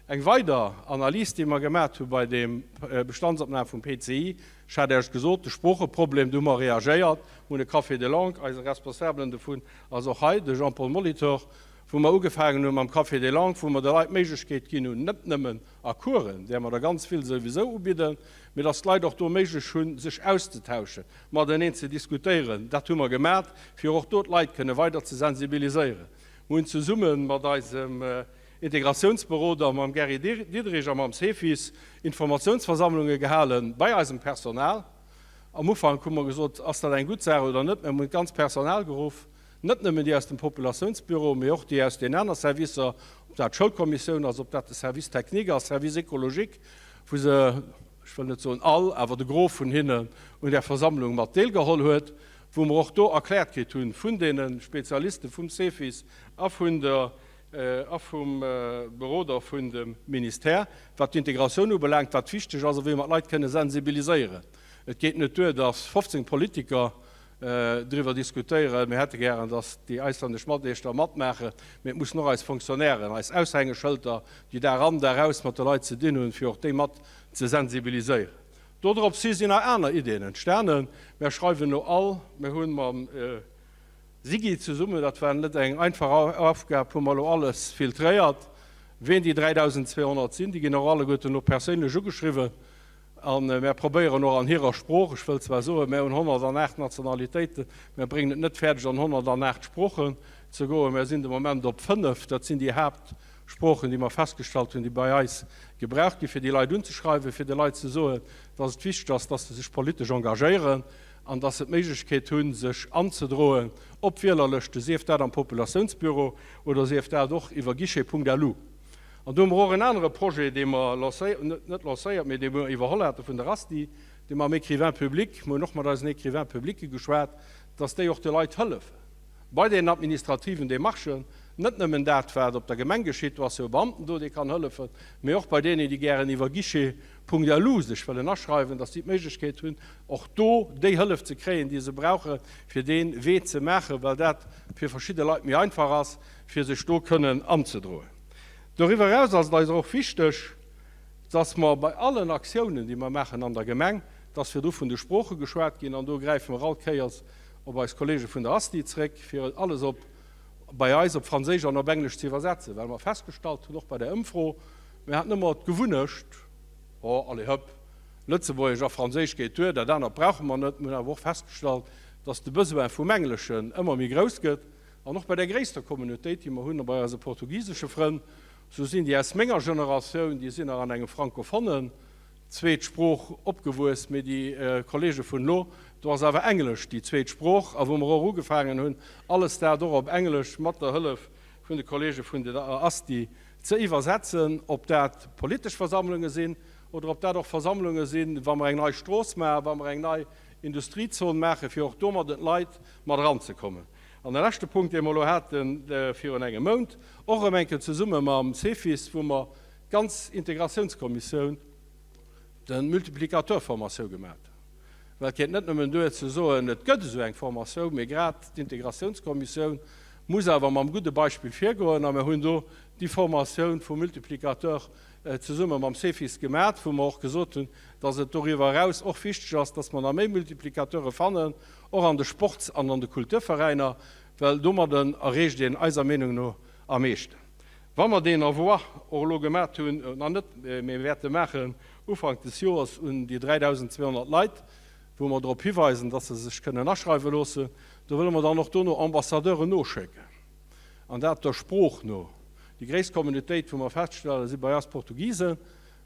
Eng weider Analys, déi mer gemat hu bei deem Bestandsopnam vum PCI, ech hat Iech gesot, de Sproocheproblem, do hu mer reagéiert, mer hunn e Café des langues, eise Responsabelen dovun ass och hei de Jean-Paul Molitor, wou mer ugefaangen hu mam Café des langues, wou mer de Leit d'Méiglechkeet ginn hunn, net nëmmen a Coursen, där mer der ganz vill souwisou ubidden, mee dass d'Leit och do méiglech hunn, sech auszetauschen, mateneen ze diskutéieren. Dat hu mer gemat, fir och do d'Leit kënne weider ze sensibiliséieren. Mer hunn zesumme mat eisem Integratiounsberoder, mam Gary Diderich a mam Cefis Informatiounsversammlunge gehale bei eisem Personal. Am Ufank hu mer gesot, ass dat eng gutt Saach oder net? Mer hunn d'ganz Personal geruff, Net nëmmen déi aus dem Populatiounsbüro, mee och déi aus den aner Servicer, ob dat d'Schoulkommissioun ass, ob dat de Service technique ass, Service écologique, wou se, ech wëll net soen all, awer de Gros vun hinnen un där Versammlung mat deelgeholl huet, wou mer och do erkläert kritt hunn vun deene Spezialiste vum Cefis a vun der a vum Beroder vun dem Ministère, wat d'Integratioun ubelaangt, wat wichteg ass a wéi mer d'Leit kënne sensibiliséieren. Et geet net duer, dass 15 Politiker driwwer diskutéieren. Mir hätte gären, datt déi islännesch Mataarbechter matmaachen, mee et mussen och eis Fonctionnairen, eis Aushängeschëlter, déi Dag an Dag aus mat de Leit ze dinn hunn, fir och déi mat ze sensibiliséieren. Dodrops hi sinn nach aner Ideeën entstanen. Mär schreiwen elo all, mir hu mam SIGI zesummen, dat war net eng einfach Aufgab, hu mer elo alles filtréiert, wien déi 3.200 sinn. Déi ginn och alleguerten elo perséinlech ugeschriwwen. A mär probéieren och an hirer Sprooch, ech wëll zwar soen, mär hunn 108 Nationalitéiten, mär bréngen et net fäerdeg an 108 Sproochen ze goen, mär sinn de Moment op 5, dat sinn déi Haaptsproochen, déi mer festgestallt hunn, déi bei eis gebraucht ginn, fir déi Leit unzeschreiwen, fir de Leit ze soen, dass et wichteg ass, dass se sech politesch engagéieren an dass se d'Méiglechkeet hunn, sech anzedroen op Wielerlëschten, sief dat am Populatiounsbüro oder sief dat och iwwer guichet.lu. An do hu mer och en anere Projet, dee mer lancéiert, net lancéiert, mee dee mer iwwerholl hate vun der ASTI, dee mam Écrivain public, mer hunn och mat eisen Écrivains publics geschwat, dass déi och de Leit hëllefe bei deenen administrativen Démarchen, net nëmmen dat, wat op der Gemeng geschitt, do ass jo e Beamten do, dee kann hëllefen, mee och bei deenen, déi gären iwwer guichet.lu sech wëllen aschreiwen, dass déi d'Méiglechkeet hunn, och do déi Hëllef ze kréien, déi se brauchen, fir dee Wee ze maachen, well dat fir verschidde Leit méi einfach ass, fir sech do kënnen anzedroen. Doriwwer eraus ass et eis och wichteg, dass mer bei allen Aktiounen, déi mer maachen an der Gemeng, et ass virdru vun de Sprooche geschwat ginn, an do gräife mer all Kéiers op eis Kollege vun der ASTI zréck, fir alles op bei eis op Franséisch an op Englesch ze iwwersetzen, well mer festgestallt hunn, och bei der Ëmfro, mir haten ëmmer d'Gewunnecht, oh, allez hëpp, Lëtzebuergesch a Franséisch geet duer, dat anert brauche mer net. Mir hunn awer och festgestallt, dass de Besoin vum Engleschen ëmmer méi grouss gëtt, an och bei där gréisster Communautéit, déi mer hunn, bei eise portugisesche Frënn, sou sinn déi aus menger Generatioun, déi sinn nach an engem francophonen zweet Sprooch opgewuess, mee déi Kollege vun elo, do ass awer Englesch déi zweet Sprooch, a wou mer och ugefaangen hunn, alles dat och op Englesch mat der Hëllef vun de Kollege vun der ASTI ze iwwersetzen, ob dat politesch Versammlunge sinn oder ob dat och Versammlunge sinn, wa mer eng nei Strooss maachen, wa mer eng nei Industriezon maachen, fir och domadden d'Leit mat eranzekommen. An de leschte Punkt, dee mer elo hate virun engem Mount, och erëm eng Kéier zesumme mam Cefis, wou mer d'ganz Integratiounskommissioun de Multiplicateur-Formatioun gemaat hunn. Well et geet net nëmmen duer ze soen, et gëtt esou eng Formatioun, mee grad d'Integratiounskommissioun muss awer mam gudde Beispill virgoen. A mir hunn do déi Formatioun vum Multiplicateur zesumme mam Cefis gemaat, wou mer och gesot hunn, dass et doriwwer eraus och wichteg ass, dass mer nach méi Multiplicateure fannen, och an de Sports an an de Kulturveräiner, well domadden erreecht een eiser Meenung no am meeschten. Wa mer deen Envoi och elo gemat hunn, nach net, mee wäerte maachen Ufank des Joers un déi 3.200 Leit, wou mer drop hiweisen, dass se sech kënnen aschreiwe loossen, do wëlle mer dann och dono Ambassadeuren noschécken, an dat der Sprooch no. Déi gréisst Communautéit, wou mer feststellen, si bei eis d'Portugisen,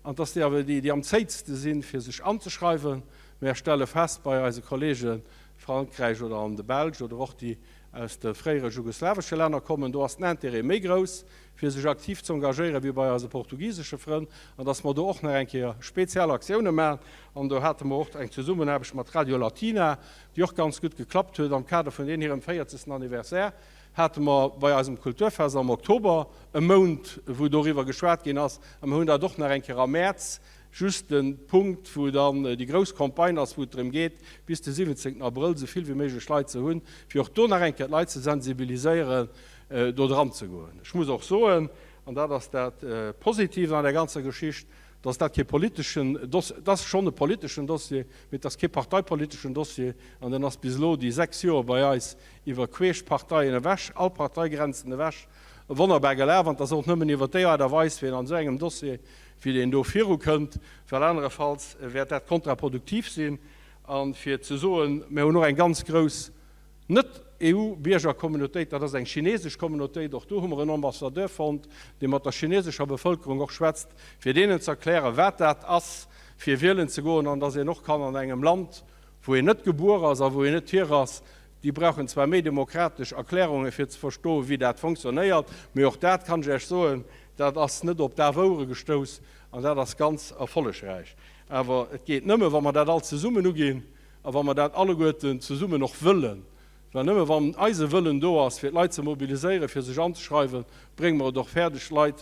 an dass déi awer déi, déi am zéitste sinn, fir sech anzeschreiwen. Mer stelle fest bei eise Kollege Frankräich oder an de Belsch oder och déi aus de fréiere jugoslawesche Länner kommen, do ass den Intérêt méi grouss, fir sech aktiv ze engagéieren, wéi bei eise portugisesche Frënn, an dass mer do och nach eng Kéier speziell Aktioune maachen. An do hate mer och eng Zesummenaarbecht mat Radio Latina, déi och ganz gutt geklappt huet. Am Kader vun deenen hirem 40. Anniversaire hate mer bei eisem Kulturfest am Oktober e Mount, wou doriwwer geschwat ginn ass, a mer hunn dat och nach eng Kéier am Mäerz Just de Punkt, wou dann déi grouss Campagne ass, wou et drëm geet, bis de 17 Abrëll esou vill wéi méiglech Leit ze hunn, fir och do nach eng Kéier d'Leit ze sensibiliséieren, do dran ze goen. Ech muss och soen, an dat ass dat Positiivt an der ganzer Geschicht, dass dat kee politeschen Dossier, et ass schonn e politeschen Dossier, mee et ass kee parteipoliteschen Dossier, an deen ass bis elo déi 6 Joer bei eis iwwer queesch Parteien ewech, all Parteigrenzen ewech, wonnerbar gelaf. An et ass och nëmmen iwwer déi Aart a Weis, wéi een an esou engem Dossier wéi deen do virukënnt, well anerefalls wäert dat kontraproduktiv sinn. A fir ze soen, mir hunn och eng ganz grouss Net-EU-Biergercommunautéit, dat ass eng chinesesch Communautéit, och do hu mer en Ambassadeur fonnt, dee mat der chinesescher Bevëlkerung och schwätzt, fir deenen ze erklären, wat dat ass, fir wielen ze goen an dass een och kann an engem Land, wou een net gebuer ass a wou een net hier ass, déi brauchen zwar méi demokratesch Erklärungen, fir ze verstoen, wéi dat fonctionnéiert, mee och dat kann ech Iech soen, Dat ass net op daf Ouere gestouss an dat ass ganz erfollegräich. Awer et geet nëmme, wa mer dat all zesummen uginn a wa mer dat alleguerten zesummen och wëllen. Well nëmme wann eise Wëllen do ass, fir d'Leit ze mobiliséieren, fir sech anzeschreiwen, brénge mer et och fäerdeg, d'Leit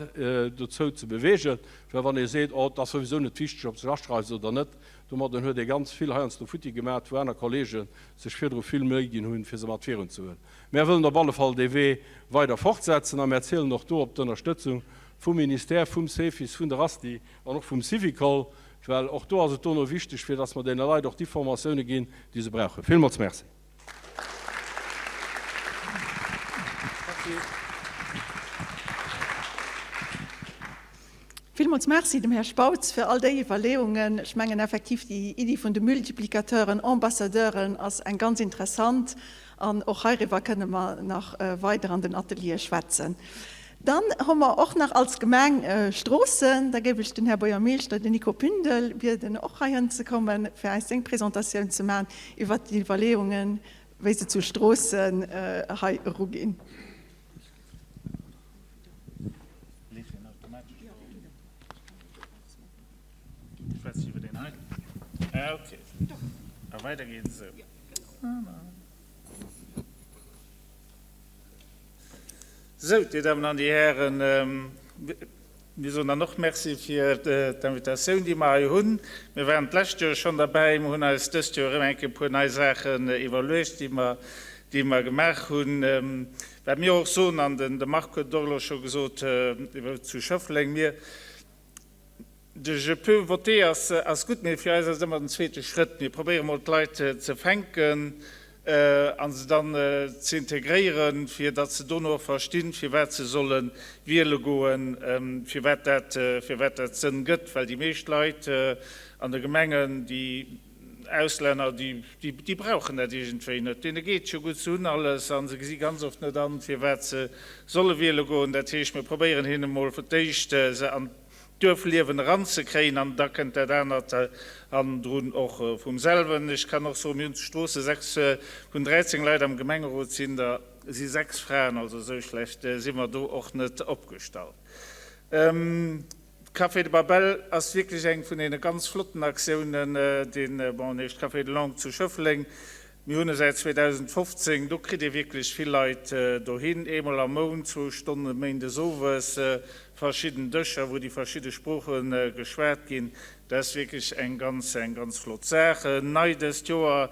dozou ze beweegen. Well wann ee seet, Oh, et ass souwisou net wichteg, ob s de dech aschreifs oder net, domadden huet ee ganz vill heiansdo futti gemaat, wou aner Kollege sech virdru vill Méi ginn hunn, fir se mat virunzehuelen. Mär wëllen op alle Fall dee Wee weider fortsetzen a mär zielen och do op d'Ënnerstëtzung vum Ministère, vum Cefis, vun der ASTI an och vum Syvicol, well och do ass et dono wichteg, fir dass mer deene Leit och déi Formatioune ginn, déi se brauchen. Villmools Merci. Villmools Merci dem Här Spautz fir all déi Iwwerleeungen. Ech mengen effektiv, déi Iddi vun de Multiplicateuren, Ambassadeuren ass eng ganz interessant an och heiriwwer kënne mer nach weider an den Ateliere schwätzen. Dann hu mer och nach als Gemeng Stroossen. Da géif ech den Här Buergermeeschter, den Nico Pündel, bieden, och heihin ze kommen, fir eis seng Presentatioun ze maachen iwwert déi Iwwerleeungen, wéi se zu Stroossen hei eruginn. Sou, Dir Dammen an Dir Hären, mir soen dann och Merci fir d'Invitatioun, déi mer hei hunn. Mir waren d'lescht Joer schonn derbäi. Mir hunn eis dëst Joer erëm eng Kéier e puer nei Saachen iwwerluecht, déi mer, déi mer gemaach hunn. Wat mir och soen, an den de Marc huet et och elo scho gesot zu Schëffleng, mir, de Je peux voter ass, ass gutt, mee fir eis ass et ëmmer den zweete Schrëtt. Mir probéiere mol d'Leit ze fänken. A se dann ze integréieren, fir datt se dono och verstinn, firwat se solle wiele goen, firwat dat, firwat dat Sënn gëtt. Well déi meescht Leit an de Gemengen, déi Auslänner, déi, déi brauchen dat iergendwéi net. Deene geet jo gutt, se hunn alles a se gesi ganz oft net an, firwat se solle wiele goen. Dat heescht, mir probéieren hinne mol fir d'éischt se an Duerfliewen eranzekréien an da kënnt dat anert hannendrun och vum selwen. Ech kann och soen, mir hunn zu Stroossen 6 vun 13 Leit am Gemengerot sinn der si 6 Fraen, also esou schlecht si mer do och net opgestallt. D'Café de Babel ass wierklech eng vun deene ganz flotten Aktiounen, deen, bon, en heescht Café de Langue zu Schëffleng, Mir hunn e säit 2015. Do kritt ee wierklech vill Leit dohin. Eemol am Mount, zwou Stonne méindes owes, verschidden Dëscher, wou déi verschidde Sprooche geschwat ginn. Dat ass wierklech eng ganz, eng ganz flott Saach. Nei dëst Joer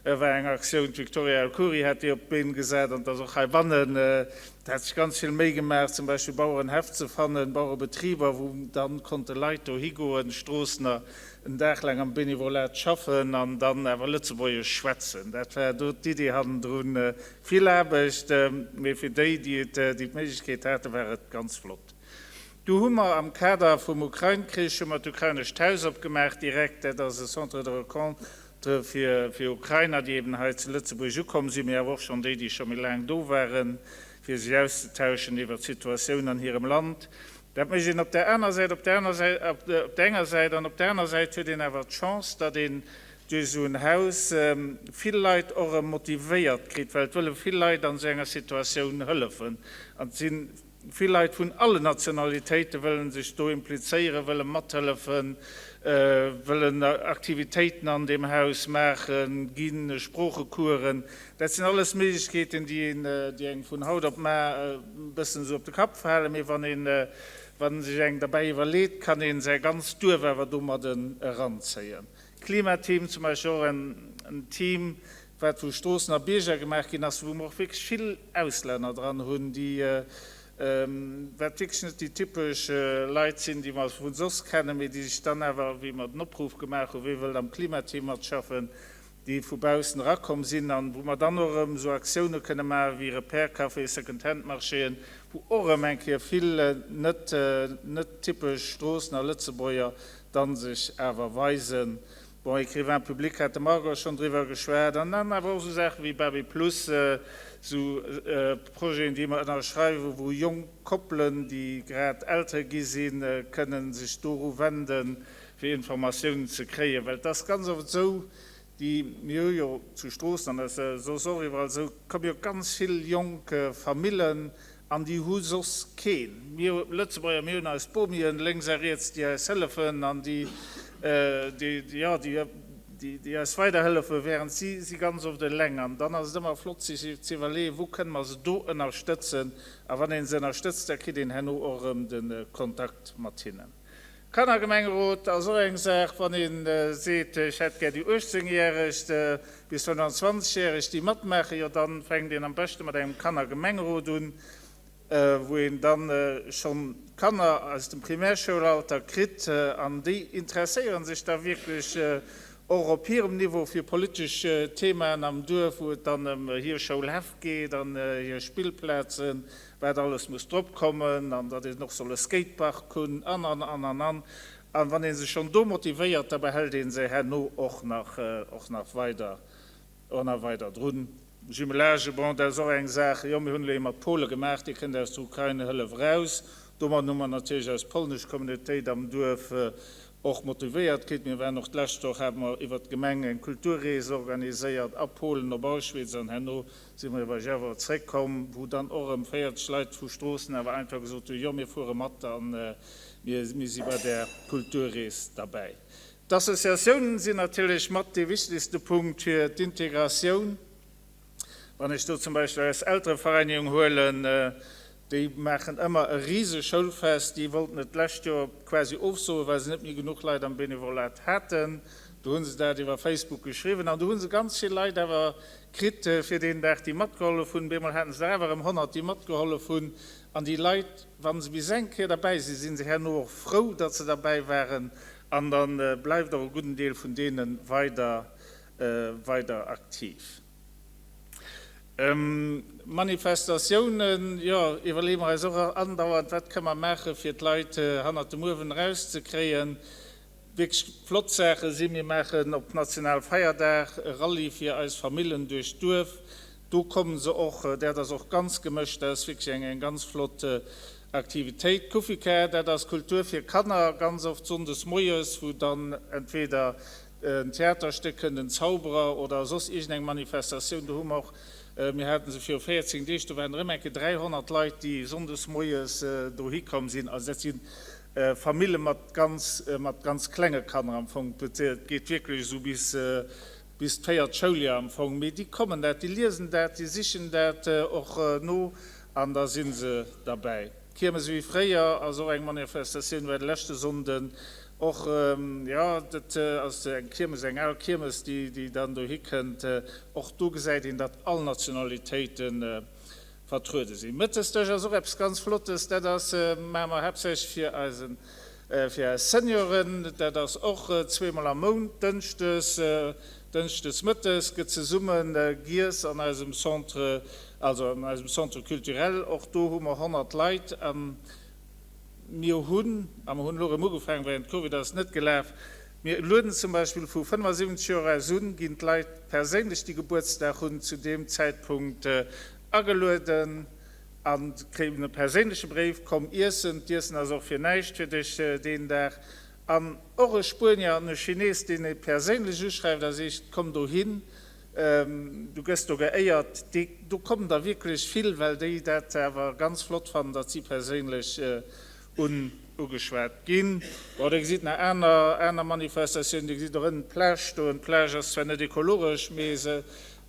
war eng Aktioun, d'Victoria El Khoury hat déi op d'Been gesat an et ass och heibannen, dat hat sech ganz vill Méi gemaach, zum Beispill Bauerenhäff ze fannen, Bauerebetriber, wou dann konnte Leit dohi goen, Stroossener, en Dag laang am Benevolat schaffen an dann awer Lëtzebuergesch schwätzen. Dat war do d'Idee hannendrun. Vill Aarbecht, mee fir déi, déi et, déi d'Méiglechkeet haten, war et ganz flott. Du hu mer am Kader vum Ukrain-Krich hu mer d'Ukrainescht Haus opgemaach direkt. Dat ass e Centre de rencontre fir, fir Ukrainer, déi eben hei zu Lëtzebuerg ukomm sinn, mee awer och schonn déi, déi scho méi laang do waren, fir sech auszetauschen iwwer d'Situatioun an hirem Land. Dat mécht een op där aner Säit, op där aner Säit, op där enger Säit, an op där aner Säit huet een awer d'Chance, datt een duerch esou en Haus vill Leit och erëm motivéiert kritt, well et wëlle vill Leit an esou enger Situatioun hëllefen. An et si vill Leit vun allen Nationalitéite wëlle sech do implizéieren, wëlle mathëllefen, wëllen Aktivitéiten an deem Haus maachen, gi Sproochecoursen. Dat sinn alles Méiglechkeeten, déi een, déi engem vun haut op mar e bëssen esou op de Kapp falen, mee wann een, wann sech eng derbäi iwwerleet, kann een säi ganzt Duerf awer domadden eranzéien. Klimateam zum Beispill, och en Team, wat vu Stroossener Bierger gemaach ginn ass, wou mer och wierklech vill Auslänner dran hunn, déi, wat wierklech net déi typesch Leit sinn, déi mer vu soss kennen, mee déi sech dann awer, wéi mer den Opruff gemaach hunn, wee wëllt am Klimateam matschaffen, déi vu baussen erakomm sinn an wou mer dann och erëm esou Aktioune kënne maache wéi Repair Café, Second Hand Marchéen, wou och erëm eng Kéier vill net net typesch Stroossener Lëtzebuerger dann sech awer weisen. Bon, Écrivain public hat de Marc och schonn driwwer geschwat an dann awer och esou Saache wéi Baby Plus, esou Projeten, déi mer ënnerschreiwen, wou jonk Koppelen, déi grad Eltere gi sinn, kënnen sech doru wenden, fir Informatiounen ze kréien, well et ass ganz oft esou, déi, mir hu jo zu Stroossen, an dat ass soss och iwwerall esou, komme jo ganz vill jonk Famillen an déi hu soss keen. Mir Lëtzebuerger, mir hunn eis Bomien lénks a riets, déi eis hëllefen an déi, déi, jo, déi, déi eis weiderhëllefen, während si si ganz oft eleng. An dann ass et ëmmer flott, sech ze iwwerleeën, wou kënne mer se do ënnerstëtzen. A wann ee se ënnerstëtzt, da kritt een herno och erëm de Kontakt mat hinnen. Kannergemengerot ass och eng Saach, wann ee seet, ech hätt gär déi 18 järeg bis 25 järeg déi matmaachen, jo dann fänkt een am beschte mat engem Kannergemengerot un, wou een dann schonn d'Kanner aus dem Primärschoulalter kritt an déi interesséieren sech da wierklech och op hirem Niveau fir politesch Themaen am Duerf, wou et dann ëm hir Schoulhäff geet an hir Spillplazen, wat alles muss drop kommen an datt een och soll e Skatepark hunn an, an, an, an, an. A wann ee se schonn do motivéiert, da behält ee se herno och nach, och nach weider, och nach weider drun. Jumelage, bon, dat ass och eng Saach. Jo, mir hunn elo ee mat Pole gemaach, dee kënnt aus der Ukraine-Hëllef eraus. Domadden hu mer natierlech eis polnesch Communautéit am Duerf och motivéiert kritt. Mir waren och d'lescht Woch, hate mer iwwert d'Gemeng eng Kulturrees organiséiert a Polen op Auschwitz an herno si mer iwwer Jawor zréckkomm, wou dann och erëm 40 Leit vu Stroossen awer einfach gesot hunn, jo mir fuere mat a mir si bei där Kulturrees derbäi. D'Associatiounen sinn natierlech mat dee wichtegste Punkt fir d'Integratioun. Wann ech do zum Beispill eis Elterevereinigung huelen, déi maachen ëmmer e rise Schoulfest. Déi wollten et d'lescht Joer quasi ofsoen, well se net méi genuch Leit am Benevolat haten. Do hu se dat iwwer Facebook geschriwwen an do hu se ganz vill Leit awer kritt fir deen Dag, déi matgehollef hunn. Bemol haten se der awer erëm 100, déi matgehollef hunn. An déi Leit, wa se bis eng Kéier derbäi sinn, si se herno och frou, datt se derbäi waren. An da bleift och e gudden Deel vun deene weider, weider aktiv. Manifestatiounen, jo, iwwerleeë mer eis och andauernd, wat kënne mer maachen, fir d'Leit hannert dem Uewen erauszekréien. Wierklech flott Saache sinn, mir maachen op Nationalfeierdag e Rallye fir eis Famillen duerch d'Duerf. Do kommen se och, dat ass och ganz gemëscht, dat ass wierklech eng ganz flott Aktivitéit. D'Kufika, dat ass Kultur fir Kanner, ganz oft sonndes moies, wou dann entweder en Theaterstéck kënnt, en Zauberer oder soss iergendeng Manifestatioun. Do hu mer och, mir hate se viru 14 Deeg, do waren erëm eng Kéier 300 Leit, déi sonndes moies dohi komm sinn. Also dat si Famille mat ganz, mat ganz klenge Kanner am Fong. Et geet wierklech esou bis, bis d'véiert Schouljoer am Fong. Mee déi kommen dat, déi liesen dat, déi sichen dat och no an da si se derbäi. D'Kiermes ewéi fréier ass och eng Manifestatioun, war de leschte Sonnden och, jo, dat ass eng Kiermes, eng al Kiermes, déi, déi dann dohi kënnt. Och do gesäit een, datt all Nationalitéite vertruede sinn. Mëttesdësch ass och eppes ganz Flottes, dat ass, maache mer haaptsächlech fir eisen, fir eis Senioren. Dat ass och zweemol am Mount, dënschdes, dënschdes mëttes gëtt zesumme giess an eisem Centre, also an eisem Centre culturel. Och do hu mer 100 Leit a mir hunn, a mer hunn elo erëm ugefaangen, während Covid ass et net gelaf, mir lueden zum Beispill vu 75 Joer aus un, ginn d'Leit perséinlech, déi Gebuertsdag hunn, zu deem Zäitpunkt agelueden a kréien e perséinleche Bréif, Komm iessen, d'Iessen ass och fir näischt fir dech deen Dag. An och e Spuenier an e Chines, deen ee perséinlech uschreift a seegt, Komm dohin, du gëss do geéiert, déi, do kommen der wierklech vill, well déi dat awer ganz flott fannen, datt si perséinlech un ugeschwat ginn. Bon, Dir gesitt nach aner, aner Manifestatiounen, Dir gesitt och ënnen d'Plage stoen. D'Plage ass zwar net ekologesch, mee se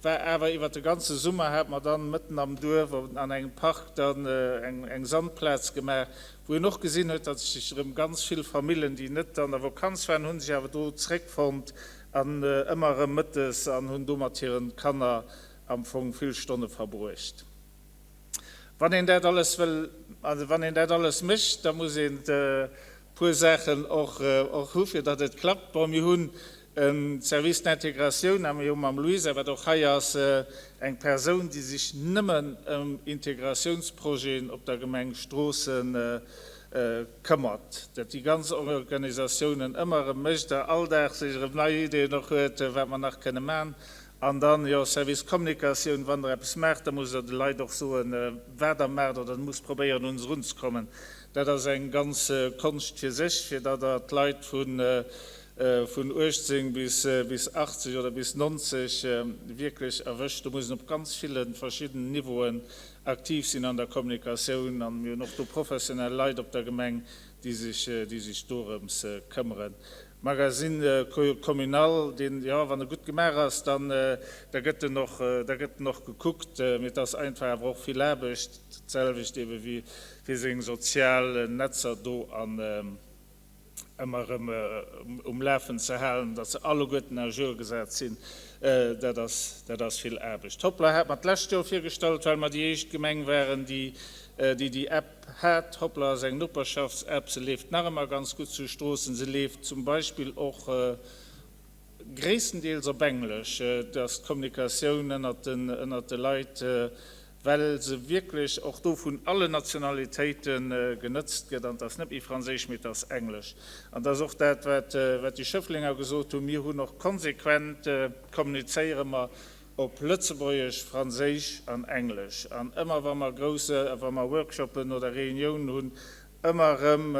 war awer iwwert de ganze Summer hat mer dann mëtten am Duerf an engem Park dann eng, eng Sandplaz gemaach, wou een och gesinn huet, datt sech erëm ganz vill Famillen, déi net an der Vakanz waren, hu sech awer do zréckfonnt an ëmmer erëm mëttes an hunn do mat hiren Kanner am Fong vill Stonne verbruecht. Wann een dat alles wëll, also wann een dat alles mécht, da muss een e puer Saachen och och hu fir datt et klappt. Bon, mir hunn e Service d'intégratioun a mir hu mam Luisa, wat och hei ass, eng Persoun, déi sech nëmmen ëm Integratiounsprojeten op der Gemeng Stroossen këmmert, dat déi ganz Organisatiounen ëmmer erëm mécht a all Dag sech erëm nei Ideeën och huet, wat mer nach kënne man. An dann, jo, Service Kommunikatioun, wann Der eppes maacht, da musst Der de Leit och soen, wat Der maacht, oder Der musst probéieren, un se erunzekommen. Dat ass eng ganz Konscht fir sech, fir datt Der d'Leit vun 18 bis 80 oder bis 90 wierklech erwëscht. Do muss een op ganz ville verschiddenen Niveauen aktiv sinn an der Kommunikatioun. An mir hunn och do professionell Leit op der Gemeng, déi sech dorëms këmmeren. Magazine communal, deen, jo, wann e gutt gemaach ass, dann, da gëtt en och, da gëtt en och gekuckt. Mee et ass einfach awer och vill Aarbecht, d'selwecht ebe wéi fir seng sozial Netzer do an ëmmer erëm um Lafen ze halen, datt se alleguerten à jour gesat sinn, dat ass, dat ass vill Aarbecht. Hoplr hat mer d'lescht Joer virgestallt, well mer déi éischt Gemeng waren, déi, déi déi App Hat. Hoplr ass eng Noperschaftsapp, se leeft nach ëmmer ganz gutt zu Stroossen. Se leeft zum Beispill och gréisstendeels op Englesch, dass d'Kommunikatioun ënnert den, ënnert de Leit, well se wierklech och do vun allen Nationalitéite genëtzt gëtt. An et ass net méi Franséisch, mee et ass Englesch. An et ass och dat, wat, wat déi Schëfflenger gesot hunn, Mir hunn och konsequent, kommunizéiere mer Op Lëtzebuergesch, Franséisch an Englesch. An ëmmer wa mer grousse, wa mer Workshoppen oder Reuniounen hunn, ëmmer erëm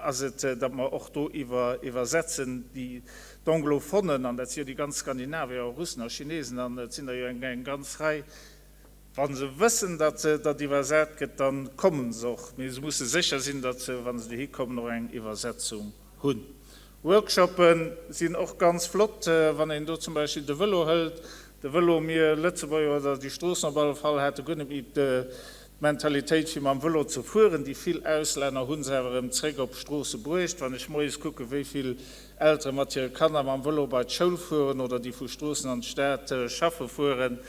ass et, datt mer och do iwwer iwwersetzen. Déi, d'Anglophonen, an dat si jo déi ganz Skandinavier, och Russen a Chinesen an et sinn der jo eng, eng ganz Rei, wa se wëssen, datt dat iwwersat gëtt, da kommen se och. Mee se musse sécher sinn, datt se, wa se dohi kommen, och eng Iwwersetzung hunn. Workshoppen sinn och ganz flott, wann een do zum Beispill de Vëlo hëlt. De Vëlo, mir Lëtzebuerger oder déi Stroossen op alle Fall hate guer net méi d'Mentalitéit fir mam Vëlo ze fueren. Déi vill Auslänner hu se awer erëm zréck op Stroosse bruecht. Wann ech moies kucke wéi vill Eltere mat hire Kanner mam Vëlo bei d'Schoul fueren oder déi vu Stroossen an d'Stad schaffe fueren,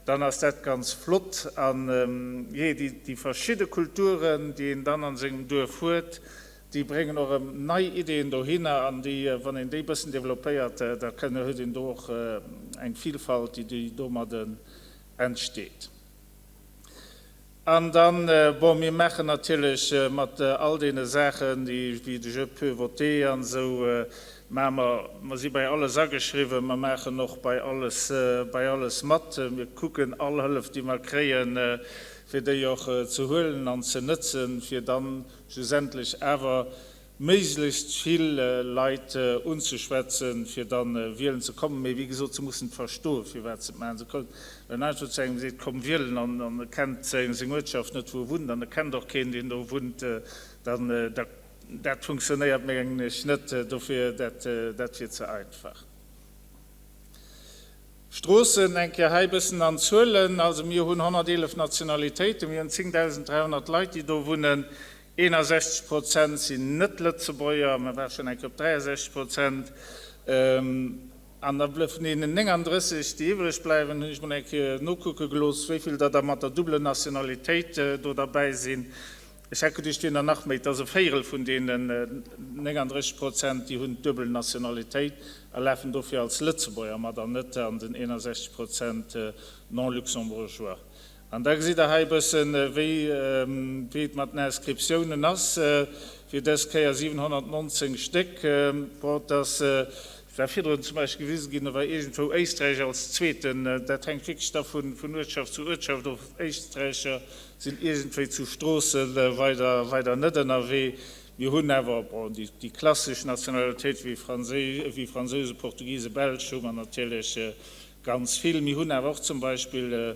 dann ass dat ganz flott. An jee, déi verschidde Kulturen, déi een dann an sengem Duerf huet, Déi bréngen och erëm nei Ideeën dohinner an déi, wann een déi e bëssen développéiert, da kënne, huet een do och eng Vielfalt, déi déi domadden entsteet. An dann, bon, mir maachen natierlech mat all deene Saachen, déi wéi de Je peux voter an esou, maache mer, mer si bei alles ageschriwwen, mer maachen och bei alles, bei alles mat. Mir kucken all Hëllef, déi mer kréien, fir déi och ze huelen an ze nëtzen, fir dann schlussendlech awer méiglechst vill Leit unzeschwätzen, fir da wielen ze kommen. Mee wéi gesot, se mussen et verstoen, firwat se et maachen. Se kënnen, wann een einfach zu engem seet, komm wielen, an e kennt seng Uertschaft net, wou e wunnt, an e kennt och keen, deen do wunnt, dann, dat funktionéiert, mengen ech, net. Dofir, dat wier ze einfach. Stroossen, eng Kéier hei e bëssen an Zuelen, Also mir hunn 111 Nationalitéiten, mir hunn 10.300 Leit, déi do wunnen. 61 Prozent sinn Net-Lëtzebuerger, mer ware schonn eng Kéier op 63 Prozent. An da vun deenen 39, déi iwwreg bleiwen, hunn ech mol eng Kéier nokucke gelooss, wéi vill der da mat der dubbelen Nationalitéit do derbäi sinn. Ech hätt geduecht, et wieren der nach méi. Et ass e Véierel vun deenen 39 Prozent, déi hunn d'duebel Nationalitéit a lafen dofir als Lëtzebuerger mat an net an den 61 Prozent non-luxembourgeois. An da gesitt Der hei e bëssen, wéi et mat den Inscriptiounen ass fir dës Kéier, 719 Stéck. Bon, et ass, war virdrun zum Beispill gewisen ginn, do war iergendwou Éisträich als Zweeten. Dat hänkt wierklech da vun Uertschaft zu Uertschaft of. Éisträicher sinn iergendwéi zu Stroossen weider, weider net ënnerwee. Mir hunn awer, bon, déi klassesch Nationalitéite wéi Fransousen, Portugisen, Belsch hu mer natierlech Ganz vill. Mir hunn awer och zum Beispill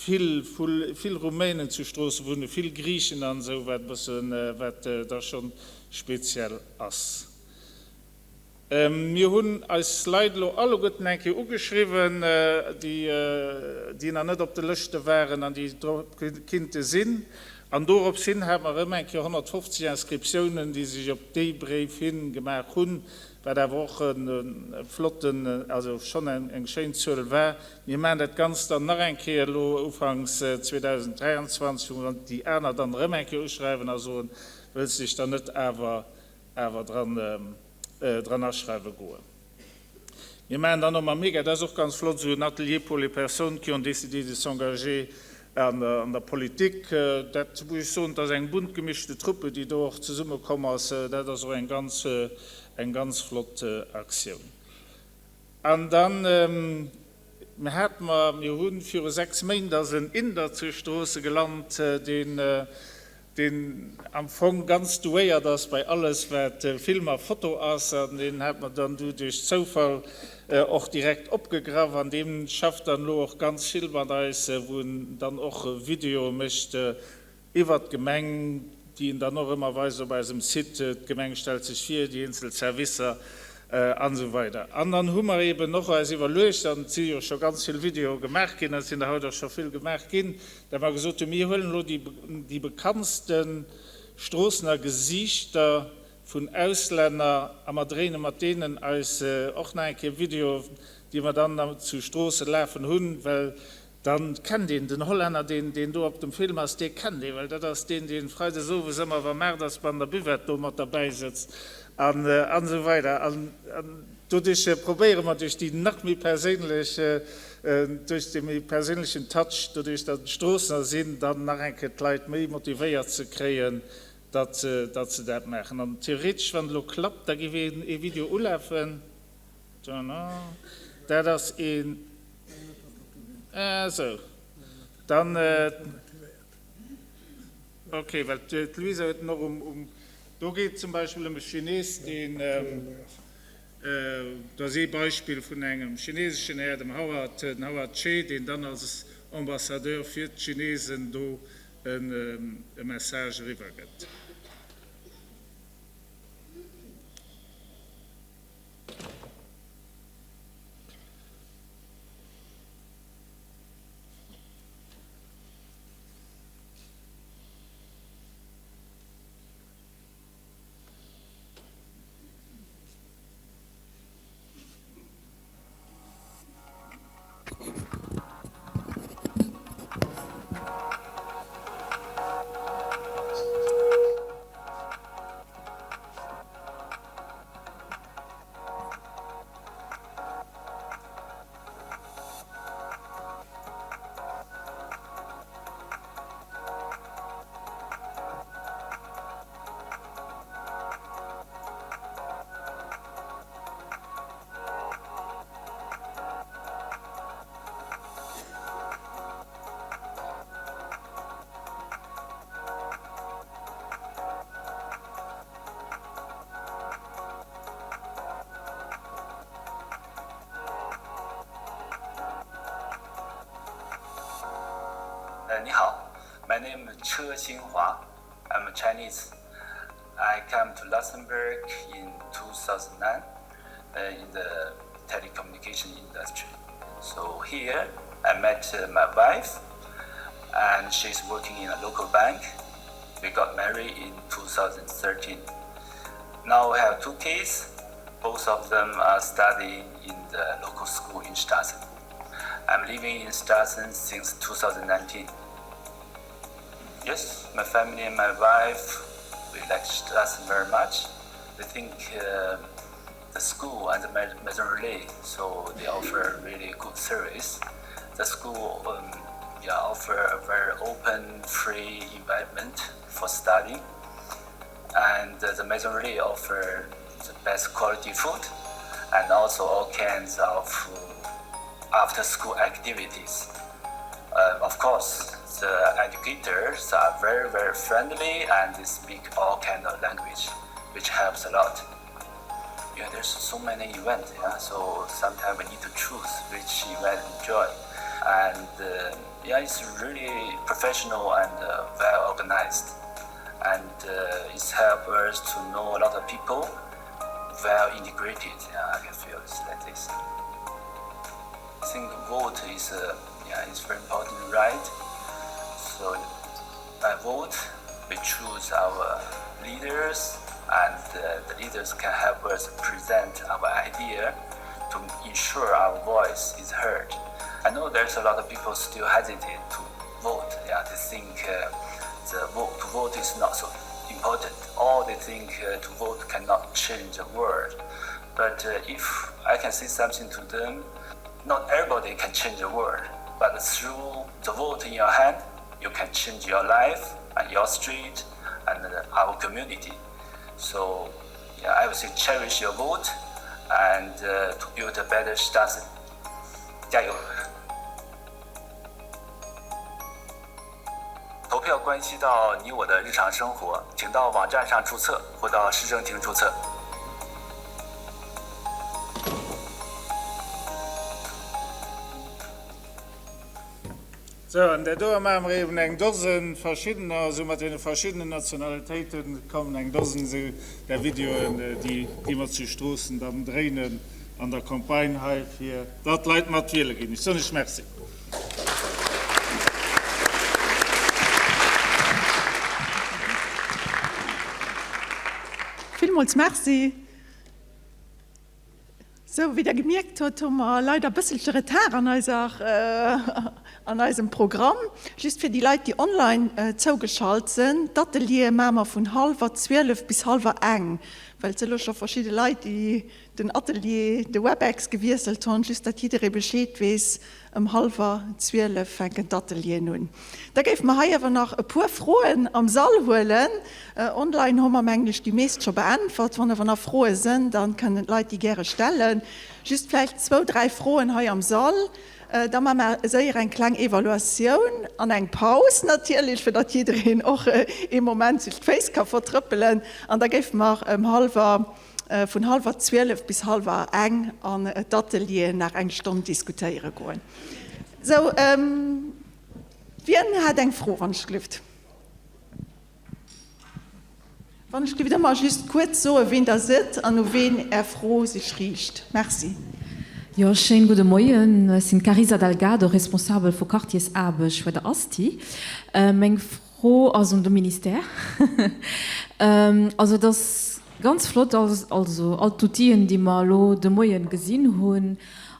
vill, vill Rumänen zu Stroossen wunnen, vill Griichen an esou, wat e bëssen, wat da schonn speziell ass. Mir hunn eis Leit elo alleguerten eng Kéier ugeschriwwen, déi, déi nach net op de Lëschte waren an déi drop kinnte sinn. An dorops hin hate mer erëm eng Kéier 150 Inscriptiounen, déi sech op dee Bréif hi gemaach hunn, wat awer och e flotten, also schonn eng schéin Zuel war. Mir maachen dat Ganzt dann nach eng Kéier elo ufanks 2023, wou mer déi aner dann erëm eng Kéier uschreiwen a soen, Wëlls de dech dann net awer awer dran dran aschreiwe goen? Mir maachen dann och mam Mega, dat ass och ganz flott, esou en Atelier pour les personnes qui ont décidé de s'engager an der Politik. Dat muss ech soen, dat ass eng bunt gemischte Truppe, déi do och zesummekomm ass. Dat ass och eng ganz, eng ganz flott Aktioun. An dann, mir hate mer, mir hu viru 6 Méint ass en Inder zu Stroosse gelant, deen, deen am Fong ganz douéiert ass bei alles wat Film a Foto ass, an deen hat mer dann du duerch Zoufall och direkt opgegraff, an dee schafft dann elo och ganz vill mat eis, wou en dann och Videoe mécht iwwert d'Gemeng, déi en dann och ëmmer weist op eisem Site, d'Gemeng stellt sech vir, déi eenzel Servicer an esou weider. An dann hu mer eben och eis iwwerluecht, an et si jo scho ganz vill Videoe gemaach ginn, et sinn der haut och scho vill gemaach ginn, Dat mer gesot hunn, mir huelen elo déi bekanntste Stroossener Gesiichter vun Auslänner a mer dréine mat deenen eis och nach eng Kéier Videoen, déi mer dann zu Stroossen lafen hunn, well da kennt een den Hollänner, deen do op dem Film ass, dee kennt ee, well dat ass deen, dee freides owes ëmmer, wa Maart ass, an der Buvette do mat derbäi sëtzt an esou weider. Doduerch probéiere mer duerch déi nach méi perséinlech, duerch dee méi perséinlechen Touch, doduerch datt et Stroossener sinn, dann nach eng Kéier d'Leit méi motivéiert ze kréien, datt se, datt se dat maachen. An theoretesch, wann et elo klappt, da géif een ee Video ulafen. Dat ass een, esou, dann. Ok, well d'Luisa huet en och um, do geet et zum Beispill ëm e Chines, deen, dat ass ee Beispill vun engem chineseschen Här, dem Howard, den Howard Che, deen dann als Ambassadeur fir d'Chinesen do e Message eriwwergëtt. 你好，My name is 车新华，I'm Chinese. I came to Luxembourg in 2009 in the telecommunication industry. So here I met my wife, and she's working in a local bank. We got married in 2013. Now we have two kids. Both of them are studying in the local school in Strassen. I'm living in Strassen since 2019. Yes, my family and my wife, we like Strassen very much. We think uh, the school and the Maison Relay, so they offer really good service. The school um, yeah, offer a very open, free environment for study. And uh, the Maison Relay offer the best quality food and also all kinds of after school activities. Uh, of course, the educators are very, very friendly and they speak all kind of language, which helps a lot. Yeah, there's so many events, yeah, so sometimes we need to choose which event enjoy. And uh, yeah, it's really professional and uh, well organized. And uh, it's helped us to know a lot of people, well integrated. Yeah, I can feel it's like this. I think vote is a yeah, it's very important right. So by vote, we choose our leaders, and uh, the leaders can help us present our idea to ensure our voice is heard. I know there's a lot of people still hesitate to vote. Yeah, they think uh, the vote to vote is not so important, or they think uh, to vote cannot change the world. But uh, if I can say something to them, not everybody can change the world, but through the vote in your hand, you can change your life and your street and our community. So yeah, I would say cherish your vote and uh, to build a better Strassen. 加油！投票关系到你我的日常生活，请到网站上注册或到市政厅注册。Sou, an där doer maache mer eben eng Dosen verschiddener, esou mat deene verschiddenen Nationalitéite kommen eng Dosen esou där Videoen, déi déi mer zu Stroossen dann dréinen an der Campagne hei, fir datt d'Leit mat wiele ginn. Ech soen lech Merci. Villmools Merci. Sou, wéi Der gemierkt hutt, hu mer leider e bësselche Retard an eiser, an eisem Programm. Just fir déi Leit, déi online zougeschalt sinn, D'Ateliere maache mer vun hallwer 12 bis hallwer eng, well et si elo scho verschidde Leit, déi den Atelier, de Webex gewiesselt hunn, just datt jidderee Bescheed weess, Ëm hallwer 12 fänken d'Atelieren un. Da géife mer hei awer nach e puer Froen am Sall huelen. Online hu mer, mengen ech, déi meescht scho beäntwert. Wann awer nach Froe sënn, da kënnen d'Leit déi gäre stellen. Just vläicht zwou, dräi Froen hei am Sall. Da maache mer séier eng kleng Evaluatioun an eng Paus natierlech, fir datt jiddereen och ee Moment sech d'Féiss ka vertrëppelen. An da géife mer ëm hallwer vun hallwer 12 bis hallwer eng an d'Atelieren nach eng Stonn diskutéiere goen. Sou, wien hat eng Fro, wann ech gelift? Wann ech gelift ëmmer just kuerz soen, wien Der sidd an u ween Är Fro sech riicht. Merci. Jo, schéin gudde Moien. Ech sinn d'Carisa Delgado, Responsabel vu Quartiersaarbecht bei der Asti. Meng Fro ass un de Ministère. Also et ass ganz flott, also all d'Outill'en, déi mer elo de Moien gesinn hunn.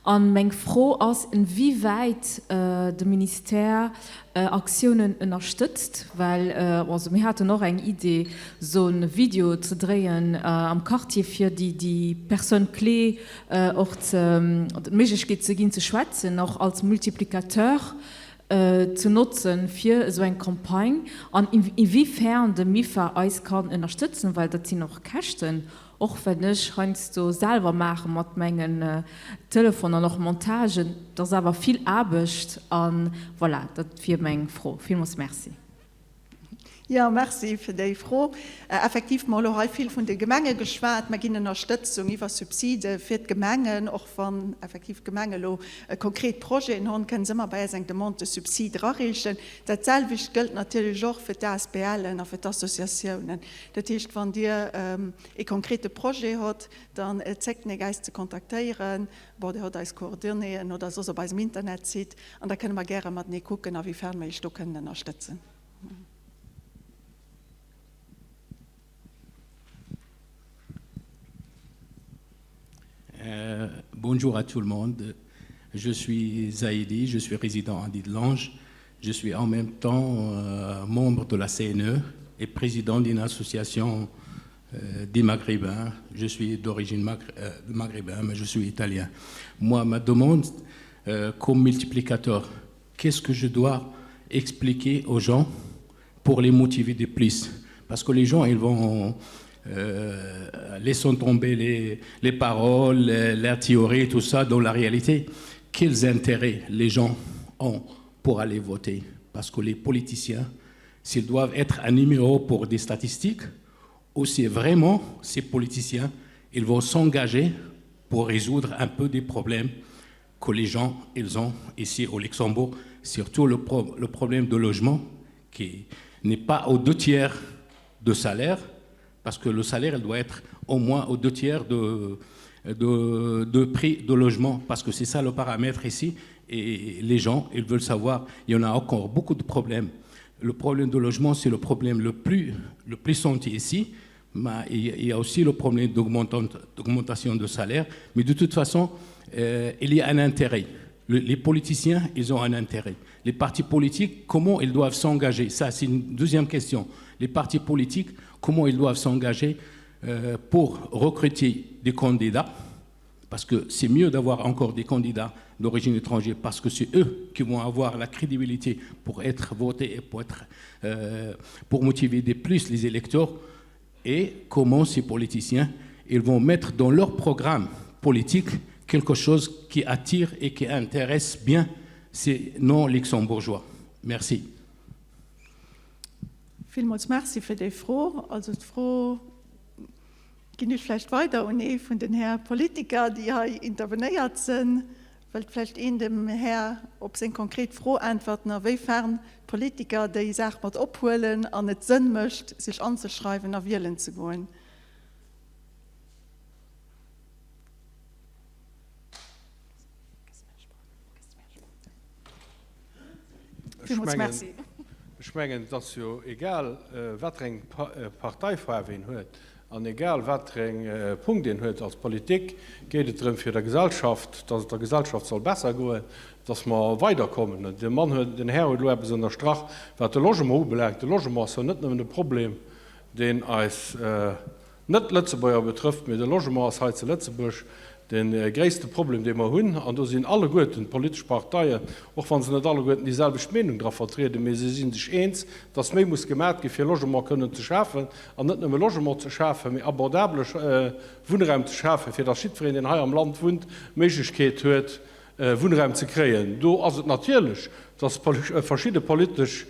A meng Fro ass, inwiewäit de Ministère Aktiounen ënnerstëtzt, well also mir haten och eng Idee, esou e Video ze dréien am Quartier, fir déi déi Personnes clés och ze d'Méiglechkeet ze ginn ze schwätzen, och als Multiplicateur ze notzen fir esou eng Campagne an inwiefern de MIFA eis kann ënnerstëtzen, well dat sinn och Käschten, och wenn ech heiansdo selwer maache mat mengen Telefon an och Montagen, dat ass awer vill Aarbecht a voilà, dat wier meng Fro. Villmools Merci. Jo, merci fir déi Fro. Effektiv, mer hu lo hei vill vun de Gemenge geschwat. Mer ginn Ënnerstëtzung iwwer Subside fir d'Gemengen. Och wann effektiv d'Gemenge lo konkret Projeten hunn, kënne se ëmmer bei eis eng Demande de subside erareechen. Dat selwecht gëllt natierlech och fir d'ASBLen a fir d'Associatiounen. Dat heescht, wann Dir ee konkrete Projet hutt, dann zéckt nek eis ze kontaktéieren. Bon, Dir hutt eis Coordonnéeën oder soss op eisem Internetsite an da kënne mer gäre matenee kucken, awéifern mer Iech do kënnen ënnerstëtzen. Euh, bonjour à tout le monde. Je suis Zaidi, je suis résident à Didelange. Je suis en même temps euh, membre de la CNE et président d'une association euh, des Maghrébins. Je suis d'origine magr euh, maghrébin, mais je suis italien. Moi, ma demande euh, comme multiplicateur, qu'est-ce que je dois expliquer aux gens pour les motiver de plus Parce que les gens, ils vont euh, laisser tomber les, les paroles, la théorie, tout ça, dans la réalité. Quels intérêts les gens ont pour aller voter Parce que les politiciens, s'ils doivent être un numéro pour des statistiques, ou si vraiment ces politiciens, ils vont s'engager pour résoudre un peu des problèmes que les gens ils ont ici au Luxembourg, surtout le, pro le problème de logement qui n'est pas aux deux tiers de salaire, parce que le salaire il doit être au moins aux deux tiers de, de, de prix de logement, parce que c'est ça le paramètre ici. Et les gens, ils veulent savoir, il y en a encore beaucoup de problèmes. Le problème de logement, c'est le problème le plus, le plus senti ici. Mais il y a aussi le problème d'augmentation de salaire. Mais de toute façon, euh, il y a un intérêt. Le, les politiciens, ils ont un intérêt. Les partis politiques, comment ils doivent s'engager Ça, c'est une deuxième question. Les partis politiques, comment ils doivent s'engager euh, pour recruter des candidats Parce que c'est mieux d'avoir encore des candidats d'origine étrangère, parce que c'est eux qui vont avoir la crédibilité pour être votés et pour, être, euh, pour motiver des plus les électeurs. Et comment ces politiciens, ils vont mettre dans leur programme politique quelque chose qui attire et qui intéresse bien ces non-luxembourgeois. Merci. Villmools Merci fir déi Fro. Also d'Fro ginn ech vläicht weider un ee vun den Här Politiker, déi hei intervenéiert sënn. Wëllt vläicht een dem Här op seng konkret Fro äntwerten, a wéi fern d'Politiker déi Saach mat ophuelen an et Sënn mécht, sech anzeschreiwen a wielen ze goen? Villmools Merci. Ech mengen, et ass jo egal, wat fir eng Parteifaarf een huet an egal wat fir eng Punkt een huet als Politik, geet et drëm fir der Gesellschaft, dass et der Gesellschaft soll besser goen, dass mer weiderkommen. De Mann huet, den Här huet elo eppes ënnerstrach, wat de Logement ubelaangt. De Logement ass jo net nëmmen e Problem, deen eis Net-Lëtzebuerger betrëfft, mee de Logement ass hei zu Lëtzebuerg de gréisste Problem, dee mer hunn. An do sinn alleguerten d'politesch Parteien, och wa se net alleguerten déi selwecht Meenung dra vertrieden, mee se si sech eens, dass méi muss gemat gi fir Logement kënnen ze schafen, an net nëmme Logement ze schafen, mee abordabele Wunnraum ze schafen, fir dass jiddwereen, deen hei am Land wunnt, d'Méiglechkeet huet, Wunnraum ze kréien. Do ass et natierlech, dass verschidde politesch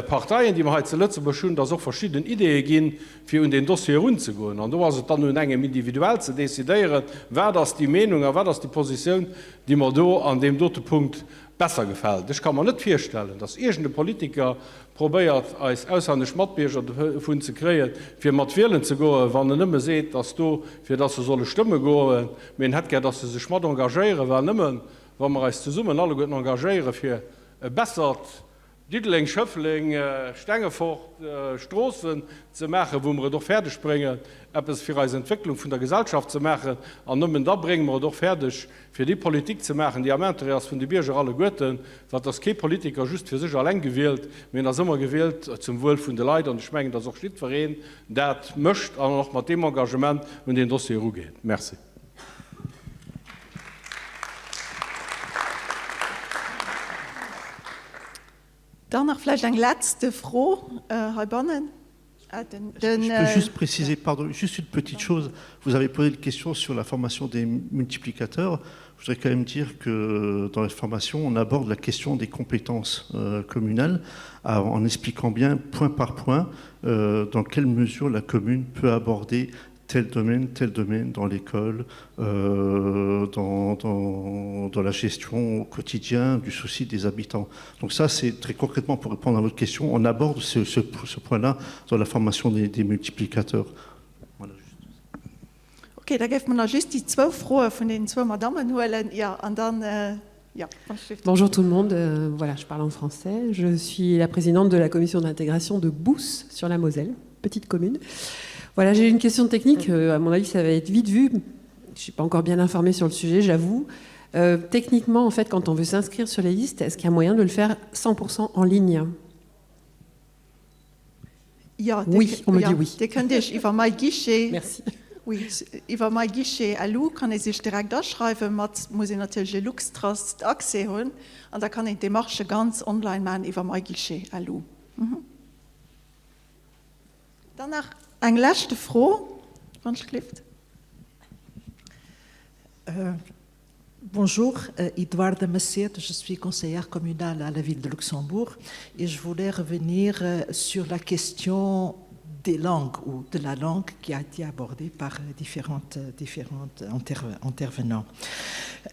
Parteien, déi mer hei zu Lëtzebuerg hunn, dass och verschidden Ideeë ginn, fir un deen Dossier erunzegoen. An do ass et dann un engem individuell ze decidéieren, wat ass déi Meenung a wat ass déi Positioun, déi mer do an deem dote Punkt besser gefält. Ech ka mer net virstellen, dass iergend e Politiker probéiert, eis auslännesch Matbierger dovun ze kréien, fir mat wielen ze goen, wann en nëmme seet, dass do, fir dass se solle stëmme goen, Mee en hätt gär, dass se sech mat engagéieren, well nëmme wa mer eis zesummen alleguerten engagéiere fir e bessert Diddeleng, Schëffleng, Stengefort, Stroossen ze maachen, wou mer et och fäerdeg bréngen, eppes fir eis Entwécklung vun der Gesellschaft ze maachen, an nëmmen da brénge mer et och fäerdeg, fir déi Politik ze maachen, déi am Intérêt ass vun de Bierger alleguerten, well et ass kee Politiker just fir sech alleng gewielt, mee en ass ëmmer gewielt zum Wuel vun de Leit. An ech mengen, dass och jiddwereen dat mécht an och mat deem Engagement un deen Dossier erugeet. Merci. Dann nach vläicht eng letzte Fro heibannen. Ah, Je peux juste préciser, pardon, juste une petite chose. Vous avez posé une question sur la formation des multiplicateurs. Je voudrais quand même dire que dans la formation, on aborde la question des compétences euh, communales en expliquant bien point par point euh, dans quelle mesure la commune peut aborder tel domaine, tel domaine dans l'école, euh, dans, dans, dans la gestion au quotidien du souci des habitants. Donc ça, c'est très concrètement pour répondre à votre question, on aborde ce, ce, ce point-là dans la formation des, des multiplicateurs. Voilà, okay, da géife mer nach just déi zwou Froe vun deenen zwou Madammen huelen. Jo, an dann, jo, wann ech dierft. Bonjour tout le monde, voilà, je parle en français. Je suis la présidente de la commission d'intégration de Bousse sur la Moselle, petite commune. Voilà, j'ai une question technique, à mon avis ça va être vite vu. Je suis pas encore bien informée sur le sujet, j'avoue. Euh, techniquement, en fait, quand on veut s'inscrire sur les listes, est-ce qu'il y a moyen de le faire 100% en ligne Jo, Oui, on me dit oui. Dir kënnt Iech iwwer MyGuichet, Merci. oui, iwwer MyGuichet LU kann ee sech direkt aschreiwen, mat muss een natierlech e Luxtrust Accès hunn an da kann een d'Demarchë ganz online maachen iwwer MyGuichet LU. Dann nach eng leschte Fro, wann ech gelift. Bonjour, Eduarda Macedo, je suis conseillère communale à la ville de Luxembourg et je voulais revenir sur la question des langues ou de la langue qui a été abordée par différentes, différentes intervenants.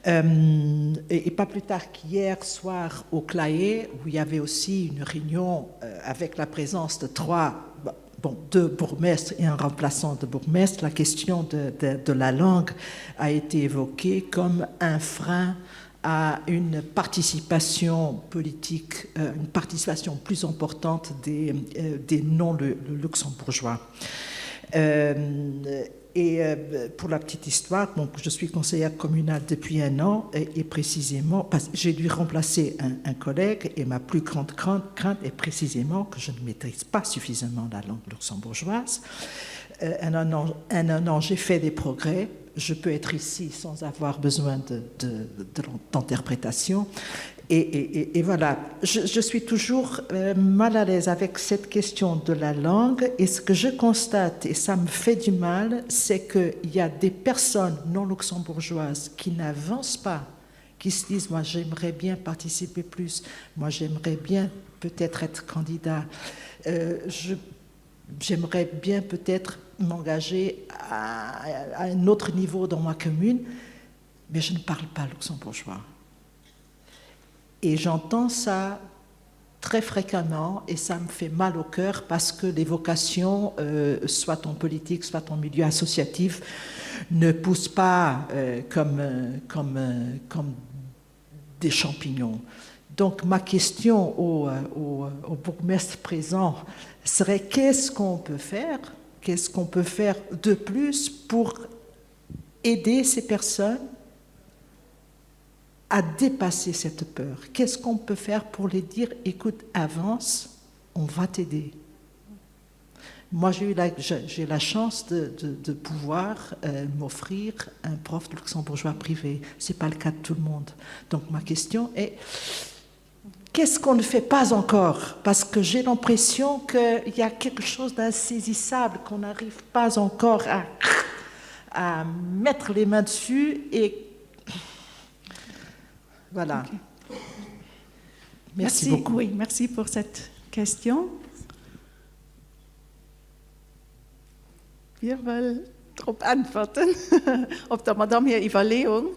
Euh, et, et pas plus tard qu'hier soir au Claé, où il y avait aussi une réunion avec la présence de trois bon, deux bourgmestres et un remplaçant de bourgmestre, la question de, de, de la langue a été évoquée comme un frein à une participation politique, euh, une participation plus importante des, euh, des non-luxembourgeois. Euh, et euh, pour la petite histoire, donc, je suis conseillère communale depuis un an et, et précisément parce j'ai dû remplacer un, un collègue et ma plus grande crainte, crainte est précisément que je ne maîtrise pas suffisamment la langue luxembourgeoise. Euh, un, un an, un, un an j'ai fait des progrès, je peux être ici sans avoir besoin d'interprétation. Et, et, et voilà, je, je suis toujours euh, mal à l'aise avec cette question de la langue et ce que je constate, et ça me fait du mal, c'est qu'il y a des personnes non luxembourgeoises qui n'avancent pas, qui se disent moi j'aimerais bien participer plus, moi j'aimerais bien peut-être être candidat. Euh, j'aimerais bien peut-être m'engager à, à un autre niveau dans ma commune, mais je ne parle pas luxembourgeois. Et j'entends ça très fréquemment et ça me fait mal au cœur parce que les vocations, euh, soit en politique, soit en milieu associatif, ne poussent pas euh, comme, euh, comme, euh, comme des champignons. Donc ma question au, euh, au, euh, au bourgmestre présent serait qu'est-ce qu'on peut faire Qu'est-ce qu'on peut faire de plus pour aider ces personnes à dépasser cette peur Qu'est-ce qu'on peut faire pour les dire écoute, avance, on va t'aider Moi, j'ai eu la, j'ai la chance de, de, de pouvoir euh, m'offrir un prof de luxembourgeois privé. Ce n'est pas le cas de tout le monde. Donc ma question est qu'est-ce qu'on ne fait pas encore Parce que j'ai l'impression qu'il y a quelque chose d'insaisissable qu'on n'arrive pas encore à, à mettre les mains dessus et voilà. Okay. Merci, merci beaucoup. Oui, merci pour cette question. Wie wëll drop äntwerten? Op der Madamm hir Iwwerleeung.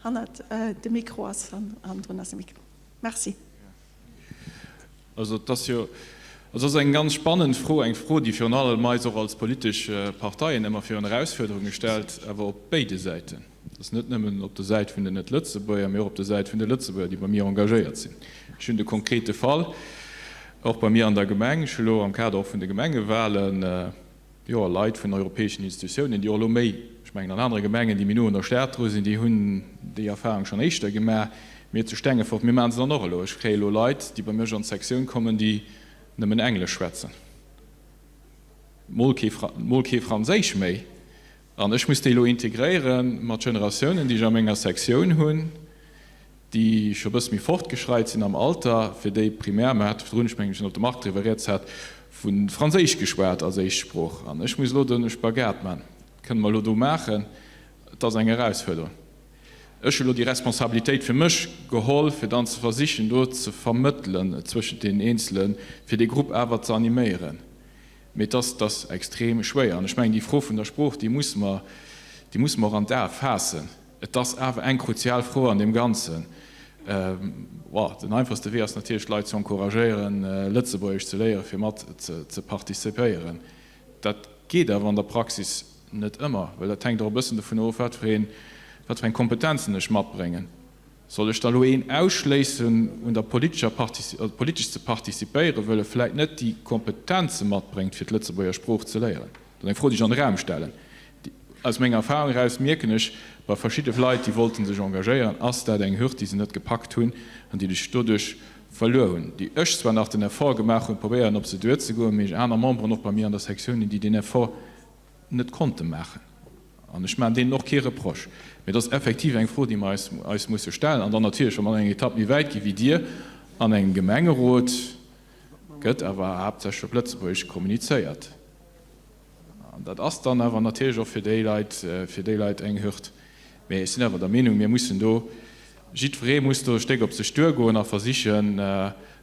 Hannert de Mikro ass, hannendrun ass e Mikro. Merci. Also et ass jo, also ass eng ganz spannend Fro, eng Fro, déi virun allem eis och als politesch Parteien ëmmer virun Erausfuerderunge stellt, awer op béide Säiten. Et ass net nëmmen op der Säit vun den Net-Lëtzebuerger, mee och op der Säit vun de Lëtzebuerger, déi bei mir engagéiert sinn. Ech hunn de konkrete Fall och bei mir an der Gemeng. Ech hu lo am Kader och vun de Gemengewahlen, jo, Leit vun europäeschen Institutiounen, déi och elo méi, ech mengen an anere Gemengen, déi méi no un der Stad dru sinn, déi hunn déi Erfahrung schonn éischter gemaach. Mir zu Stengefort, mir maache se dann och elo. Ech kréie elo Leit, déi bei mech an d'Sektioun kommen, déi nëmmen Englesch schwätzen, mol kee, mol kee Franséisch méi. An ech muss déi elo integréiere mat Generatiounen, déi ech a menger Sektioun hunn. déi scho e bësse méi fortgeschreit sinn am Alter, fir déi primär, mer hate virdrun, ech mengen, ech hunn op de Marc driwwer rieds hat, vu Franséisch geschwat als éischt Sprooch. An ech muss elo de Spagat man. Kënne mer elo do maachen? Et ass eng Erausfuerderung. Ech hu elo déi Responsabilitéit fir mech geholl, fir dann ze versichen, do ze vermëttelen zwëschent deenen Eenzelen, fir dee Grupp awer ze animéieren. Mee et ass, et ass extrem schwéier. An ech mengen, déi Fro vun der Sprooch, déi musse mer, déi musse mer och an d'Ae faassen. Et ass awer eng kruzial Fro an deem Ganzen. Bon, den einfachste Wee ass natierlech, d'Leit ze encouragéieren, Lëtzebuergesch ze léieren, fir mat ze participéieren. Dat geet awer an der Praxis net ëmmer, well dat hänkt och e bëssen dovun of, wat fir een, wat fir eng Kompetenzen ech matbréngen. Soll ech da lo een ausschléissen, un der politescher Partici-, also politesch ze participéieren, wëll e vläit net déi Kompetenze matbréngt, fir d'Lëtzebuerger Sprooch ze léieren? Dat ass eng Fro, déi ech an de Raum stellen. Aus menger Erfahrung eraus mierken ech, bei verschidde Leit, déi wollten sech engagéieren, ass dat eng Hürd, déi se net gepackt hunn an déi sech doduerch verluer hunn, déi ech zwar nach den Effort gemaach hunn, probéieren op se duerzegoen, mee aner Memberen och bei mir an der Sektioun hunn, déi deen Effort net konnte maachen. An ech maachen deenen och kee Reproche. Mee et ass effektiv eng Fro, déi mer eis eis musse stellen. An dann natierlech, wa mer eng Etapp méi wäit gi wéi Dir an engem Gemengerot, gëtt awer haaptsächlech op Lëtzebuergesch kommunizéiert. An dat ass dann awer natierlech och fir déi Leit, fir déi Leit eng Hürd. Mee ech sinn awer der Meenung, mir mussen do, jiddweree muss do e Stéck op sech duergoen a versichen,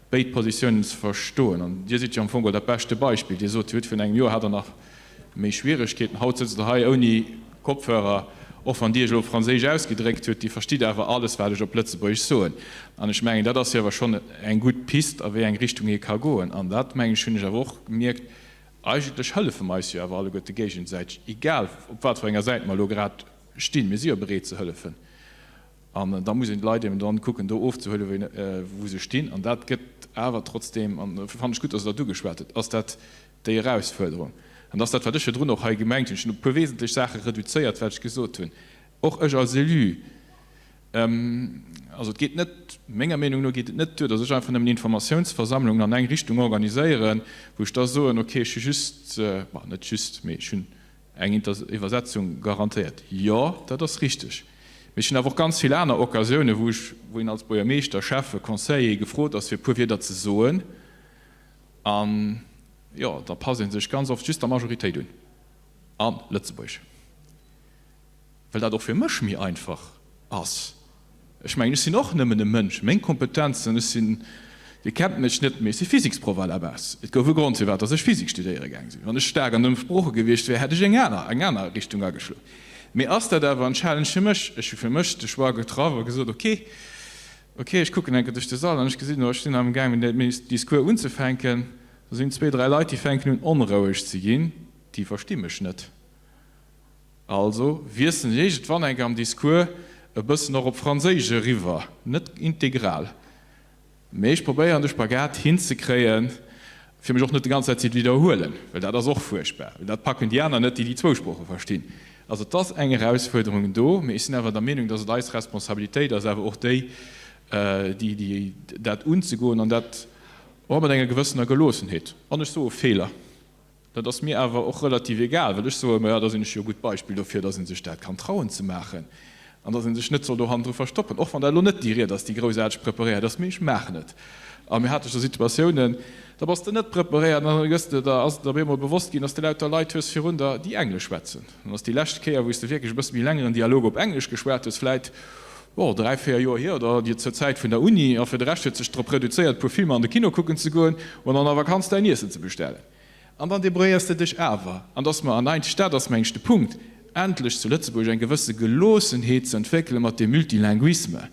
béid Positiounen ze verstoen. An Dir sidd jo am Fong geholl dat beschte Beispill. Dir sot, Dir hutt virun engem Joer hat Der nach méi Schwieregkeeten. Haut sëtzt Der hei ouni Kopfhörer, och wann Dir Iech elo op Franséisch ausgedréckt hutt, Dir verstitt awer alles, wat ech op Lëtzebuergesch soen. An ech mengen, dat ass jo awer schonn eng gutt Pist, a wéi eng Richtung ee ka goen. An dat, mengen ech, hunn ech awer och gemierkt, Eigentlech hëllefe mer eis jo awer alleguerte géigesäiteg, egal op wat fir enger Säit mer elo grad stinn. Mir si jo bereet ze hëllefen. An da muss een d'Leit eben dann kucken do ofzehuelen, wou se stinn. An dat gëtt awer trotzdeem, an dofir fannen ech gutt, dass Der dat ugeschwat hutt, ass dat déi Erausfuerderung. An dat ass dat, wat ech virdrun och hei gemengt hunn. Ech hunn op e puer wesentlech Saache reduzéiert, wat ech gesot hunn. Och ech als Élu, Also et geet net, menger Meenung no geet et net duer, datt ech einfach nëmmen Informatiounsversammlungen an eng Richtung organiséieren, wou ech da soen, okay, ech hu just, bon, net just, mee ech hunn eng Iwwersetzung garantéiert. Jo, dat ass richteg. Mee ech hunn awer och ganz vill aner Occasiounen, wou ech, wou een als Buergermeeschter, Schäffe, Conseiller gefrot ass, fir e puer Wierder ze soen. An, jo, da passt ee sech ganz oft just der Majoritéit un a Lëtzebuerg. Well dat och fir mech méi einfach ass. Ech mengen, ech sinn och nëmmen e Mënsch. Meng Kompetenzen, ech sinn, Dir kennt mech net, mee ech si Physiksproff à la base. Et gouf e Grond, firwat dass ech Physik studéiere gaang sinn. Wann ech staark an den Sprooche gewiescht wär, hätt ech eng aner, eng aner Richtung ageschloen. Mee ass dat awer en Challenge fir mech? Ech hu fir mech de Choix getraff a gesot, ok, ok, ech kucken eng Kéier duerch de Sall an ech gesinn, oh, ech sinn amgaang, mäin Discours unzefänken. Do sinn zwee, dräi Leit, déi fänken un, onroueg ze ginn, déi versti mech net. Also wiesselen ech iergendwann eng Kéier am Discours e bëssen och op Franséisch eriwwer, net integral, mee ech probéieren de Spagat hinzekréien, fir mech och net de ganz Zäit ze widderhuelen, well dat ass och fuerchtbar, well dat packen déi aner net, déi déi zwou Sprooche verstinn. Also et ass eng Erausfuerderung do, mee ech sinn awer der Meenung, dass et eis Responsabilitéit ass, awer och déi, déi dat unzegoen an dat och mat enger gewëssener Geloossenheet, an ech soe Feeler, Dat ass mir awer och relativ egal, well ech soe, maja, da sinn ech jo e gutt Beispill dofir, dass ee sech dat kann trauen ze maachen an dass ee sech net soll do hannendru verstoppen, och wann dat elo net déi Ried ass, déi groussaarteg preparéiert ass, mee ech maachen et. A mir hate scho Situatiounen, da bass de net preparéiert an da gëss de der, ass et der op eemol bewosst ginn, dass de lauter Leit hues virun der, déi Englesch schwätzen. Dann ass déi lescht Kéier, wou s de wierklech e bësse méi längeren Dialog op Englesch geschwat hues, vläit, oh, dräi, véier Joer hier oder dir zur Zäit vun der Uni. A fir de Rescht huet sech drop reduzéiert, e puer Filmer an de Kino kucken ze goen oder an der Vakanz däin Iessen ze bestellen. An dann débrouilléiers de dech awer. An dass mer, an eigentlech dat ass mengen ech de Punkt, endlech zu Lëtzebuerg eng gewësse Geloossenheet ze entwéckele mat deem Multilinguisme.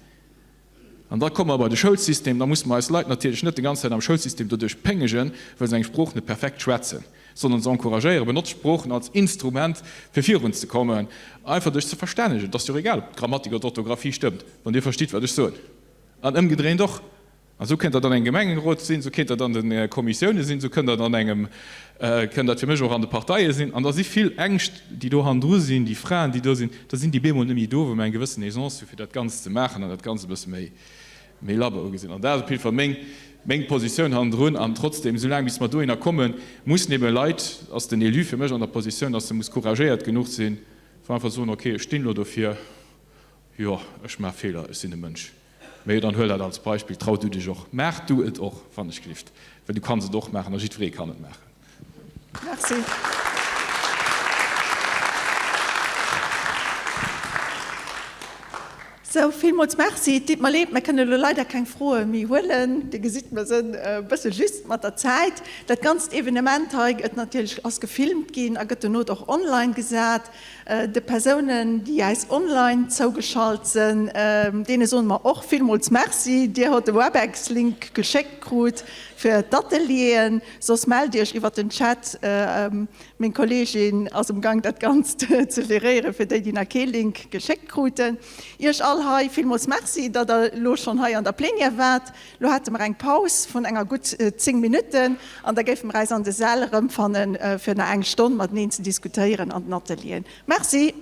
An da komme mer bei de Schoulsystem. Da musse mer eis Leit natierlech net déi ganz Zäit am Schoulsystem doduerch péngegen, well se eng Sprooch net perfekt schwätzen, sondern se encouragéieren, benotzt Sproochen als Instrument, fir virunzekommen, einfach dech ze verstännegen. Et ass jo och egal, ob d'Grammatik oder d'Orthografie stëmmt, wann Dir verstitt, wat ech soen. An ëmgedréint och. An esou kënnt dat an engem Gemengerot sinn, esou kéint dat an de Kommissioune sinn, esou kënnt dat an engem, kënnt dat fir mech och an de Parteie sinn. An da si vill Ängscht, déi do hannendru sinn, déi Freinen, déi do sinn, da sinn déi bemol net méi do, wou mer eng gewëssen Aisance hu fir dat Ganzt ze maachen an dat Ganzt e bësse méi, méi labber ugesinn. An dat ass op jidde Fall meng, meng Positioun hannendrun. An trotzdem, soulaang bis mer dohinner kommen, mussen ebe Leit, ass den Élu fir mech an der Positioun, dass e muss couragéiert genuch sinn, fir einfach ze soen, okay, ech stinn elo dofir, jo, ech maache Feeler, ech sinn e Mënsch. Majo, dann huel dat als Beispill, trau du dech och, maach du et och, wann ech glift, well du kanns et och maachen a jiddweree kann et maachen. Merci. Sou, villmools Merci. Et deet mer leed, mer kënnen elo leider keng Froe méi huelen. Dir gesitt, mer sënn e bësse just mat der Zäit. Dat ganzt Evenement hei gëtt natierlech, ass gefilmt ginn a gëtt dono och online gesat. De Persounen, déi äis online zougeschalt sënn, deene soen mer och villmools Merci. Dir hott de Webex-Link geschéckt krut fir d'Atelieren. Soss mellt Iech iwwert den Chat. Meng Kolleegin ass um Gang dat Ganzt ze geréieren, fir déi, déi nach kee Link geschéckt kruten. Iech all hei villmools Merci, datt der elo schonn hei an der Plenière waart. Lo hate mer eng Paus vun enger gutt 10 Minutten an da géife mer äis an de Säll erëmfannen, fir nach eng Stonn mateneen ze diskutéieren an den Atelieren. Merci.